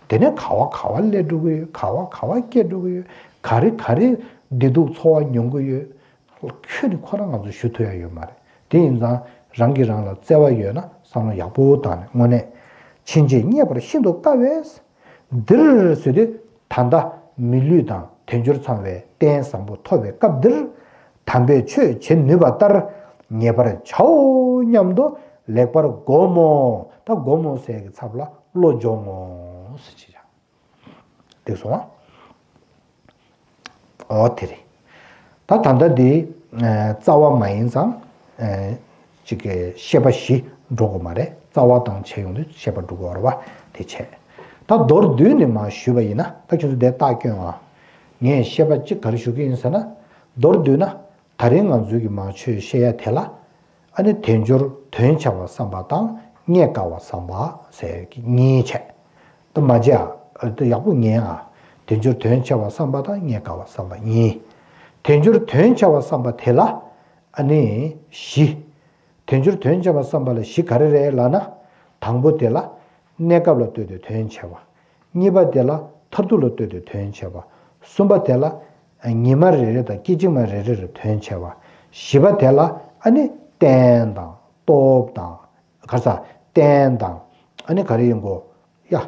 དེ་ནས་ག་བ་ག་བ་སླེབས་འགྲོ་གི་ཡོད། ག་བ་ག་བ་སྐྱེས་འགྲོ་གི་ཡོད། ག་རེ་ག་རེ་བདེ་སྡུག་འཚོ་བ་མྱོང་གི་ཡོད། ཁྱོད་ནི་ཁོ་རང་ང་ཚོ་ཞུ་ཐུབ་ཡ་ཡོད་མ་རེད། དེ་ཡིན་ཙང་རང་གིས་རང་ལ་བརྩེ་བ་ཡོད་ན་བསམ་བློ་ཡག་པོ་བཏང་ནས་དངོས་གནས་ཕྱིན་ཆད་རྙེད་པར་ཤིན་ཏུ་དཀའ་བས། འདིར་ཟེར་དུས་ད་ལྟ་མི་ལུས་དང་དལ་འབྱོར་ཚང་བའི་རྟེན་བཟང་པོ་ཐོབ་པའི་སྐབས་འདིར་དམ་པའི་ཆོས་བྱེད་ནུས་པ་ལྟར་ངེས་པར་བྱའོ་སྙམ་དུ་ལེགས་པར་བསྒོམ་མོ། ད་བསྒོམ་མོ་ཟེར་གྱི་ཚབ་ལ་བློ་སྦྱོང་ངོ་ཟེར་གྱི་ཡ། འགྲིག་སོང་ཨ། འོ་དེ་རེད། ད་ད་ལྟ་འདི། ཨ། རྩ་བ་མ་ཡིན་ཙང་། ཨ། ཅིག་གི་བཤད་པ་བཞི་འགྲོ་དགོས་མ་རེད། རྩ་བ་དང་བྱས་ཡོང་དུས་བཤད་པ་འགྲོ་དགོས་རེད་བ། དེ་བྱས། ད་མདོར་བསྡུས་ནས་མར་ཞུས་པ་ཡིན་ན། ད་ཁྱོད་ཚོ་དེ་རྟགས་སྐྱོན་ཨ། ངས་བཤད་པ་གཅིག་ག་རེ་ཞུ་གི་ཡིན་ཟེར་ན། མདོར་བསྡུས་ན། ད་རིང་ང་ཚོའི་གི་མར་ཆོས་བཤད་ཡ་དེ་ལ། ཨ་ནི་དལ་འབྱོར་དོན་ཆེ་བ་བསམ་པ་དང་རྙེད་དཀའ་བ་བསམ་པ་ཟེར་གྱི་གཉིས་བྱས། ད་མ་བརྗེད་ཨ། ད་ཡག་པོ་ཉན་ཨ། དལ་འབྱོར་དོན་ཆེ་བ་བསམ་པ་དང་རྙེད་དཀའ་བ་བསམ་པ་གཉིས། དལ་འབྱོར་དོན་ཆེ་བ་བསམ་པ་དེ་ལ་ཨ་ནི་བཞི། དལ་འབྱོར་དོན་ཆེ་བ་བསམ་པ་ལ་བཞི་ག་རེ་རེད་ལབ་ན། དང་པོ་དེ་ལ་གནས་སྐབས་ལ་ལྟོས་ཏེ་དོན་ཆེ་བ། གཉིས་པ་དེ་ལ་མཐར་ཐུག་ལ་ལྟོས་ཏེ་དོན་ཆེ་བ། གསུམ་པ་དེ་ལ་ཉི་མ་རེ་རེ་དང་སྐད་ཅིག་མ་རེ་རེ་ལ་དོན་ཆེ་བ། བཞི་པ་དེ་ལ་ཨ་ནི་རྟེན་དང་སྟོབས་དང་། ག་ས། རྟེན་དང་། ཨ་ནི་ག་རེ་ཡིན་གོ། ཡ། ཨ།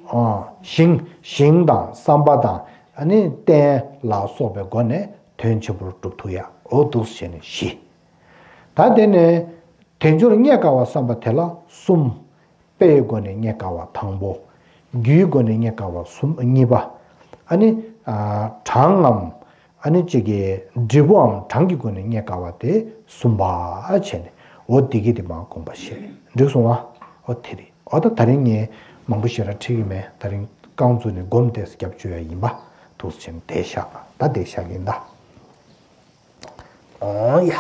ཨ། ཞིང་། ཞིང་དང་བསམ་པ་དང་། ཨ་ནི་རྟེན་ལ་སོགས་པའི་སྒོ་ནས་དོན་ཆེན་པོར་སྒྲུབ་ཐུབ་ཡ། འོ་འདུག་སེ་བྱས་ནས་བཞི། ད་དེ་ནས་དལ་འབྱོར་རྙེད་དཀའ་བ་བསམ་པ་དེ་ལ་གསུམ། དཔེའི་སྒོ་ནས་རྙེད་དཀའ་བ་དང་པོ། རྒྱུའི་སྒོ་ནས་རྙེད་དཀའ་བ་གསུམ། གཉིས་པ། ཨ་ནི། ཨ། གྲངས་ངམ། ཨ་ནི་གཅིག་གི་འབྲས་བུའམ་གྲངས་ཀྱི་སྒོ་ནས་རྙེད་དཀའ་བ་དེ་གསུམ་པ་བྱས་ནས། འོ་དེ་གི་དེ་མར་དགོངས་པ་བཞེས། འགྲིག་སོང་ཨ། འོ་དེ་རེད། འོ་ད་ད་རིང་ངས་མང་པོ་ཞེ་དྲག་ཁྲིད་ཀྱི་མེད། ད་རིང་རྐང་བཙུགས་ནས་སྒོམ་བལྟས་སེ་རྒྱབ་བཅོས་ཡ་ཡིན་པ། འདུག་སེ་བྱས་ནས་བསྡད་བཞག་ད་བསྡད་བཞག་གི་ཡིན་ད། འོ་ཡ།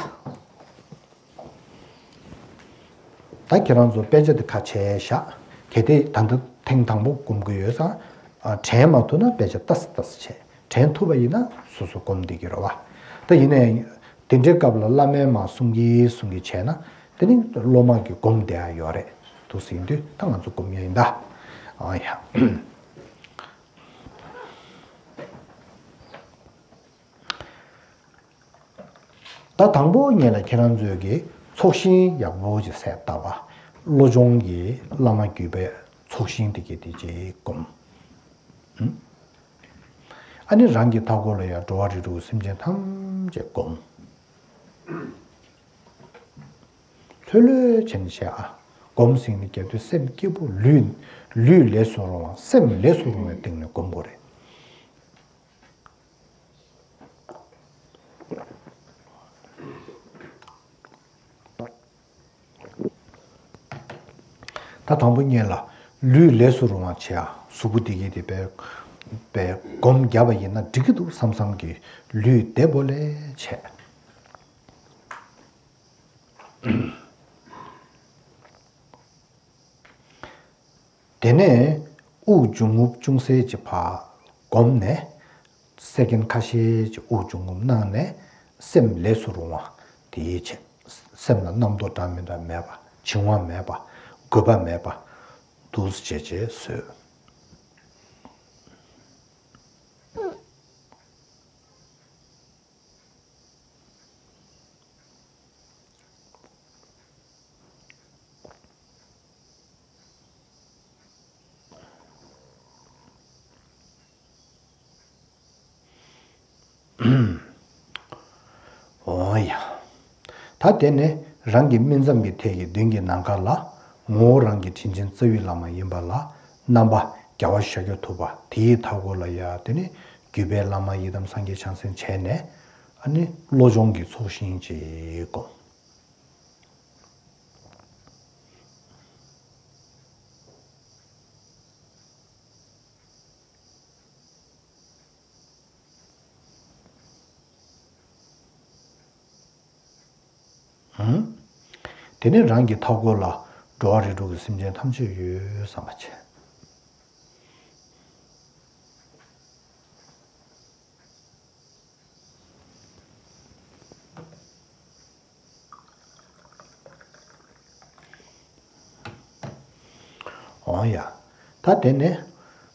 ད་ཁྱེད་རང་ཚོ་དཔེ་ཆ་དེ་ཁ་ཕྱེ་བཞག་གལ་ཏེ་ད་ལྟ་ཐེངས་དང་པོ་སྒོམ་གྱི་ཡོད་ཙང་། ཨ། དྲན་མ་ཐུབ་ན་དཔེ་ཆ་ལྟ་སེ་ལྟ་སེ་བྱས། དྲན་ཐུབ་པ་ཡིན་ན་སོ་སོ་སྒོམ་བསྡད་ཀྱི་རེད་བ། ད་ཡིན་ནའི་དེ་འདྲའི་སྐབས་ལ་བླ་མས་མར་གསུང་གི་གསུང་གི་བྱས་ན། དེ་ནི་སློབ་མ་གིས་སྒོམ་བསྡད་ཡ་ཡོད་རེད། འདུག་སེ་ཡིན་དུས་ད་ང་ཚོ་སྒོམ་ཡ་ཡིན་ད། ཨ་ཡ། ད་དང་པོ་ཉིད་ལ་ཁྱེད་རང་ཚོས་ཀྱི་ཚོགས་ཞིང་ཡག་པོ་ཅིག་གསལ་བཏབ་པ། བློ་སྦྱོང་གི་བླ་མ་བརྒྱུད་པའི་ཚོགས་ཞིང་དེ་གའི་དེ་ཅིག་སྒོམ། ཨ་ནི་རང་གི་མཐའ་འཁོར་ལ་ཡང་འགྲོ་བ་རིགས་དྲུག་སེམས་ཅན་ཐམས་ཅད་སྒོམ། ལྷོད་ལྷོད་བྱས་ནས་བྱས་ཨ། སྒོམ་ཟེར་ནས་རྒྱབ་དུས་སེམས་སྐྱིད་པོ། ལུས། ལུས་ལས་སུ་རུང་བ། སེམས་ལས་སུ་རུང་བའི་སྟེང་ནས་སྒོམ་དགོས་རེད། ད་དང་པོ་ཉིད་ལ་ལུས་ལས་སུ་རུང་བ་བྱེད་ཨ། གཟུགས་པོ་འདི་གི་དེ་བས་བས་སྒོམ་བརྒྱབ་པ་ཡིན་ན་འགྲིག་གི་འདུག་བསམ་བསམ་གྱི་ལུས་བདེ་པོ་ལས་བྱས། དེ་ནས་དབུགས་འབྱུང་རྔུབ་ཅུང་ཟད་ཅིག་ཕར་བསྒོམས་ནས། སེ་ཀེན་ཁ་ཤས་ཅིག་དབུགས་འབྱུང་རྔུབ་གནང་ནས། སེམས་ལས་སུ་རུང་བ་དེའི་ཆེད། སེམས་ལ་རྣམ་རྟོག་འདྲ་མི་འདྲ་མེད་པ། འཆིང་བ་མེད་པ། རྒོད་པ་མེད་པ། འདུག་སེ་བྱས་བྱས་བཟོས། འོ་ཡ། ད་དེ་ནས་རང་གི་སྨིན་མཚམས་ཀྱི་ཐད་ཀྱི་མདུན་གྱི་ནམ་མཁའ་ལ། ངོ་བོ་རང་གི་དྲིན་ཅན་རྩ་བའི་བླ་མ་ཡིན་པ་ལ་རྣམ་པ་རྒྱལ་བ་ཤཱཀྱ་ཐུབ་པ། དེའི་མཐའ་འཁོར་ལ་ཡ་དེ་ནི་བརྒྱུད་པའི་བླ་མ་ཡི་དམ་སངས་རྒྱས་བྱང་སེམས་བྱས་ནས། ཨ་ནི་བློ་སྦྱོང་གི་ཚོགས་ཞིང་ཅིག་བསྒོམ། དེ་ནས་རང་གི་མཐའ་འཁོར་ལ་འགྲོ་བ་རིགས་དྲུག་གི་སེམས་ཅན་ཐམས་ཅད་ཡོད་བསམ་པ་བྱས། འོང་ཡ། ད་དེ་ནས་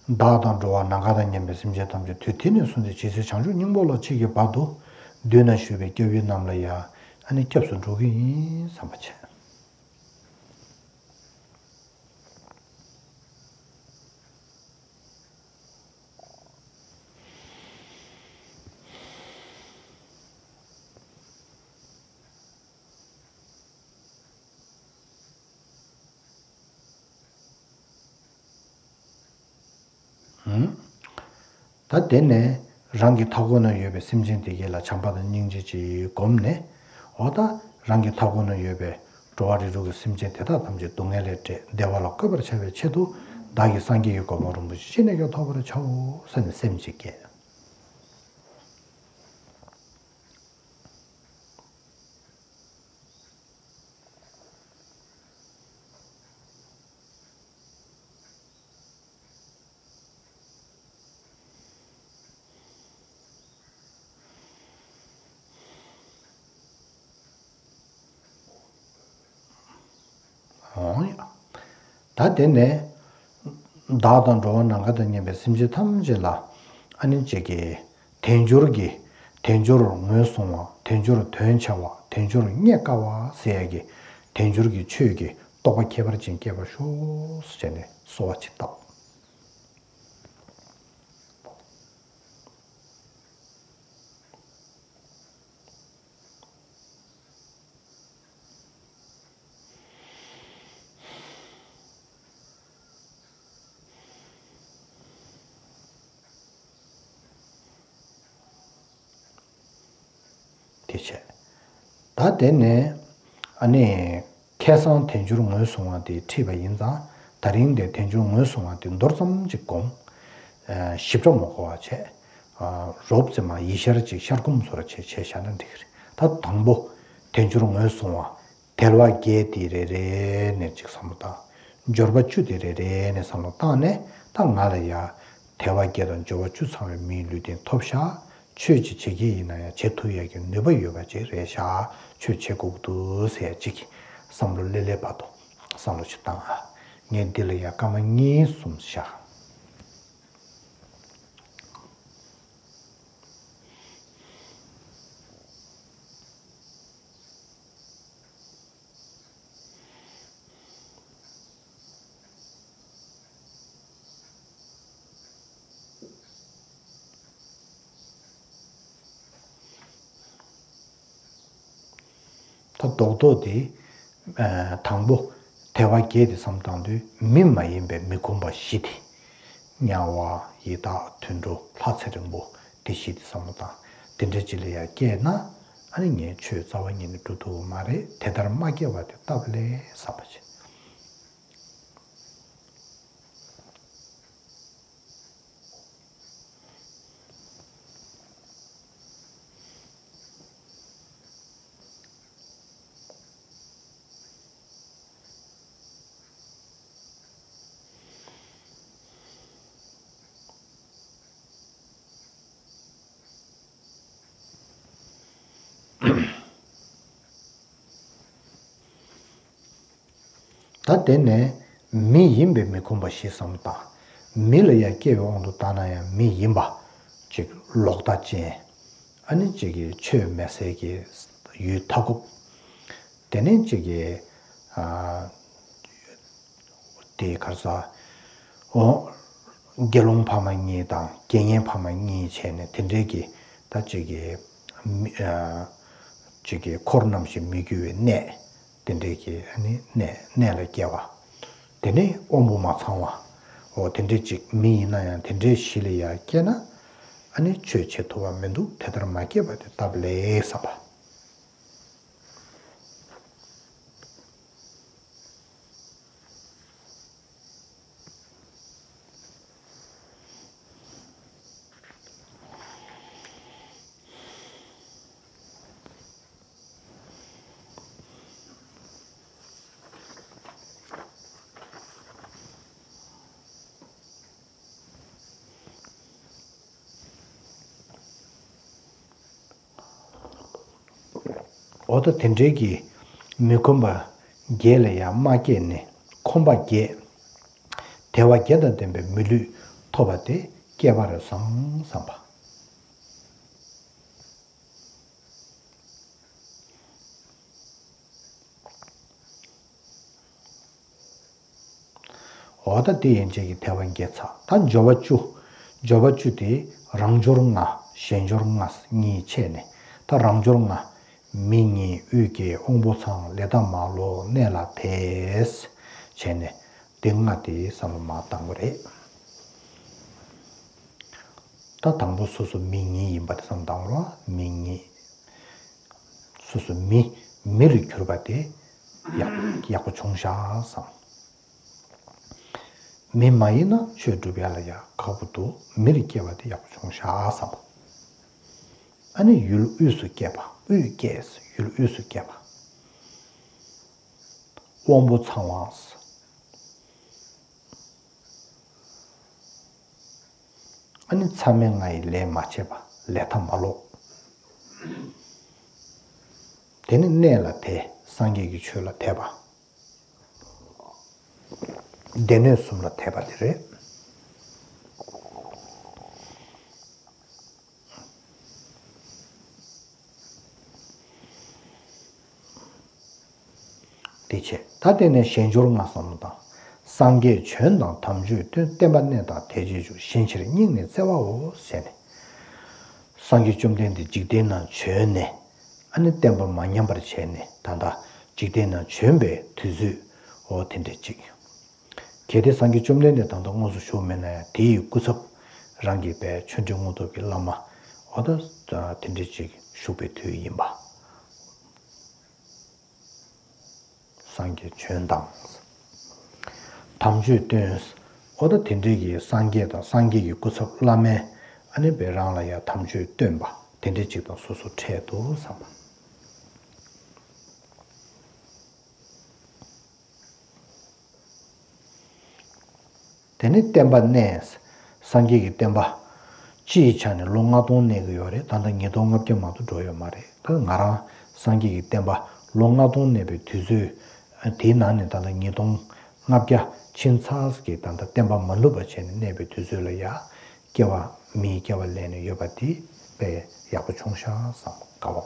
བདག་དང་འགྲོ་བ་ནམ་མཁའ་དང་མཉམ་པའི་སེམས་ཅན་ཐམས་ཅད་དུས་དེ་ནས་བཟུང་སྟེ་ཇི་སྲིད་བྱང་ཆུབ་སྙིང་པོ་ལ་མཆིས་ཀྱི་བར་དུ་མདུན་ན་བཞུགས་པའི་སྐྱབས་ཡུལ་རྣམས་ལ་ཡང་ཨ་ནི་སྐྱབས་སུ་འགྲོ་གི་ཡིན་བསམ་པ་བྱས། ད་དེ་ནས་རང་གི་མཐའ་འཁོར་ན་ཡོད་པའི་སེམས་ཅན་དེ་གས་ལ་བྱམས་པ་དང་སྙིང་རྗེ་ཅིག་བསྒོམས་ནས། འོ་ད་རང་གི་མཐའ་འཁོར་ན་ཡོད་པའི་འགྲོ་བ་རིགས་དྲུག་གི་སེམས་ཅན་དེ་དག་ཐམས་ཅད་སྡུག་བསྔལ་ལས་བསྒྲལ་བདེ་བ་ལ་བཀོད་པར་བྱ་བའི་ཆེད་དུ། བདག་གིས་སངས་རྒྱས་ཀྱི་གོ་འཕང་རིན་པོ་ཆེ་ཅི་ནས་ཀྱང་ཐོབ་པར་བྱའོ་ཟེར་ནས་སེམས་ཅིག་བསྐྱེད། འོང་ཡ། ད་དེ་ནས་བདག་དང་འགྲོ་བ་ནམ་མཁའ་དང་མཉམ་པའི་སེམས་ཅན་ཐམས་ཅད་ལ་ཨ་ནི་ཅིག་གི་དལ་འབྱོར་གྱི། དལ་འབྱོར་ངོས་བཟུང་བ། དལ་འབྱོར་དོན་ཆེ་བ། དལ་འབྱོར་རྙེད་དཀའ་བ་ཟེར་ཡ་གི་དལ་འབྱོར་གྱི་ཆོས་ཀྱི་རྟོགས་པ་ཁྱད་པར་ཅན་སྐྱེ་བར་ཤོག་ཟེར་ནས་གསོལ་བ་ཅིག་བཏབ། དེ་བྱས། ད་དེ་ནས་ཨ་ནི་ཁ་སང་དལ་འབྱོར་ངོས་བཟུང་བ་དེ་ཁྲིད་པ་ཡིན་ཙང་། ད་རིང་དེ་དལ་འབྱོར་ངོས་བཟུང་བ་དེ་མདོར་ཙམ་ཅིག་སྒོམ། ཞིབ་ཕྲ་མ་གོ་བ་བྱས། རོབ་ཙམ་མ་ཡིད་ཤར་ཅིག་ཤར་སྒོམ་བཟོ་འདྲ་བྱས་བྱས་བཞག་ན་འགྲིག་གི་རེད། ད་དང་པོ་དལ་འབྱོར་ངོས་བཟུང་བ། དལ་བ་བརྒྱད་དེ་རེ་རེ་ནས་ཅིག་བསམ་བློ་བཏང་། འབྱོར་པ་བཅུ་དེ་རེ་རེ་ནས་བསམ་བློ་བཏང་ནས། ད་ང་ལ་ཡ་དལ་བ་བརྒྱད་དང་འབྱོར་བ་བཅུ་ཚང་བའི་མིའི་ལུས་རྟེན་ཐོབ་ཤག་ཆོས་ཅིག་བྱེད་ཀྱི་ཡིན་ན་ཡང་བྱེད་ཐུབ་ཡག་གི་ནུས་པ་ཡོད་པ་ཅིག་རེད་ཤག་ཆོས་བྱེད་དགོས་ཀྱི་འདུག་ཟེར་ཡ་ཅིག་བསམ་བློ་སླེབས་སླེབས་བར་དུ་བསམ་བློ་ཞིག་བཏང་ཨ། ངས་འདི་ལ་ཡ་སྐར་མ་གཉིས་གསུམ་བཞག་ད་རྡོག་རྡོག་དེ། ཨ། དང་པོ་དལ་བ་བརྒྱད་དེ་བསམ་བཏང་དུས་མི་མ་ཡིན་པའི་མི་ཁོམ་པ་བཞི་དེ། དམྱལ་བ། ཡི་དྭགས། དུད་འགྲོ། ལྷ་ཚེ་རིང་པོ། དེ་བཞི་དེ་བསམ་བློ་བཏང་། དེ་འདྲ་ཅིག་ལ་ཡང་སྐྱེས་ན། ཨ་ནི་ངས་ཆོས་རྩ་བ་ཉིད་ནས་སྒྲུབ་ཐུབ་ཀྱི་མ་རེད། དེ་ལྟར་མ་སྐྱེས་པ་དེ་སྟབས་ལེགས་བསམ་པ་བྱེད། ད་དེ་ནས་མི་ཡིན་པའི་མི་ཁོམ་པ་བཞི་བསམ་བློ་བཏང་། མི་ལ་ཡང་སྐྱེ་བའི་དབང་དུ་བཏང་ན་ཡང་མི་ཡིན་པ་ཅིག་ལོག་ལྟ་ཅན། ཨ་ནི་ཅིག་གིས་ཆོས་མེད་སའི་གི་ཡུལ་མཐའ་འཁོབ། དེ་ནས་ཅིག་གིས། ཨ། དེ་ག་རེ་ཟ། འོ། དགེ་སློང་ཕ་མ་གཉིས་དང་དགེ་བསྙེན་ཕ་མ་གཉིས་བྱས་ནས་དེ་འདྲའི་གི་ད་ཅིག་གི་མི། ཨ། ཅིག་གི་འཁོར་རྣམས་ཞེས་མི་རྒྱུ་བའི་གནས། དེ་འདྲའི་གི་ཨ་ནི་གནས་གནས་ལ་སྐྱེ་བ། དེ་ནས་དབང་པོ་མ་ཚང་བ། འོ་དེ་འདྲའི་ཅིག་མི་ཡིན་ན་ཡང་དེ་འདྲའི་བཞི་ལ་ཡང་སྐྱེས་ན། ཨ་ནི་ཆོས་བྱེད་ཐུབ་པ་མི་འདུག་དེ་ལྟར་མ་སྐྱེས་པ་དེ་སྟབས་ལེགས་བསམ་པ། འོ་ད་དེ་འདྲའི་གི་མི་ཁོམ་པ་བརྒྱད་ལ་ཡང་མ་སྐྱེས་ནས་ཁོམ་པ་བརྒྱད། དལ་བ་བརྒྱད་དང་ལྡན་པའི་མི་ལུས་ཐོབ་པ་དེ་སྐལ་པ་རེད་བསམ་བསམ་པ། འོ་ད་དེ་ཡན་ཆད་ཀྱི་ཐལ་བ་བརྒྱད་ཚར། ད་འབྱོར་བ་བཅུ། འབྱོར་བ་བཅུ་དེ་རང་འབྱོར་ལྔ། གཞན་འབྱོར་ལྔ་གཉིས་ཕྱེ་ནས། ད་རང་འབྱོར་ལྔ། མིག་གཉིས། དབུས་སྐྱེས། དབང་པོ་ཚང་། ལས་དང་མ་ལོག་གནས་ལ་དད། བྱས་ནས་དེ་ལྔ་དེ་བསམ་བློ་མར་བཏང་དགོས་རེད། ད་དང་པོ་སོ་སོ་མིག་གཉིས་ཡིན་པ་དེ་བསམ་བཏང་རོགས། མིག་གཉིས། སོ་སོ་མི། མི་རུ་གྱུར་པ་དེ་ཡག་ཡག་པོ་བྱུང་ཤག་བསམ། མི་མ་ཡིན་ན་ཆོས་སྒྲུབ་ཡ་ལ་ཡ་ཁག་པོ་འདུག་མི་རུ་སྐྱེས་པ་དེ་ཡག་པོ་བྱུང་ཤག་བསམ། ཨ་ནི་ཡུལ་དབུས་སུ་སྐྱེས་པ། དབུས་སྐྱེས། ཡུལ་དབུས་སུ་སྐྱེས་པ། དབང་པོ་ཚང་བ། ཨ་ནི་མཚམས་མེད་ལྔ་ཡི་ལས་མ་བྱས་པ། ལས་མཐའ་མ་ལོག་དེ་ནི་གནས་ལ་དད། སངས་རྒྱས་ཀྱི་ཆོས་ལ་དད་པ། སྡེ་སྣོད་གསུམ་ལ་དད་པ་དེ་རེད། དེ་བྱས། ད་དེ་ནས་གཞན་འབྱོར་ལྔ་བསམ་བློ་བཏང་། སངས་རྒྱས་བྱོན་དང་དམ་ཆོས་སྟོན། བསྟན་པ་གནས་དང་དད་ཅེས་བརྗོད། གཞན་ཕྱིར་སྙིང་ནས་བརྩེ་བའོ། ཟེར་ནས། སངས་རྒྱས་བཅོམ་ལྡན་འདས་འཇིག་རྟེན་ན་བྱོན་ནས། ཨ་ནི་བསྟན་པ་མ་ཉམས་པར་བྱས་ནས་ད་ལྟ་འཇིག་རྟེན་ན་བྱོན་པའི་དུས་ཚོད། འོ་དེ་འདྲ་ཅིག་གལ་ཏེ་སངས་རྒྱས་བཅོམ་ལྡན་འདས་ད་ལྟ་དངོས་སུ་བཞུགས་མེད་ན་ཡང་དེའི་སྐུ་ཚབ་རང་གི་པའི་ཆོས་འབྲེལ་དངོས་སྟོབས་ཀྱི་བླ་མ། འོ་ད་དེ་འདྲ་ཅིག་བཞུགས་པའི་དུས་ཡིན་པ། སངས་རྒྱས་བྱོན་དང་། དམ་ཆོས་སྟོན། འོ་ད་དེ་འདྲའི་གི་སངས་རྒྱས་དང་སངས་རྒྱས་ཀྱི་སྐུ་ཚབ་བླ་མའི་ཨ་ནི་པའི་རང་ལ་ཡང་དམ་ཆོས་སྟོན་པ་དེ་འདྲའི་ཅིག་དང་སོ་སོ་འཕྲད་འདུག་བསམ་པ། དེ་ནས་བསྟན་པ་གནས། སངས་རྒྱས་ཀྱི་བསྟན་པ་སྤྱིའི་ཆ་ནས་ལོ་ལྔ་སྟོང་གནས་ཀྱི་ཡོད་རེད། ད་ལྟ་ཉིས་སྟོང་ལྔ་བརྒྱ་མ་གཏོགས་འགྲོ་ཡོད་མ་རེད། ད་ང་རང་སངས་རྒྱས་ཀྱི་བསྟན་པ་ལོ་ལྔ་སྟོང་གནས་པའི་དུས་ཚོད། དེའི་ནང་ནས་ད་ལྟ་ཉིས་སྟོང་ལྔ་བརྒྱ་ཕྱིན་ཚར་གྱི་ད་ལྟ་བསྟན་པ་མ་ནུབ་པ་བྱས་ནས་གནས་པའི་དུས་ཚོད་ལ་ཡ། སྐྱེ་བ། མིའི་སྐྱེ་བ་ལེན་ནས་ཡོད་པ་དེ་དཔེ་ཡག་པོ་བྱུང་ཤག་བསམ་དགའ་བ་གོ།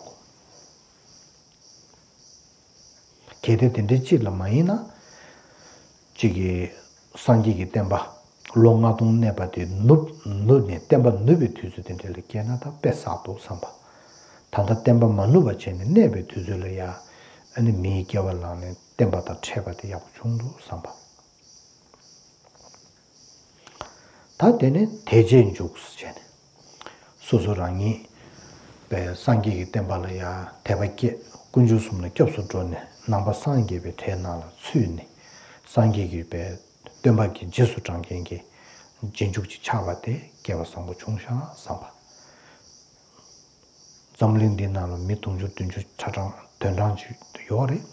གལ་ཏེ་དེ་འདྲའི་གཅིག་ལ་མ་ཡིན་ན། གཅིག་གིས་སངས་རྒྱས་ཀྱི་བསྟན་པ་ལོ་ལྔ་སྟོང་གནས་པ་དེ་ནུབ་ནུབ་ནས་བསྟན་པ་ནུབ་པའི་དུས་ཚོད་དེ་འདྲ་ལ་སྐྱེས་ན་ད་དཔེ་བསགས་འདུག་བསམ་པ། ད་ལྟ་བསྟན་པ་མ་ནུབ་པ་བྱས་ནས་གནས་པའི་དུས་ཚོད་ལ་ཡ། ཨ་ནི་མིའི་སྐྱེ་བ་བླངས་ནས་བསྟན་པ་དང་འཕྲད་པ་དེ་ཡག་པོ་བྱུང་འདུག་བསམ་པ། ད་དེ་ནས་དད་ཅེས་འཇུག་བྱས་ནས། སོ་སོ་རང་ཉིད་པའི་སངས་རྒྱས་ཀྱི་བསྟན་པ་ལ་ཡང་དད་པ་སྐྱེས། དཀོན་མཆོག་གསུམ་ལ་སྐྱབས་སུ་འགྲོ་ནས་ནང་པ་སངས་རྒྱས་པའི་གྲལ་ནང་ལ་ཚུད་ནས། སངས་རྒྱས་ཀྱི་པའི་སྟོན་པ་གི་རྗེས་སུ་འབྲང་མཁན་གྱི་རྗེས་འཇུག་ཅིག་ཆགས་པ་དེ་སྐལ་བ་བཟང་པོ་བྱུང་ཤག་བསམ་པ། འཛམ་གླིང་འདི་ནང་ལ་མི་དུང་ཕྱུར་བདུན་ཅུ་ཆ་གྲངས་དོན་གྲངས་ཅིག་ཡོད་རེད།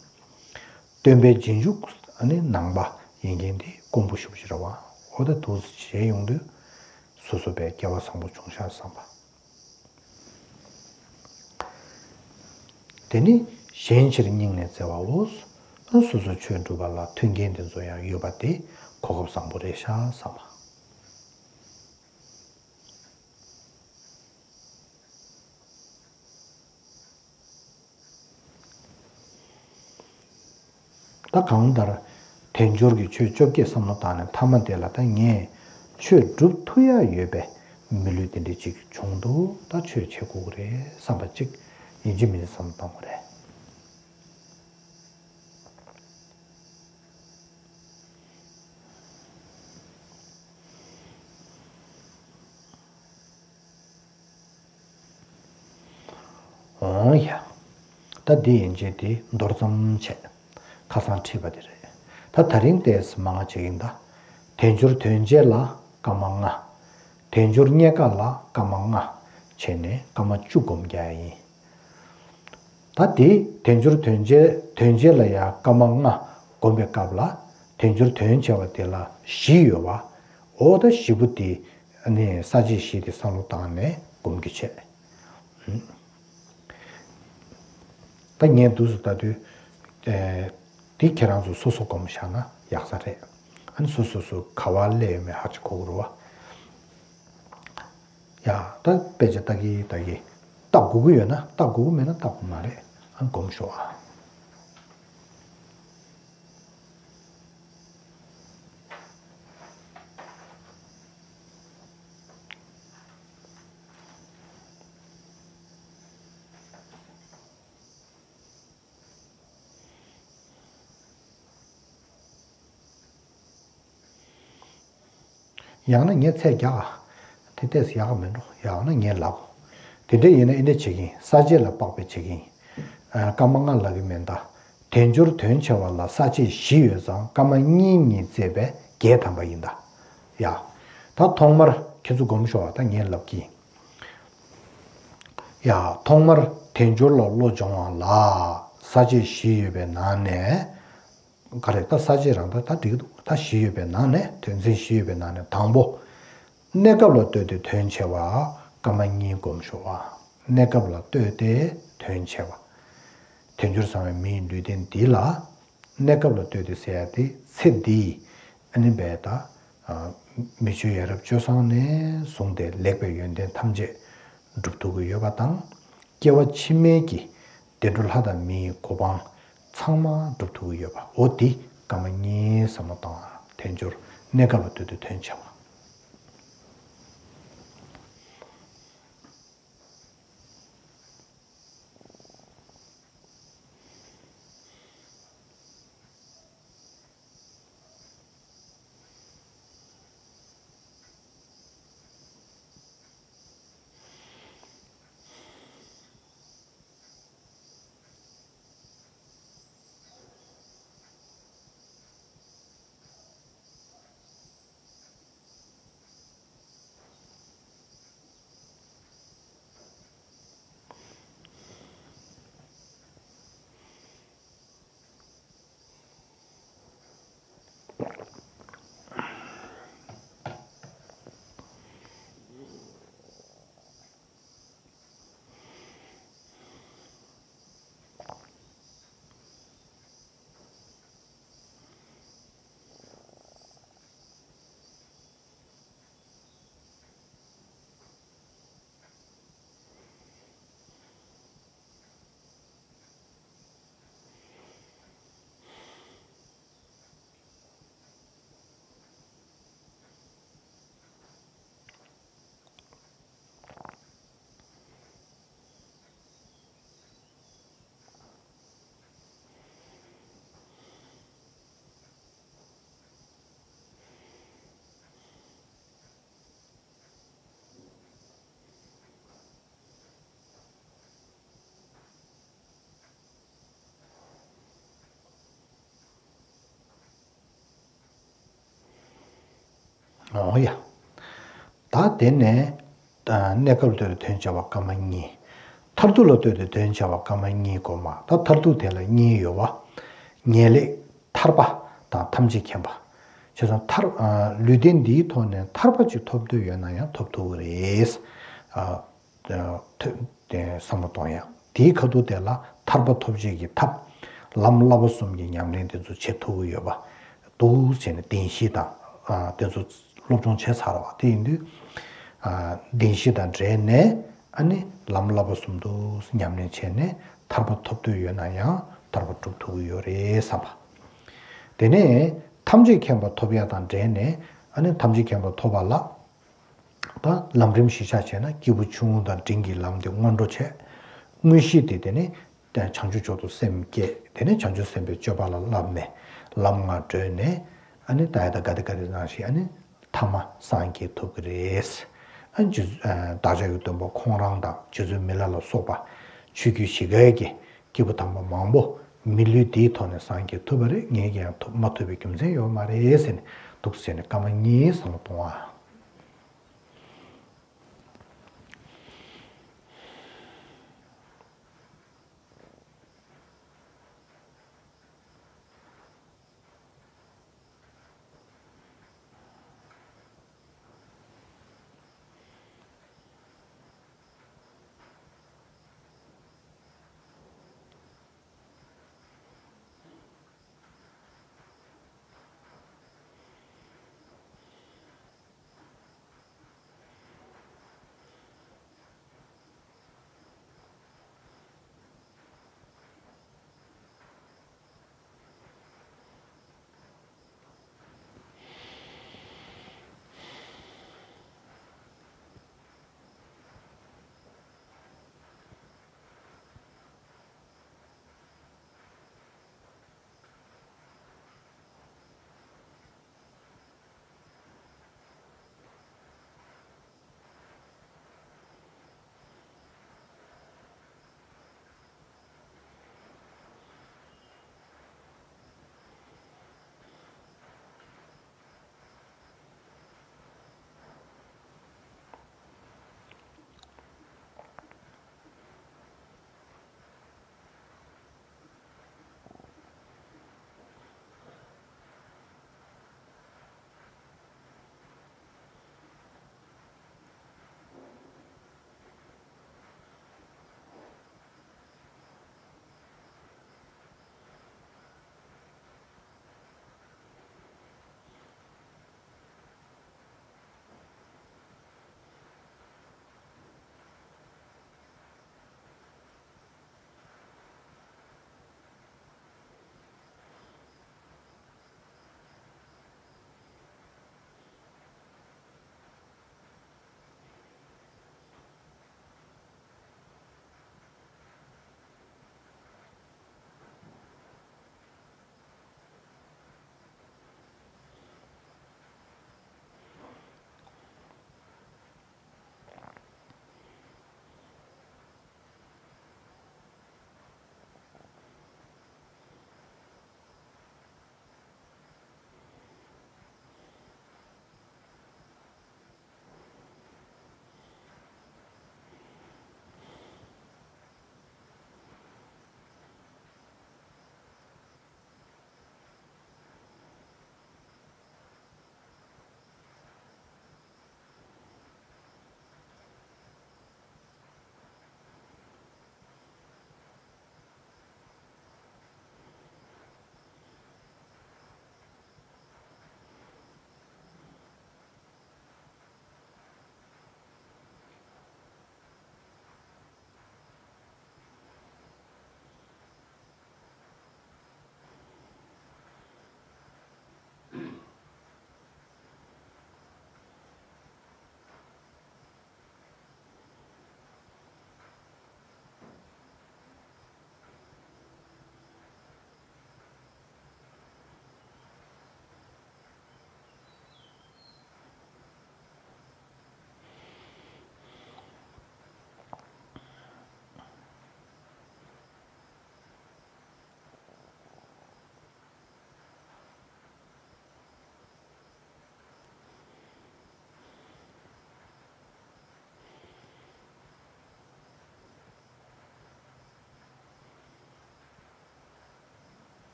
སྟོན་པའི་རྗེས་འཇུག་ཨ་ནི་ནང་པ་ཡིན་མཁན་དེ་དཀོན་པོ་ཞེ་པོ་ཅིག་རེད་བ། འོ་ད་འདུག་སེ་བྱས་ཡོང་དུས་སོ་སོ་པའི་སྐལ་བ་བཟང་པོ་བྱུང་ཤག་བསམ་པ། དེ་ནི་གཞན་ཕྱིར་སྙིང་ནས་བརྩེ་བའོ། ཨ་སོ་སོ་ཆོས་སྒྲུབ་པ་ལ་མཐུན་རྐྱེན་དེ་ཚོ་ཡང་ཡོད་པ་དེ་གོ་སྐབས་བཟང་པོ་རེད་ཤག་བསམ་པ། ད་གང་ལྟར་དལ་འབྱོར་གྱི་ཆོས་བཅོ་བརྒྱད་བསམ་བློ་བཏང་ནས་མཐའ་མ་དེ་ལ་ད་ངས་ཆོས་སྒྲུབ་ཐུབ་ཡ་ཡོད་པའི་མི་ལུས་དེ་འདྲ་ཅིག་བྱུང་འདུག་ད་ཆོས་བྱེད་དགོས་ཀྱི་རེད་བསམ་པ་ཅིག་ཡིན་གཅིག་མིན་གཅིག་བསམ་བློ་གཏོང་དགོས་རེད། འོང་ཡ། ད་འདི་ཡན་ཆད་དེ་མདོར་ཙམ་བྱས། ཁ་སང་ཁྲིད་པ་དེ་རེད། ད་ད་རིང་ཏོག་ཙམ་མང་བ་བྱེད་ཀྱིན་གདའ། དལ་འབྱོར་དོན་བྱེད་ལ་སྐར་མ་ལྔ། དལ་འབྱོར་རྙེད་དཀའ་ལ་སྐར་མ་ལྔ། བྱས་ནས་སྐར་མ་བཅུ་སྒོམ་རྒྱག་ཡ་ཡིན། ད་དེ་དལ་འབྱོར་དོན་བྱེད་དོན་བྱེད་ལ་ཡང་སྐར་མ་ལྔ་བསྒོམ་པའི་སྐབས་ལ། དལ་འབྱོར་དོན་བྱ་བ་དེ་ལ་བཞི་ཡོད་པ། འོ་ད་བཞི་པོ་དེ་ནི་ས་བཅད་བཞི་དེ་བསམ་བློ་བཏང་ནས་སྒོམ་རྒྱུ་བྱས། ད་ངས་འདུག་སེ་ལྟ་དུས། ཨེ། དེ་ཁྱེད་རང་ཚོ་སོ་སོ་སྒོམ་བཞག་ན་ཡག་ས་རེད། ཨ་ནི་སོ་སོ་སོ་ག་བ་སླེབས་ཡོད་མེད་ཧ་ཅང་གོ་གི་རེད་བ། ཡ། ད་དཔེ་ཆ་ལྟ་གི་ལྟ་གི། ལྟ་དགོས་ཀྱི་ཡོད་ན་ལྟ་དགོས་ཀྱི་མེད་ན་ལྟ་དགོས་མ་རེད། ཨ་ནི་སྒོམ་ཤོག་ཨ། ཡང་ན་ངས་ཚད་རྒྱག་ག། དེ་ཏོག་ཙམ་ཡག་ག་མིན་འགྲོ། ཡང་ན་ངས་ལབ་གོ། དེ་འདྲ་ཡིན་ན་ཨེ་འདྲ་བྱེད་ཀྱིན། ས་བཅད་ལ་དཔག་པའི་བྱེད་ཀྱིན། ཨ། སྐར་མ་ལྔ་ལབ་ཀྱི་མིན་ད། དལ་འབྱོར་དོན་ཆེ་བ་ལ་ས་བཅད་བཞི་ཡོད་ཙང་སྐར་མ་གཉིས་གཉིས་བརྩེགས་པས་བརྒྱད་ཐམ་པ་ཡིན་ད། ཡ། ད་ཐོག་མར་ཁྱེད་ཚོ་སྒོམ་ཤོག་ཨ། ད་ངས་ལབ་ཀྱིན། ཡ། ཐོག་མར་དལ་འབྱོར་ལ་བློ་སྦྱོང་བ་ལ་ས་བཅད་བཞི་ཡོད་པའི་ནང་ནས། ག་རེ། ད་ས་བཅད་རང་ད་ད་འགྲིག་འདུག་ད་བཞི་ཡོད་པའི་ནང་ནས། དོན་ཚན་བཞི་ཡོད་པའི་ནང་ནས་དང་པོ། གནས་སྐབས་ལ་ལྟོས་ཏེ་དོན་ཆེ་བ། སྐར་མ་གཉིས་སྒོམ་ཤོག་ཨ། གནས་སྐབས་ལ་ལྟོས་ཏེ་དོན་ཆེ་བ། དལ་འབྱོར་བཟང་བའི་མིའི་ལུས་རྟེན་འདི་ལ། གནས་སྐབས་ལ་ལྟོས་ཏེ་ཟེར་ཡ་དེ་ཚེ་འདིའི། ཨ་ནི་བས་ད། ཨ། མི་ཆོས་ཡ་རབས་སྤྱོད་བཟང་ནས་བཟུང་སྟེ་ལེགས་པའི་ཡོན་ཏན་ཐམས་ཅད་སྒྲུབ་ཐུབ་ཀྱི་ཡོད་པ་དང་། སྐྱེ་བ་ཕྱི་མའི་གི་བདེ་འགྲོ་ལྷ་དང་མིའི་གོ་འཕང་ཚང་མ་སྒྲུབ་ཐུབ་ཀྱི་ཡོད་པ། འོ་དེ་སྐར་མ་གཉིས་བསམ་བློ་གཏོང་བ། དལ་འབྱོར་གནས་སྐབས་ལ་ལྟོས་ཏེ་དོན་ཆེ་བ། ཨོ་ཡ། ད་དེ་ནས། ད་གནས་སྐབས་ལ་ལྟོས་ཏེ་དོན་བྱ་བ་སྐར་མ་གཉིས། མཐར་ཐུག་ལ་ལྟོས་ཏེ་དོན་བྱ་བ་སྐར་མ་གཉིས་སྒོམ་པ། ད་མཐར་ཐུག་དེ་ལ་གཉིས་ཡོད་པ། ངེས་ལེགས་ཐར་པ་དང་ཐམས་ཅད་མཁྱེན་པ། བྱས་ཙང་ཐར། ཨ། ལུས་རྟེན་འདིའི་ཐོག་ནས་ཐར་པ་ཅིག་ཐོབ་འདོད་ཡོད་ན་ཡང་ཐོབ་ཐུབ་ཀྱི་རེད། ཨ། ཐོས་ཏེ་བསམ་བློ་གཏོང་ཡ། དེའི་ཁ་ཐུག་དེ་ལ་ཐར་པ་ཐོབ་བྱེད་ཀྱི་ཐབས། ལམ་བསླབ་པ་གསུམ་གྱི་ཉམས་ལེན་དེ་ཚོ་བྱེད་ཐུབ་ཀྱི་ཡོད་པ་འདུག་བྱས་ནས་བདེན་བཞི་དང་། ཨ། དེ་ཚོ་སློབ་སྦྱོང་བྱས་ཚར་བ་དེ་ཡིན་དུས། ཨ། བདེན་བཞི་དང་འབྲེལ་ནས། ཨ་ནི་ལམ་བསླབ་པ་གསུམ་དུ་ཉམས་ལེན་བྱས་ནས་ཐར་པ་ཐོབ་འདོད་ཡོད་ན་ཡང་ཐར་པ་སྒྲུབ་ཐུབ་ཀྱི་ཡོད་རེད་བསམ་པ། དེ་ནས་ཐམས་ཅད་མཁྱེན་པ་ཐོབ་ཡ་དང་འབྲེལ་ནས། ཨ་ནི་ཐམས་ཅད་མཁྱེན་པ་ཐོབ་པ་ལ། ད་ལམ་རིམ་གཞི་བཞག་བྱས་ན་སྐྱེས་བུ་ཆུང་ངུ་དང་འབྲིང་གི་ལམ་དེ་སྔོན་འགྲོ་བྱས། དངོས་གཞི་དེ་དེ་ནི་བྱང་ཆུབ་མཆོག་ཏུ་སེམས་བསྐྱེད། དེ་ནི་བྱང་ཆུབ་སེམས་དཔའི་སྤྱོད་པ་ལ་བསླབ་ནས་ལམ་ལྔ་བགྲོད་ནས། ཨ་ནི་ད་ཡ་ད་ག་དེ་ག་དེ་ནང་བཞིན། ཨ་ནི་ཐ་མ་སངས་རྒྱས་ཐུབ་ཀྱི་རེད། ཨ་ནི་རྗེ་བདག་ཅག་གི་སྟོན་པ་ཁོང་རང་དང་རྗེ་བཙུན་མི་ལ་ལ་སོགས་པ་ཆོས་བརྒྱུད་བཞི་ཀའི་གི་སྐྱེས་བུ་དམ་པ་མང་པོ་མི་ལུས་འདིའི་ཐོག་ནས་སངས་རྒྱས་ཐུབ་པ་རེད། ངས་ཀྱང་ཐུབ་མ་ཐུབ་པའི་རྒྱུ་མཚན་ཡོད་མ་རེད་ཟེར་ནས་འདུག་ཟེར་ནས་སྐར་མ་གཉིས་བསམ་བློ་གཏོང་བ།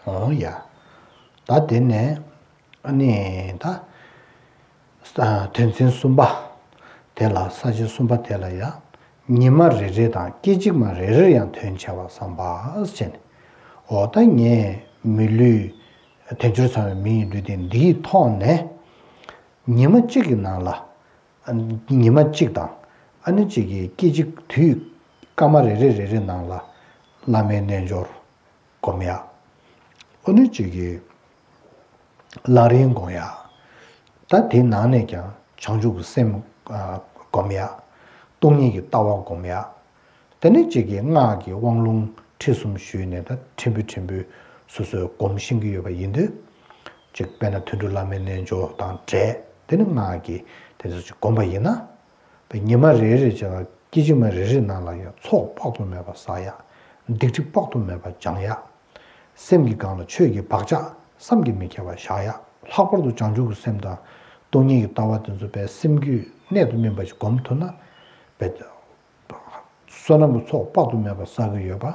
འོང་ཡ། ད་དེ་ནས་ཨ་ནི་ད་ས་དོན་ཚན་གསུམ་པ་དེ་ལ། ས་བཅད་གསུམ་པ་དེ་ལ་ཡ། ཉི་མ་རེ་རེ་དང་སྐད་ཅིག་མ་རེ་རེར་ཡང་དོན་ཆེ་བ་བསམ་པ་ཟེར་ནས། འོ་ད་ངས་མི་ལུས་དལ་འབྱོར་ཚང་བའི་མི་ཡི་ལུས་རྟེན་འདིའི་ཐོག་ནས་ཉི་མ་གཅིག་གི་ནང་ལ། ཉི་མ་གཅིག་དང་ཨ་ནི་གཅིག་གི་སྐད་ཅིག་དུས་སྐར་མ་རེ་རེ་རེ་རེ་ནང་ལ་བླ་མའི་རྣལ་འབྱོར་སྒོམ་ཡག། ཨ་ནི་གཅིག་གི་ལམ་རིམ་སྒོམ་ཡག། ད་དེའི་ནང་ནས་ཀྱང་བྱང་ཆུབ་ཀྱི་སེམས་སྒོམ་ཡག། སྟོང་ཉིད་ཀྱི་ལྟ་བ་སྒོམ་ཡག། དེ་ནས་གཅིག་གི་སྔགས་ཀྱི་དབང་ལུང་ཁྲིད་གསུམ་ཞུས་ནས། ད་ཕྲན་བུ་ཕྲན་བུ་སོ་སོས་སྒོམ་ཤེས་ཀྱི་ཡོད་པ་ཡིན་དུས། གཅིག་དཔེར་ན་དོན་གྲུབ་བླ་མའི་རྣལ་འབྱོར་དང་འབྲེལ། དེ་ནས་སྔགས་ཀྱི་དེ་ཚོ་གཅིག་སྒོམ་པ་ཡིན་ན། ཉི་མ་རེ་རེ་བྱས་ན་སྐད་ཅིག་མ་རེ་རེ་ནང་ལ་ཡང་ཚོགས་དཔག་ཏུ་མེད་པ་བསགས་ཡག། སྡིག་སྒྲིབ་དཔག་ཏུ་མེད་པ་སྦྱང་ཡག། སེམས་ཀྱི་སྒང་ལ་ཆོས་ཀྱི་བག་ཆགས་བསམ་གྱིས་མི་ཁྱབ་པ་བཞག་ཡག། ལྷག་པར་དུ་བྱང་ཆུབ་ཀྱི་སེམས་དང་སྟོང་ཉིད་ཀྱི་ལྟ་བ་དེ་ཚོ་དཔེ་སེམས་རྒྱུད་གནད་དུ་སྨིན་པ་ཞིག་སྒོམ་ཐུབ་ན། དཔེ་བསོད་ནམས་ཀྱི་ཚོགས་དཔག་ཏུ་མེད་པ་བསགས་ཀྱི་ཡོད་པ།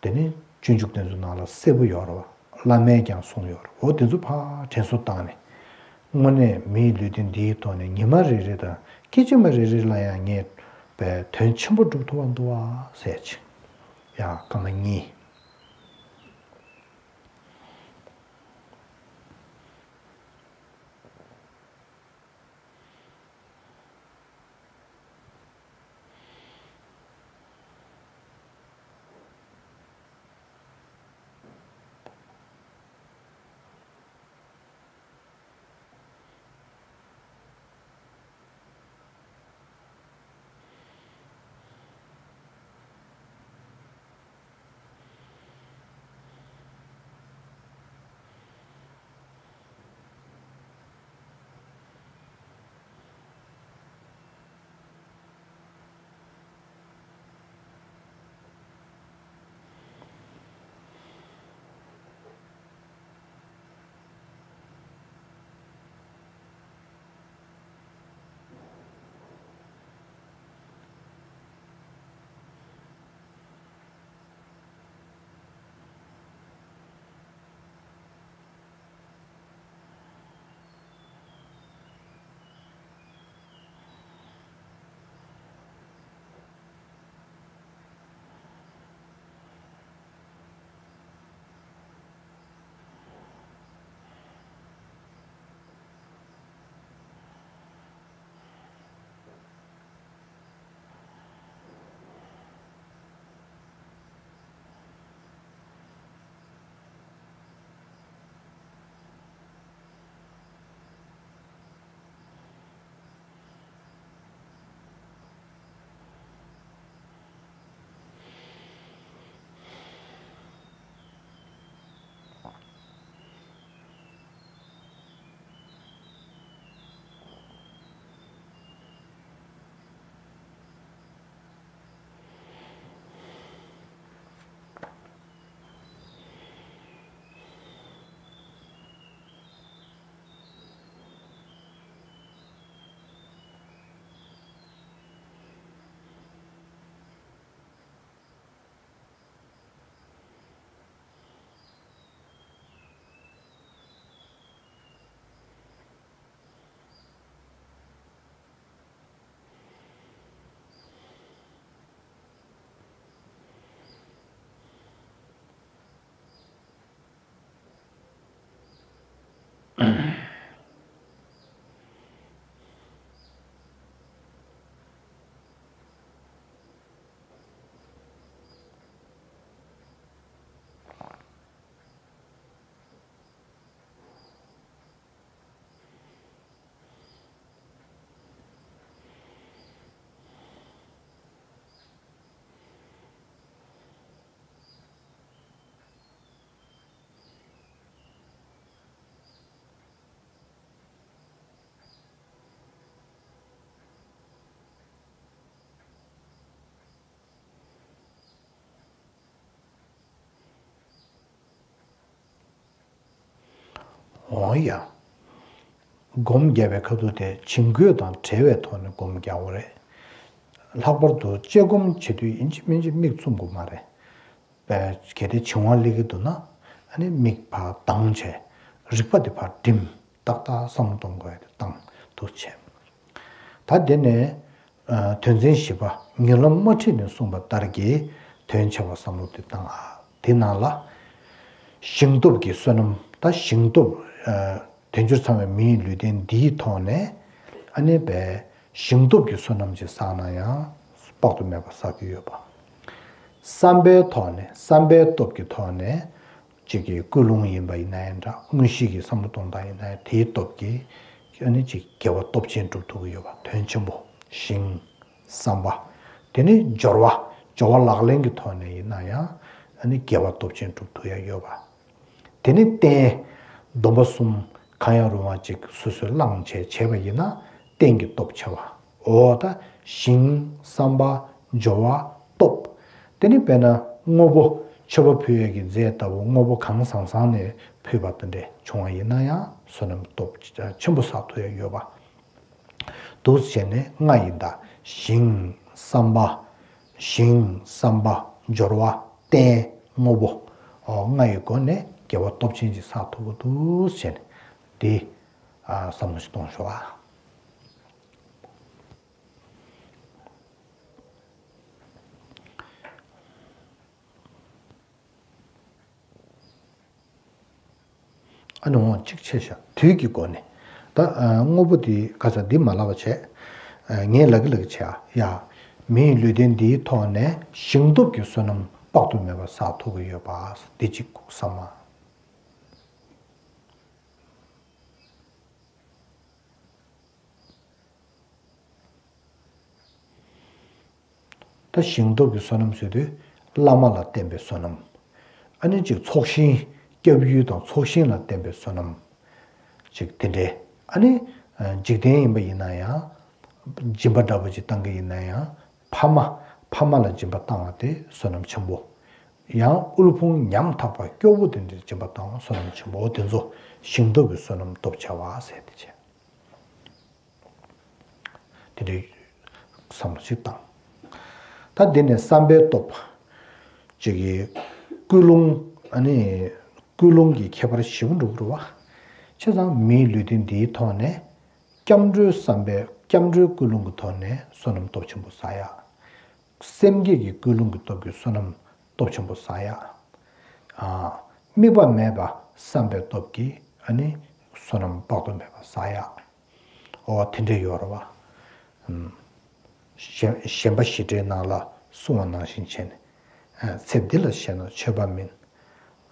དེ་ནི་སྤྱོད་འཇུག་དེ་ཚོ་ནང་ལ་གསལ་པོ་ཡོད་རེད་བ། བླ་མས་ཀྱང་གསུངས་ཡོད་རེད། འོ་དེ་ཚོ་ཕར་དྲན་གསོ་བཏང་ནས། དངོས་གནས་མིའི་ལུས་རྟེན་འདིའི་ཐོག་ནས་ཉི་མ་རེ་རེ་དང་སྐད་ཅིག་མ་རེ་རེ་ལ་ཡང་ངས་པའི་དོན་ཆེན་པོ་སྒྲུབ་ཐུབ་པ་འདུག་བ་ཟེར་ཅིག། ཡང་སྐར་མ་གཉིས། འོང་ཡ། སྒོམ་རྒྱབ་པའི་ཁ་ཐུག་དེ་བྱིང་རྒོད་དང་བྲལ་བའི་ཐོག་ནས་སྒོམ་རྒྱག་དགོས་རེད། ལྷག་པར་དུ་དཔྱད་སྒོམ་བྱེད་དུས་ཡིན་གཅིག་མིན་གཅིག་མིག་བཙུམ་དགོས་མ་རེད། པས་གལ་ཏེ་བྱིང་བ་སླེབས་ཀྱི་འདུག་ན། ཨ་ནི་མིག་ཕར་གདངས་བྱས། རིག་པ་དེ་ཕར་བསྒྲིམས། ཏག་ཏག་བསམ་བློ་གཏོང་དགོས་ཡ་དེ་བཏང་འདུག་བྱས། ད་དེ་ནས་ཨ་དོན་ཚན་བཞི་པ། ཉེ་ལམ་དམར་ཁྲིད་ནས་གསུངས་པ་ལྟར་གྱི་དོན་ཆེ་བ་བསམ་བློ་དེ་བཏང་ཨ། དེ་ནང་ལ་ཞིང་སྟོབས་ཀྱི་བསོད་ནམས། ད་ཞིང་སྟོབས་ཨ་དལ་འབྱོར་ཚང་བའི་མིའི་ལུས་རྟེན་འདིའི་ཐོག་ནས་ཨ་ནི་བས་ཞིང་སྟོབས་ཀྱི་བསོད་ནམས་ཅིག་བསགས་ན་ཡང་དཔག་ཏུ་མེད་པ་བསགས་ཀྱི་ཡོད་པ། བསམ་པའི་ཐོག་ནས། བསམ་པའི་སྟོབས་ཀྱི་ཐོག་ནས་གཅིག་གི་ཀུན་སློང་ཡིན་པ་ཡིན་ན་ཡང་འདྲ། དངོས་གཞི་གི་བསམ་བློ་གཏོང་སྟངས་ཡིན་ན་ཡང་དེའི་སྟོབས་ཀྱིས་ཨ་ནི་གཅིག་དགེ་བ་སྟོབས་ཆེན་སྒྲུབ་ཐུབ་ཀྱི་ཡོད་པ། དོན་ཆེན་པོ། ཞིང་། བསམ་པ། དེ་ནས་སྦྱོར་བ། སྦྱོར་བ་ལག་ལེན་གྱི་ཐོག་ནས་ཡིན་ན་ཡང་ཨ་ནི་དགེ་བ་སྟོབས་ཆེན་སྒྲུབ་ཐུབ་ཡ་ཡོད་པ། དེ་ནས་རྟེན། སྡོམ་པ་གསུམ་གང་ཡང་རུང་བ་ཅིག་སོ་སོས་བླངས་བྱས་བྱས་པ་ཡིན་ན་རྟེན་གྱི་སྟོབས་ཆེ་བ། འོ་ད་ཞིང་། བསམ་པ། སྦྱོར་བ། སྟོབས། དེ་ནི་དཔེར་ན་དངོས་པོ་མཆོད་པ་ཕུལ་ཡས་ཀྱི་རྫས་ལྟ་བུ་དངོས་པོ་གང་བཟང་བཟང་ནས་ཕུལ་བ་དེ་འདྲས་བྱུང་བ་ཡིན་ན་ཡང་བསོད་ནམས་སྟོབས་ཆེན་པོ་བསགས་ཐུབ་ཡ་ཡོད་པ། འདུག་བྱས་ནས་ལྔ་ཡིན་ད། ཞིང་། བསམ་པ། ཞིང་། བསམ་པ། སྦྱོར་བ། རྟེན། དངོས་པོ། ཨོ། ལྔ་ཡི་སྒོ་ནས་དགེ་བ་སྟོབས་ཆེན་ཅིག་བསགས་ཐུབ་ཀྱི་འདུག་བྱས་ནས་འདི་ཨ་བསམ་བློ་ཞིག་གཏོང་ཤོག་ཨ། ཨ་ནི་འོང་གཅིག་ཆེ་ཤ་དུས་ཀྱི་སྒོ་ནས། ད་ཨ་དངོས་པོ་འདི་ག་ས་འདི་མ་ལབ་པ་བྱས། ཨ་ངས་ལབ་ཀྱི་ལབ་ཀྱི་བྱས་ཨ། ཡ། མིའི་ལུས་རྟེན་འདིའི་ཐོག་ནས་ཞིང་སྟོབས་ཀྱི་བསོད་ནམས་དཔག་ཏུ་མེད་པ་བསགས་ཐུབ་ཀྱི་ཡོད་པ། འདི་གཅིག་བསམ་མ། ད་ཞིང་སྟོབས་ཀྱི་བསོད་ནམས་ཟེར་དུས་བླ་མ་ལ་བརྟེན་པའི་བསོད་ནམས། ཨ་ནི་ཅིག་ཚོགས་ཞིང་སྐྱབས་ཡུལ་དང་ཚོགས་ཞིང་ལ་བརྟེན་པའི་བསོད་ནམས། ཅིག་དེ་འདྲའི་ཨ་ནི་འཇིག་རྟེན་ཡིན་པ་ཡིན་ན་ཡང་། སྦྱིན་པ་འདྲ་པོ་ཅིག་བཏང་གི་ཡིན་ན་ཡང་། ཕ་མ། ཕ་མ་ལ་སྦྱིན་པ་བཏང་བ་དེ་བསོད་ནམས་ཆེན་པོ། ཡང་དབུལ་ཕོངས་ཉམ་ཐག་པ་སྐྱོ་བོ་དེ་འདྲའི་སྦྱིན་པ་བཏང་བ་བསོད་ནམས་ཆེན་པོ། དེ་ཚོ་ཞིང་སྟོབས་ཀྱི་བསོད་ནམས་སྟོབས་ཆེ་བ་ཟེར་དེ་བྱས། དེ་འདྲའི་བསམ་བློ་ཞིག་བཏང་། ད་འདི་ནས་བསམ་པའི་སྟོབས། ཅིག་གི་ཀུན་སློང་། ཨ་ནི། ཀུན་སློང་གི་ཁྱད་པར་ཞིབ་འགྲོ་གི་རེད་བ། བྱས་ཙང་མིའི་ལུས་རྟེན་འདིའི་ཐོག་ནས། སྐྱབས་འགྲོའི་བསམ་པའི། སྐྱབས་འགྲོའི་ཀུན་སློང་གི་ཐོག་ནས་བསོད་ནམས་སྟོབས་ཆེན་པོ་བསགས་ཡ། སེམས་བསྐྱེད་ཀྱི་ཀུན་སློང་གི་སྟོབས་ཀྱིས་བསོད་ནམས་སྟོབས་ཆེན་པོ་བསགས་ཡ། ཨ། དམིགས་པ་མེད་པ་བསམ་པའི་སྟོབས་ཀྱིས་ཨ་ནི་བསོད་ནམས་དཔག་ཏུ་མེད་པ་བསགས་ཡ། འོ་དེ་འདྲ་ཡོད་རེད་བ། ཨམ། གཞན་གཞན་པ་བཞི་སྒྲའི་ནང་ལ་གསུངས་པ་ནང་བཞིན་བྱས་ནས། ཨ། ཚེ་འདི་ལ་བཤད་ན་ཆོས་པ་མིན།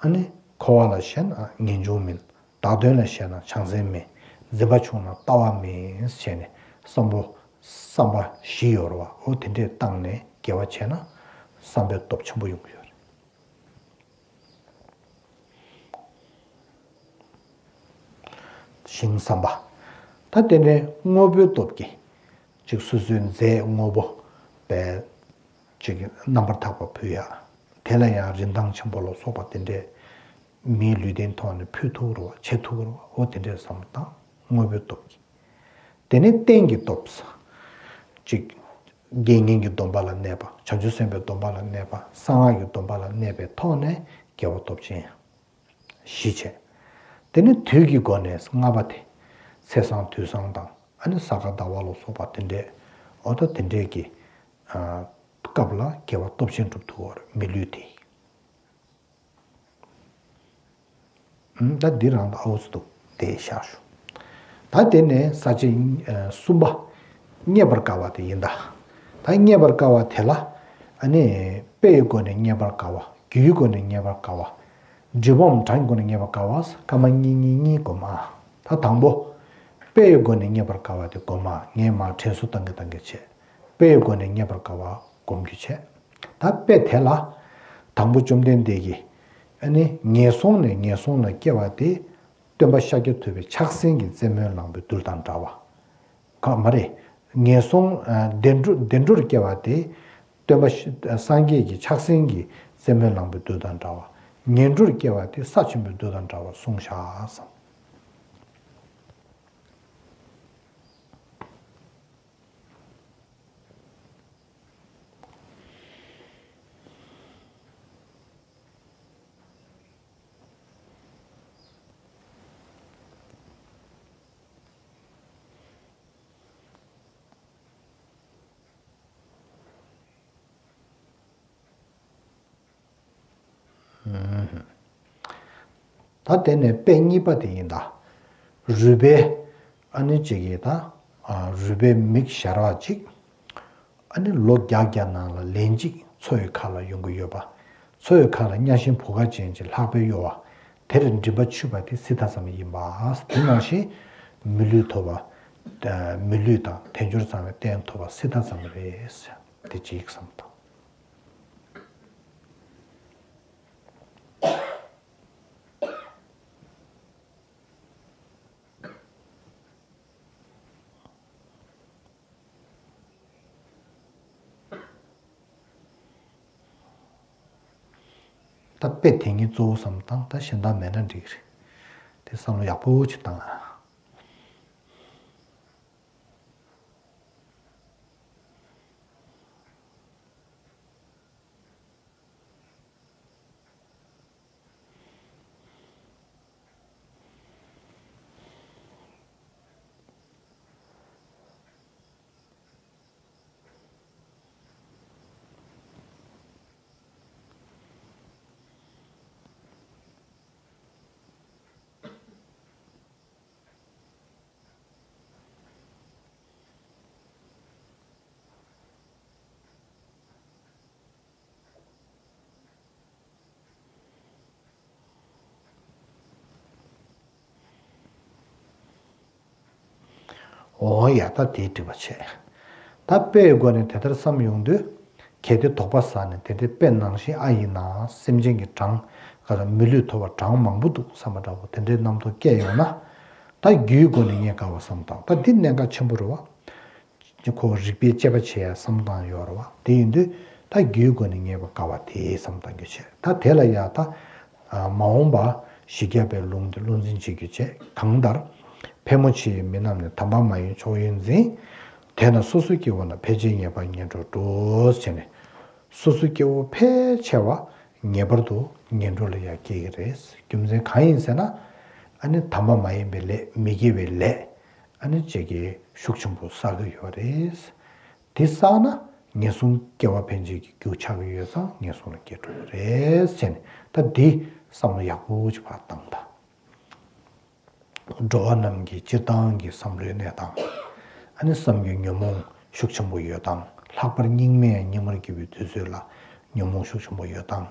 ཨ་ནི་འཁོར་བ་ལ་བཤད་ན་ངེས་འབྱུང་མིན། བདག་དོན་ལ་བཤད་ན་བྱང་སེམས་མིན། འཛིན་པ་ཆུང་ན་ལྟ་བ་མིན་བྱས་ནས་བསམ་བློ་བསམ་པ་བཞི་ཡོད་རེད་བ། འོ་དེ་འདྲས་བཏང་ནས་དགེ་བ་བྱས་ན་བསམ་པའི་སྟོབས་ཆེན་པོ་ཡོང་གི་ཡོད་རེད། ཞིང་བསམ་པ། ད་དེ་ནས་དངོས་པོའི་སྟོབས་ཀྱིས་ཅིག་སོ་སོའི་རྫས་དངོས་པོ་བས་ཅིག་རྣམ་པར་དག་པ་ཕུལ་ཡ། དེ་ལ་ཡང་རིན་ཐང་ཆེན་པོ་ལ་སོགས་པ་དེ་འདྲས་མིའི་ལུས་རྟེན་ཐོག་ནས་ཕུལ་ཐུབ་རེད་བ། བྱེད་ཐུབ་རེད་བ། འོ་དེ་འདྲས་བསམ་བློ་བཏང་། དངོས་པོའི་སྟོབས་ཀྱིས། དེ་ནས་རྟེན་གྱི་སྟོབས། ཅིག་དགེ་བསྙེན་གྱི་སྡོམ་པ་ལ་གནས་པ། བྱང་ཆུབ་སེམས་དཔའི་སྡོམ་པ་ལ་གནས་པ། གསང་སྔགས་ཀྱི་སྡོམ་པ་ལ་གནས་པའི་ཐོག་ནས་དགེ་བ་སྟོབས་ཆེན་བཞི་བྱས། དེ་ནི་དུས་ཀྱི་སྒོ་ནས་ལྔ་པ་དེ། ཚེས་བཟང་དུས་བཟང་དང་ཨ་ནི་ས་ག་ཟླ་བ་ལ་སོགས་པ་དེ་འདྲས། འོ་ད་དེ་འདྲས་ཀྱི་ཨ་སྐབས་ལ་དགེ་བ་སྟོབས་ཆེན་སྒྲུབ་ཐུབ་པར་མི་ལུས་དེ། ད་འདི་རང་ད་ཨའུ་ཙི་འདུག་དེ་བཞག་ཞུ། ད་དེ་ནས་ས་བཅད་གསུམ་པ། རྙེད་པར་དཀའ་བ་དེ་ཡིན་ད། ད་རྙེད་པར་དཀའ་བ་དེ་ལ། ཨ་ནི་དཔེ་ཡི་སྒོ་ནས་རྙེད་པར་དཀའ་བ། རྒྱུའི་སྒོ་ནས་རྙེད་པར་དཀའ་བ། འབྲི་སྦོམ་གྲངས་ཀྱི་སྒོ་ནས་རྙེད་པར་དཀའ་བ། སྐར་མ་གཉིས་གཉིས་གཉིས་སྒོམ་ཨ། ད་དང་པོ། དཔེ་ཡི་སྒོ་ནས་རྙེད་པར་དཀའ་བ་དེ་སྒོམ་ཨ། ངས་མར་དྲན་གསོ་བཏང་གི་བཏང་གི་བྱས། དཔེ་ཡི་སྒོ་ནས་རྙེད་པར་དཀའ་བ་སྒོམ་རྒྱུ་བྱས། ད་དཔེ་དེ་ལ། དང་པོ་བཅོམ་ལྡན་འདས་ཀྱིས། ཨ་ནི་ངན་སོང་ནས་ངན་སོང་ལ་སྐྱེ་བ་དེ། སྟོན་པ་ཤཱཀྱ་ཐུབ་པའི་ཕྱག་སེན་གྱི་རྩེ་མོའི་ལང་པའི་རྡུལ་དང་འདྲ་བ། ག་མ་རེད། ངན་སོང་ཨ་བདེ་འགྲོ་བདེ་འགྲོར་སྐྱེ་བ་དེ། སྟོན་པ་ཤ་སངས་རྒྱས་ཀྱི་ཕྱག་སེན་གྱི་རྩེ་མོའི་ལང་པའི་རྡུལ་དང་འདྲ་བ། ངན་འགྲོར་སྐྱེ་བ་དེ་ས་ཆེན་པོའི་རྡུལ་དང་འདྲ་བར་གསུངས་བཞག་བསམ། ད་དེ་ནས་དཔེ་གཉིས་པ་དེ་ཡིན་ད། རུས་སྦལ། ཨ་ནི་གཅིག་གིས་ད། རུས་སྦལ་མིག་ཞར་བ་གཅིག་ཨ་ནི་ལོ་བརྒྱ་བརྒྱ་ནང་ལ་ལན་གཅིག་མཚོ་ཡི་ཁ་ལ་ཡོང་གི་ཡོད་པ། མཚོ་ཡི་ཁ་ལ་གཉའ་ཤིང་བུ་ག་ཅན་གྱི་ལྷག་པའི་གཡོ་བ། དེར་མགྲིན་པ་འཆུས་པ་དེ་སྲིད་མཐའ་ཙམ་ཡིན་པ། དེ་ནང་བཞིན་མི་ལུས་ཐོབ་པ། མི་ལུས་དང་དལ་འབྱོར་ཚང་བའི་རྟེན་ཐོབ་པ་སྲིད་མཐའ་ཙམ་རེད། དེ་གཅིག་བསམ་དང་། ད་དཔེ་དེ་ཉིད་གཙོ་བོ་བསམ་བཏང་། ད་གཞན་དག་མེད་ན་འགྲིག་གི་རེད། དེ་བསམ་བློ་ཡག་པོ་ཅིག་བཏང་ཨ། འོ་ཡ། ད་དེའི་འགྲིག་པ་བྱས། ད་དཔེའི་སྒོ་ནས་དེ་ལྟར་བསམ་ཡོང་དུས། གལ་ཏེ་དོགས་པ་ཟ་ནས་དེ་འདྲའི་དཔེ་ནང་བཞིན་ཨ་ཡིན་ན་སེམས་ཅན་གྱི་གྲངས་ག་ལ་མི་ལུས་ཐོབ་པ་གྲངས་མང་པོ་འདུག་བསམ་པ་འདྲ་པོ་དེ་འདྲའི་རྣམ་རྟོག་སྐྱེ་ཡོང་ན། ད་རྒྱུའི་སྒོ་ནས་ངས་དགའ་བ་བསམ་དང་། ད་འདི་གནད་འགག་ཆེན་པོ་རེད་བ། ཁོ་རིག་པའི་དཔྱད་པ་བྱེད་ཡ་བསམ་སྟངས་ཡོད་རེད་བ། དེ་ཡིན་དུས་ད་རྒྱུའི་སྒོ་ནས་ངེས་པ་དགའ་བ་དེ་བསམ་སྟངས་རྒྱུ་བྱས། ད་དེ་ལ་ཡ་ད་མ་འོངས་པ་བཞི་བརྒྱ་པའི་ལུང་དེ་བློ་འཛིན་བྱེད་རྒྱུ་བྱས། གང་ལྟར་ཕལ་མོ་ཆེའི་མི་རྣམས་ནི་དམ་པ་མ་ཡིན་མཆོག་ཡིན་འཛིན། དེས་ན་སོ་སོའི་སྐྱེ་བོ་རྣམས་ཕལ་ཆེར་ངེས་པར་ངན་འགྲོར་འགྲོ་བྱས་ནས། སོ་སོའི་སྐྱེ་བོ་ཕལ་ཆེ་བ་ངེས་པར་དུ་ངན་འགྲོ་ལ་ཡ་སྐྱེ་གི་རེད། རྒྱུ་མཚན་གང་ཡིན་ཟེར་ན། ཨ་ནི་དམ་པ་མ་ཡིན་པའི་ལས། མི་དགེ་བའི་ལས། ཨ་ནི་ཅིག་གིས་ཤུགས་ཆེན་པོ་བསགས་ཀྱི་ཡོད་རེད། དེ་བསགས་ན་ངན་སོང་སྐྱེ་བ་ཕན་ཆད་ཀྱི་རྒྱུ་ཆགས་ཀྱི་ཡོད་ཙང་ངན་སོང་ལ་སྐྱེ་འགྲོ་གི་རེད་ཟེར་ནས། ད་འདི་བསམ་བློ་ཡག་པོ་ཅིག་ཕར་བཏང་དང་། འགྲོ་བ་རྣམས་ཀྱི་སྤྱིར་བཏང་གི་བསམ་བློའི་གནས་སྟངས། ཨ་ནི་བསམ་རྒྱུ་ཉོན་མོངས་ཤུགས་ཆེན་པོ་ཡོད་སྟངས། ལྷག་པར་སྙིགས་མའི་སྙིགས་མར་གྱུར་པའི་དུས་ཚོད་ལ་ཉོན་མོངས་ཤུགས་ཆེན་པོ་ཡོད་སྟངས།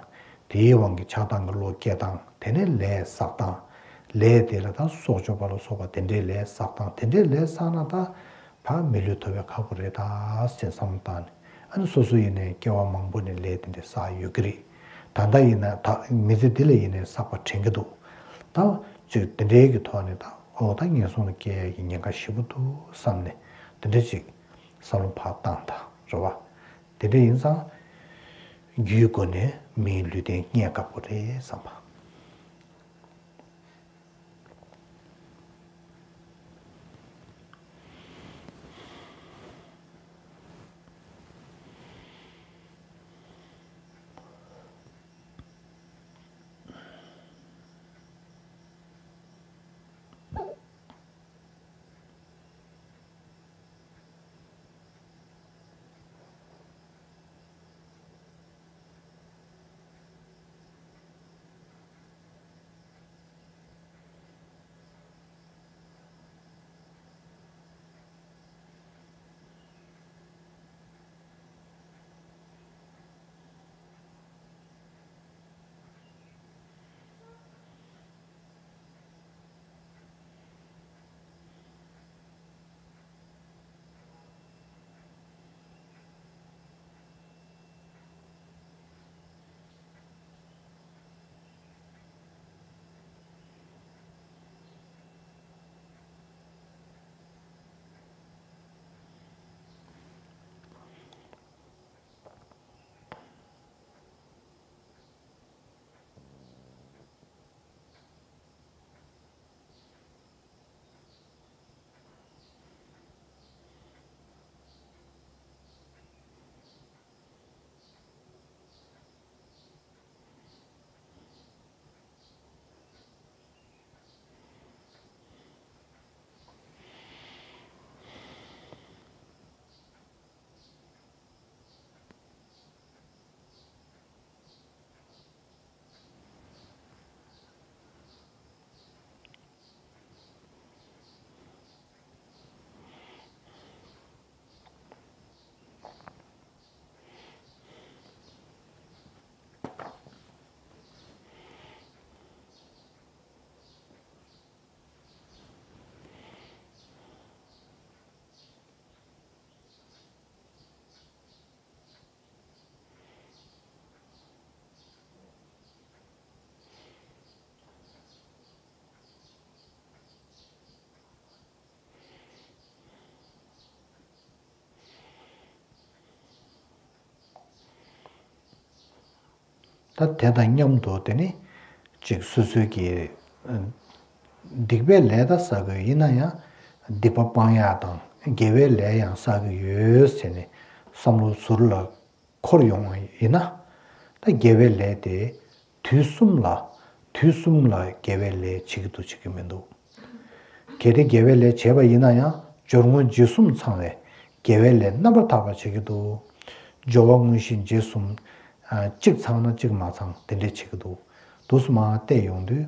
དེའི་དབང་གིས་ཆགས་སྡང་གི་བློ་སྐྱེ་སྟངས། དེ་ནས་ལས་བསགས་སྟངས། ལས་དེ་ལ་ད་སྲོག་གཅོད་པ་ལ་སོགས་པ་དེ་འདྲའི་ལས་བསགས་སྟངས། དེ་འདྲའི་ལས་བསགས་ན་ད་ཕར་མི་ལུས་ཐོབ་པའི་ཁག་པོ་རེད་ད་ཟེར་བསམ་བློ་བཏང་ནས། ཨ་ནི་སོ་སོ་ཡིན་ནའི་སྐྱེ་བ་མང་པོ་ནས་ལས་དེ་འདྲ་བསགས་ཡོད་ཀྱི་རེད། ད་ལྟ་ཡིན་ན་ད་མི་ཚེ་འདི་ལ་ཡིན་ནའི་བསགས་པ་དྲན་གྱི་འདུག་ད་ཅིག་དེ་འདྲའི་གི་ཐོག་ནས་ད་འོ་ད་ངན་སོང་ལ་སྐྱེ་ཡ་གི་ཉེན་ཁ་ཞེ་པོ་འདུག་བསམ་ནས་དེ་འདྲ་ཅིག་བསམ་བློ་ཕར་བཏང་ད་རེད་བ། དེ་འདྲ་ཡིན་ཙང་རྒྱུའི་སྒོ་ནས་མིའི་ལུས་རྟེན་རྙེད་དཀའ་པོ་རེད་བསམ་པ། ད་དེ་དང་མཉམ་དུ་དེ་ནི་ཅིག་སོ་སོའི་གི་སྡིག་པའི་ལས་ད་བསགས་ཀྱི་ཡིན་ན་ཡང་སྡིག་པ་སྤང་ཡག་དང་དགེ་བའི་ལས་ཡང་བསགས་ཀྱི་ཡོད་ཟེར་ནས་བསམ་བློ་ཟུར་ལ་འཁོར་ཡོང་བ་ཡིན་ན། ད་དགེ་བའི་ལས་དེ་དུས་གསུམ་ལ་དུས་གསུམ་ལ་དགེ་བའི་ལས་བྱེད་ཀྱི་འདུག་བྱེད་ཀྱི་མི་འདུག་གལ་ཏེ་དགེ་བའི་ལས་བྱས་པ་ཡིན་ན་ཡང་སྦྱོར་དངོས་རྗེས་གསུམ་ཚང་བའི་དགེ་བའི་ལས་རྣམ་པར་དག་པ་བྱེད་ཀྱི་འདུག་སྦྱོར་བ་དངོས་གཞི་རྗེས་གསུམ། ཨ། གཅིག་ཚང་ན་གཅིག་མ་ཚང་དེ་འདྲས་བྱེད་ཀྱི་འདུག་འདུག་སེ་མར་བལྟས་ཡོང་དུས།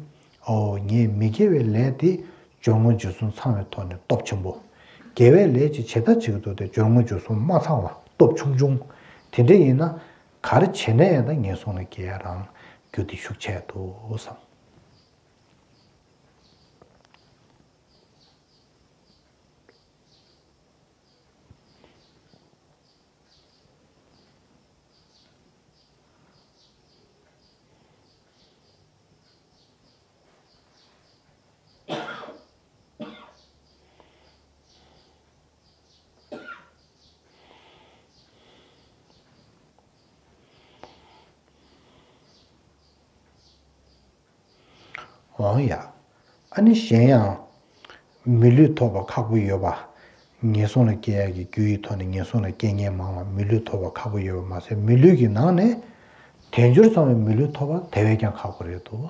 ཨོ། ངས་མི་དགེ་བའི་ལས་དེ་སྦྱོར་དངོས་རྗེས་གསུམ་ཚང་བའི་ཐོག་ནས་སྟོབས་ཆེན་པོ། དགེ་བའི་ལས་ཅིག་བྱེད་ཐབས་བྱེད་ཀྱི་འདུག་སྟེ་སྦྱོར་དངོས་རྗེས་གསུམ་མ་ཚང་བ་སྟོབས་ཆུང་ཆུང་། དེ་འདྲས་ཡིན་ན་ག་རེ་བྱས་ནའི་ད་ངན་སོང་ལ་སྐྱེ་ཡ་རང་རྒྱུ་དེ་ཤུགས་ཆེ་འདུག་བསམ། འོང་ཡ། ཨ་ནི་གཞན་ཡང་། མི་ལུས་ཐོབ་པ་ཁག་པོ་ཡོད་པ། ངན་སོང་ལ་སྐྱེ་ཡག་གི་རྒྱུ་ཡི་ཐོག་ནས་ངན་སོང་ལ་སྐྱེ་མཁན་མང་བ་མི་ལུས་ཐོབ་པ་ཁག་པོ་ཡོད་པ་མ་ཟད་མི་ལུས་ཀྱི་ནང་ནས། དལ་འབྱོར་ཚང་བའི་མི་ལུས་ཐོབ་པ་དེ་བས་ཀྱང་ཁག་པོ་རེད་འདུག་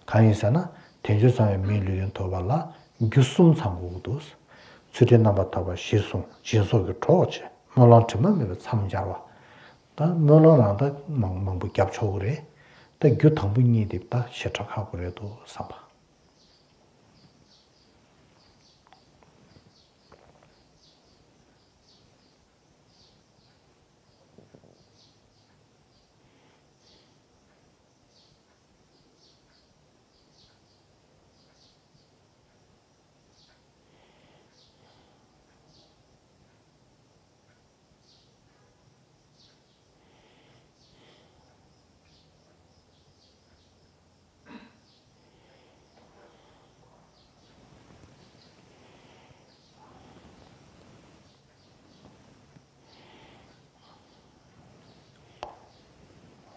གང་ཡིན་ཟེར་ན། དལ་འབྱོར་ཚང་བའི་མིའི་ལུས་རྟེན་ཐོབ་པ་ལ་རྒྱུ་གསུམ་ཚང་དགོས་ཀྱི་འདུག་ཚུལ་ཁྲིམས་རྣམ་པར་དག་པ་གཞིར་བཟུང་སྦྱིན་སོགས་ཀྱི་གྲོགས་བྱས་སྨོན་ལམ་དྲི་མ་མེད་པ་མཚམས་སྦྱར་བ། ད་སྨོན་ལམ་རང་ད་མང་མང་པོ་བརྒྱབ་ཆོག་གི་རེད། ད་རྒྱུ་དང་པོ་གཉིས་དེ་ད་ཞེ་དྲག་ཁག་པོ་རེད་འདུག་བསམ་པ།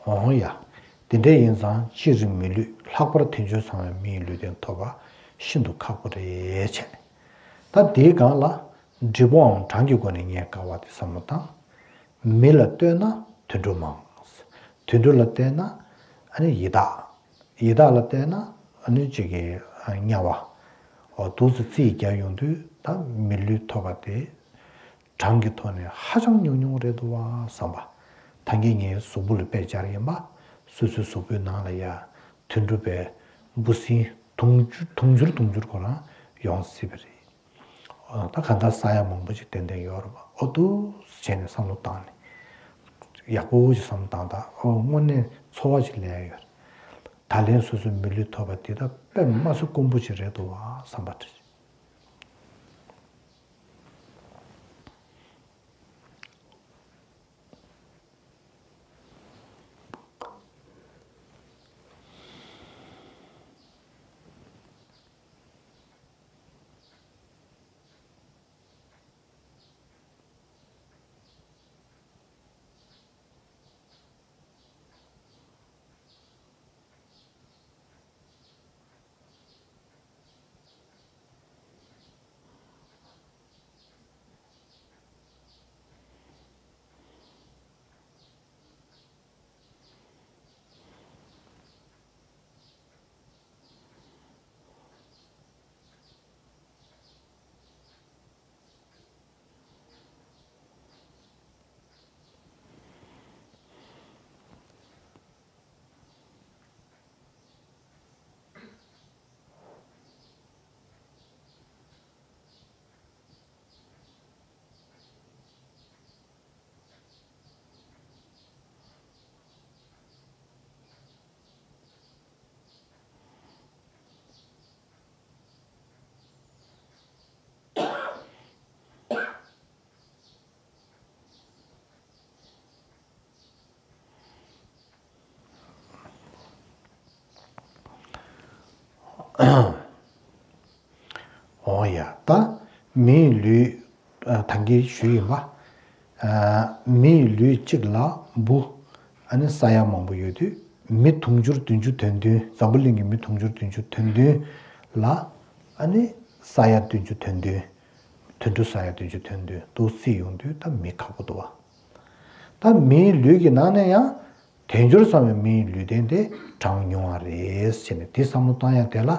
འོང་ཡ། དེ་འདྲ་ཡིན་ཙང་སྤྱིར་མི་ལུས་ལྷག་པར་དལ་འབྱོར་ཚང་བའི་མིའི་ལུས་རྟེན་ཐོབ་པ་ཤིན་ཏུ་ཁག་པོ་རེད་བྱས། ད་དེའི་སྒང་ལ་འབྲས་བུའང་གྲངས་ཀྱི་སྒོ་ནས་ངས་དགའ་བ་དེ་བསམ་བློ་བཏང་། མི་ལ་ལྟོས་ན་དུད་འགྲོ་མང་། དུད་འགྲོ་ལ་ལྟོས་ན་ཨ་ནི་ཡི་དྭགས། ཡི་དྭགས་ལ་ལྟོས་ན་ཨ་ནི་གཅིག་གི་དམྱལ་བ། འོ་འདུག་སེ་རྩིས་རྒྱག་ཡོང་དུས་ད་མི་ལུས་ཐོབ་པ་དེ་གྲངས་ཀྱི་ཐོག་ནས་ཧ་ཅང་ཉུང་ཉུང་རེད་འདུག་བ་བསམ་པ། ད་གིན་ངའི་གཟུགས་པོ་ལ་དཔེ་སྦྱར་ཡིན་པ། སོ་སོའི་གཟུགས་པོའི་ནང་ལ་ཡ་དུད་འགྲོ་པའི་འབུ་སྲིན་དུང་ཕྱུར་དུང་ཕྱུར་དུང་ཕྱུར་ཁོ་རང་ཡོང་སྲིད་པ་རེད། ད་གང་ལྟར་ས་ཡ་མང་པོ་ཅིག་ཏན་ཏན་ཡོད་རེད་པ། ཨོ་འདུག་བྱས་ནས་བསམ་བློ་བཏང་ནས། ཡག་པོ་ཅིག་བསམ་བློ་བཏང་དང་ཨོ་དངོས་གནས་ཚོར་བ་ཅིག་ལེན་ཡ་ཡོད་རེད། ད་ལན་སོ་སོའི་མི་ལུས་ཐོབ་པ་འདི་ད་དཔེ་མ་སྲིད་དཀོན་པོ་ཅིག་རེད་འདུག་བ་བསམ་པ་དེ། འོ་ཡ་ད། མིའི་ལུས། ཨ། ད་གིན་ཞུས་ཡིན་པ། ཨ། མིའི་ལུས་གཅིག་ལ་འབུ། ཨ་ནི་ས་ཡ་མང་པོ་ཡོད་དུས། མི་དུང་ཕྱུར་བདུན་ཅུ་དོན་བདུན། འཛམ་བུ་གླིང་གི་མི་དུང་ཕྱུར་བདུན་ཅུ་དོན་བདུན་ལ། ཨ་ནི་ས་ཡ་བདུན་ཅུ་དོན་བདུན། དུད་འགྲོ་ས་ཡ་བདུན་ཅུ་དོན་བདུན་དུ་བརྩིས་ཡོང་དུས་ད་མི་ཁག་པོ་འདུག་བ། ད་མིའི་ལུས་ཀྱི་ནང་ནས་ཡང་དལ་འབྱོར་བསམ་པའི་མིའི་ལུས་རྟེན་དེ་གྲངས་ཉུང་བ་རེད་ཟེར་ནས་དེ་བསམ་བློ་བཏང་ཡ་དེ་ལ།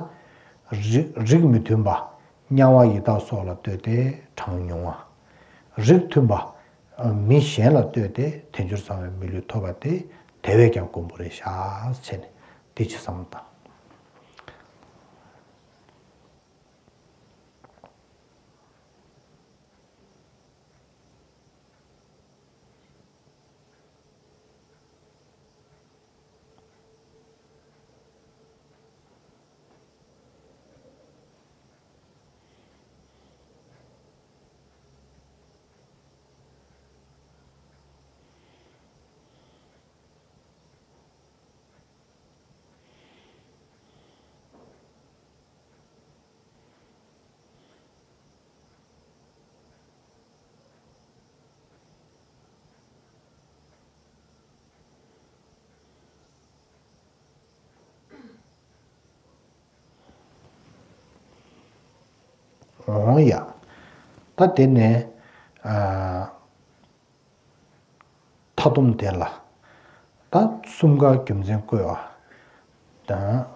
རིགས་རིགས་མི་མཐུན་པ། དམྱལ་བ་ཡི་དྭགས་སོགས་ལ་ལྟོས་ཏེ་གྲངས་ཉུང་བ། རིགས་མཐུན་པ། མི་གཞན་ལ་ལྟོས་ཏེ་དལ་འབྱོར་བསམ་པའི་མི་ལུས་ཐོབ་པ་དེ་དེ་བས་ཀྱང་དཀོན་པོ་རེད་ཤག་ཟེར་ནས་དེ་ཅི་བསམ་བློ་བཏང་། འོང་ཡ། ད་དེ་ནས་ཨ། མཐའ་སྡོམ་དེ་ལ། ད་གསུམ་ཀ་རྒྱུ་མཚན་བཀོད་པ། ད་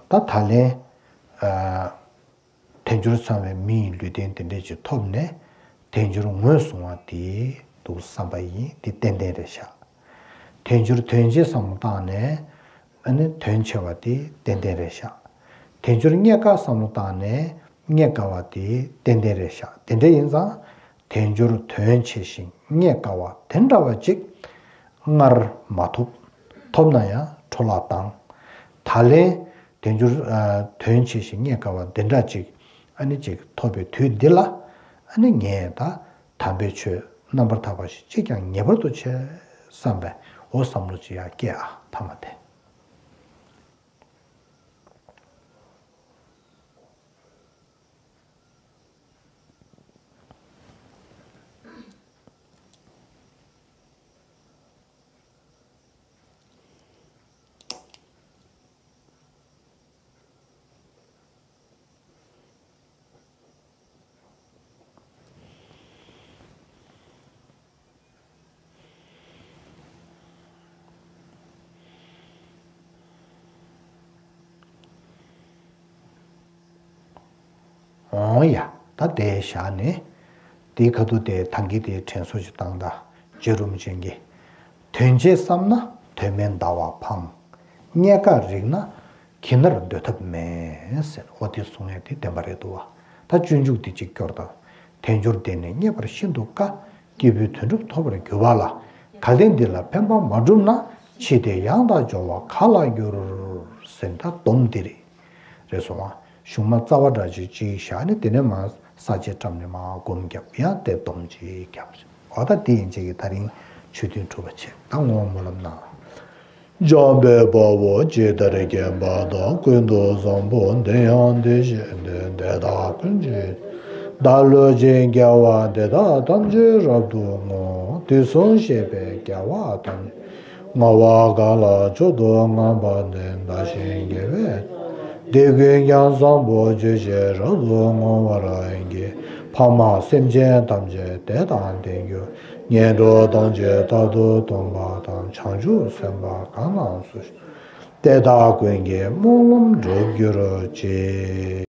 ད་ད་ལན། ཨ། དལ་འབྱོར་བསམ་པའི་མི་ཡི་ལུས་རྟེན་དེ་འདྲས་ཅིག་ཐོབ་ནས། དལ་འབྱོར་ངོས་བཟུང་བ་དེ་འདུག་བསམ་པ་ཡིན། དེ་ཏན་ཏན་རེད་ཤག་དལ་འབྱོར་དོན་ཆེ་བསམ་བློ་བཏང་ནས། ཨ་ནི་དོན་ཆེ་བ་དེ་ཏན་ཏན་རེད་ཤག་དལ་འབྱོར་རྙེད་དཀའ་བསམ་བློ་བཏང་ནས་རྙེད་དཀའ་བ་དེ་ཏན་ཏན་རེད་ཤག་དེ་འདྲ་ཡིན་ཙང་། དལ་འབྱོར་དོན་ཆེ་ཞིང་རྙེད་དཀའ་བ་དེ་འདྲ་བ་ཅིག་སྔར་མ་ཐོབ། ཐོབ་ན་ཡང་འཕྲོ་བརླག་བཏང་། ད་ལན་དལ་འབྱོར་ཨ། དོན་ཆེ་ཞིང་རྙེད་དཀའ་བ་འདི་འདྲ་ཅིག་ཨ་ནི་ཅིག་ཐོབ་པའི་དུས་འདི་ལ། ཨ་ནི་ངས་ད་དམ་པའི་ཆོས་རྣམ་པར་དག་པ་ཞིག་ཅིས་ཀྱང་ངེས་པར་དུ་བྱེད་བསམ་པའི་འོ་བསམ་བློ་ཅིག་ཡང་སྐྱེ་ཨ་ཐ་མ་དེ། འོང་ཡ། ད་དེ་བཞག་ནས། དེའི་ཁ་ཐུག་དེ་ཐང་གི་དེ་དྲན་གསོ་ཞིག་བཏང་། ད་རྗེ་རིན་པོ་ཆེ་གིས། དོན་ཆེ་བསམ་ན་དོན་མེད་ཟླ་བ་འཕང་། རྙེད་དཀའ་རིག་ན་གྱི་ནར་སྡོད་ཐབས་མེད་ཟེར། འོ་དེ་གསུང་ཡས་དེ་བདེན་པ་རེད་འདུག་བ། ད་སྤྱོད་འཇུག་དེ་གཅིག་སྐྱོར་དང་། དལ་འབྱོར་འདི་ནི་རྙེད་པར་ཤིན་ཏུ་དཀའ། སྐྱེས་བུའི་དོན་གྲུབ་ཐོབ་པར་གྱུར་པ་ལ། གལ་ཏེ་འདི་ལ་ཕན་པ་མ་བསྒྲུབས་ན། འཆི་སྟེ་ཡང་དག་འབྱོར་བ་ག་ལ་འགྱུར། ཟེར་ད་སྡོམ་འདི་རེད། རེད་སོང་ང་། གཞུང་མ་རྩ་བ་འདྲ་ཅིག་ཅིག་བཞག་ནས། དེ་ནས་མར་ས་བཅད་བཀྲམ་ནས་མར་སྒོམ་བརྒྱབ། ཡང་དེ་སྡོམ་ཅིག་བརྒྱབ། འོ་ད་དེ་ཡིན་ཅིག་གིས་ད་རིང་ཆོས་ཐུན་གྲུབ་པ་བྱས། ད་ངོ་བོ་སྨོན་ལམ་གནང་། འཇམ་དཔལ་དཔའ་བོས་ཇི་ལྟར་མཁྱེན་པ་དང་། ཀུན་ཏུ་བཟང་པོ་དེ་ཡང་དེ་བཞིན་ཏེ། དེ་དག་ཀུན་གྱི་བདག་བློ་ཆེན་རྒྱལ་བ་འདི་དག་ཐམས་ཅད་རབ་ཏུ་བསྔོ། དུས་གསུམ་གཤེགས་པའི་རྒྱལ་བ་ཐམས་ཅད། བསྔོ་བ་གང་ལ་མཆོག་ཏུ་བསྔགས་པ་དེས། བདག་གཞན་དགེ་བའི་དེ་ཀུན་ཀྱང་བཟང་པོར་གྱུར་ཅིག་རབ་ཏུ་བསྔོ་བར་བགྱི། ཕ་མ་སེམས་ཅན་ཐམས་ཅད་དེ་དང་ལྡན་གྱུར། ངན་འགྲོ་ཐམས་ཅད་རྟག་ཏུ་སྟོངས་པ་དང་། བྱང་ཆུབ་སེམས་དཔའ་གང་ལ་སོགས་དེ་དག་ཀུན་གྱི་སྨོན་ལམ་འགྲུབ་གྱུར་ཅིག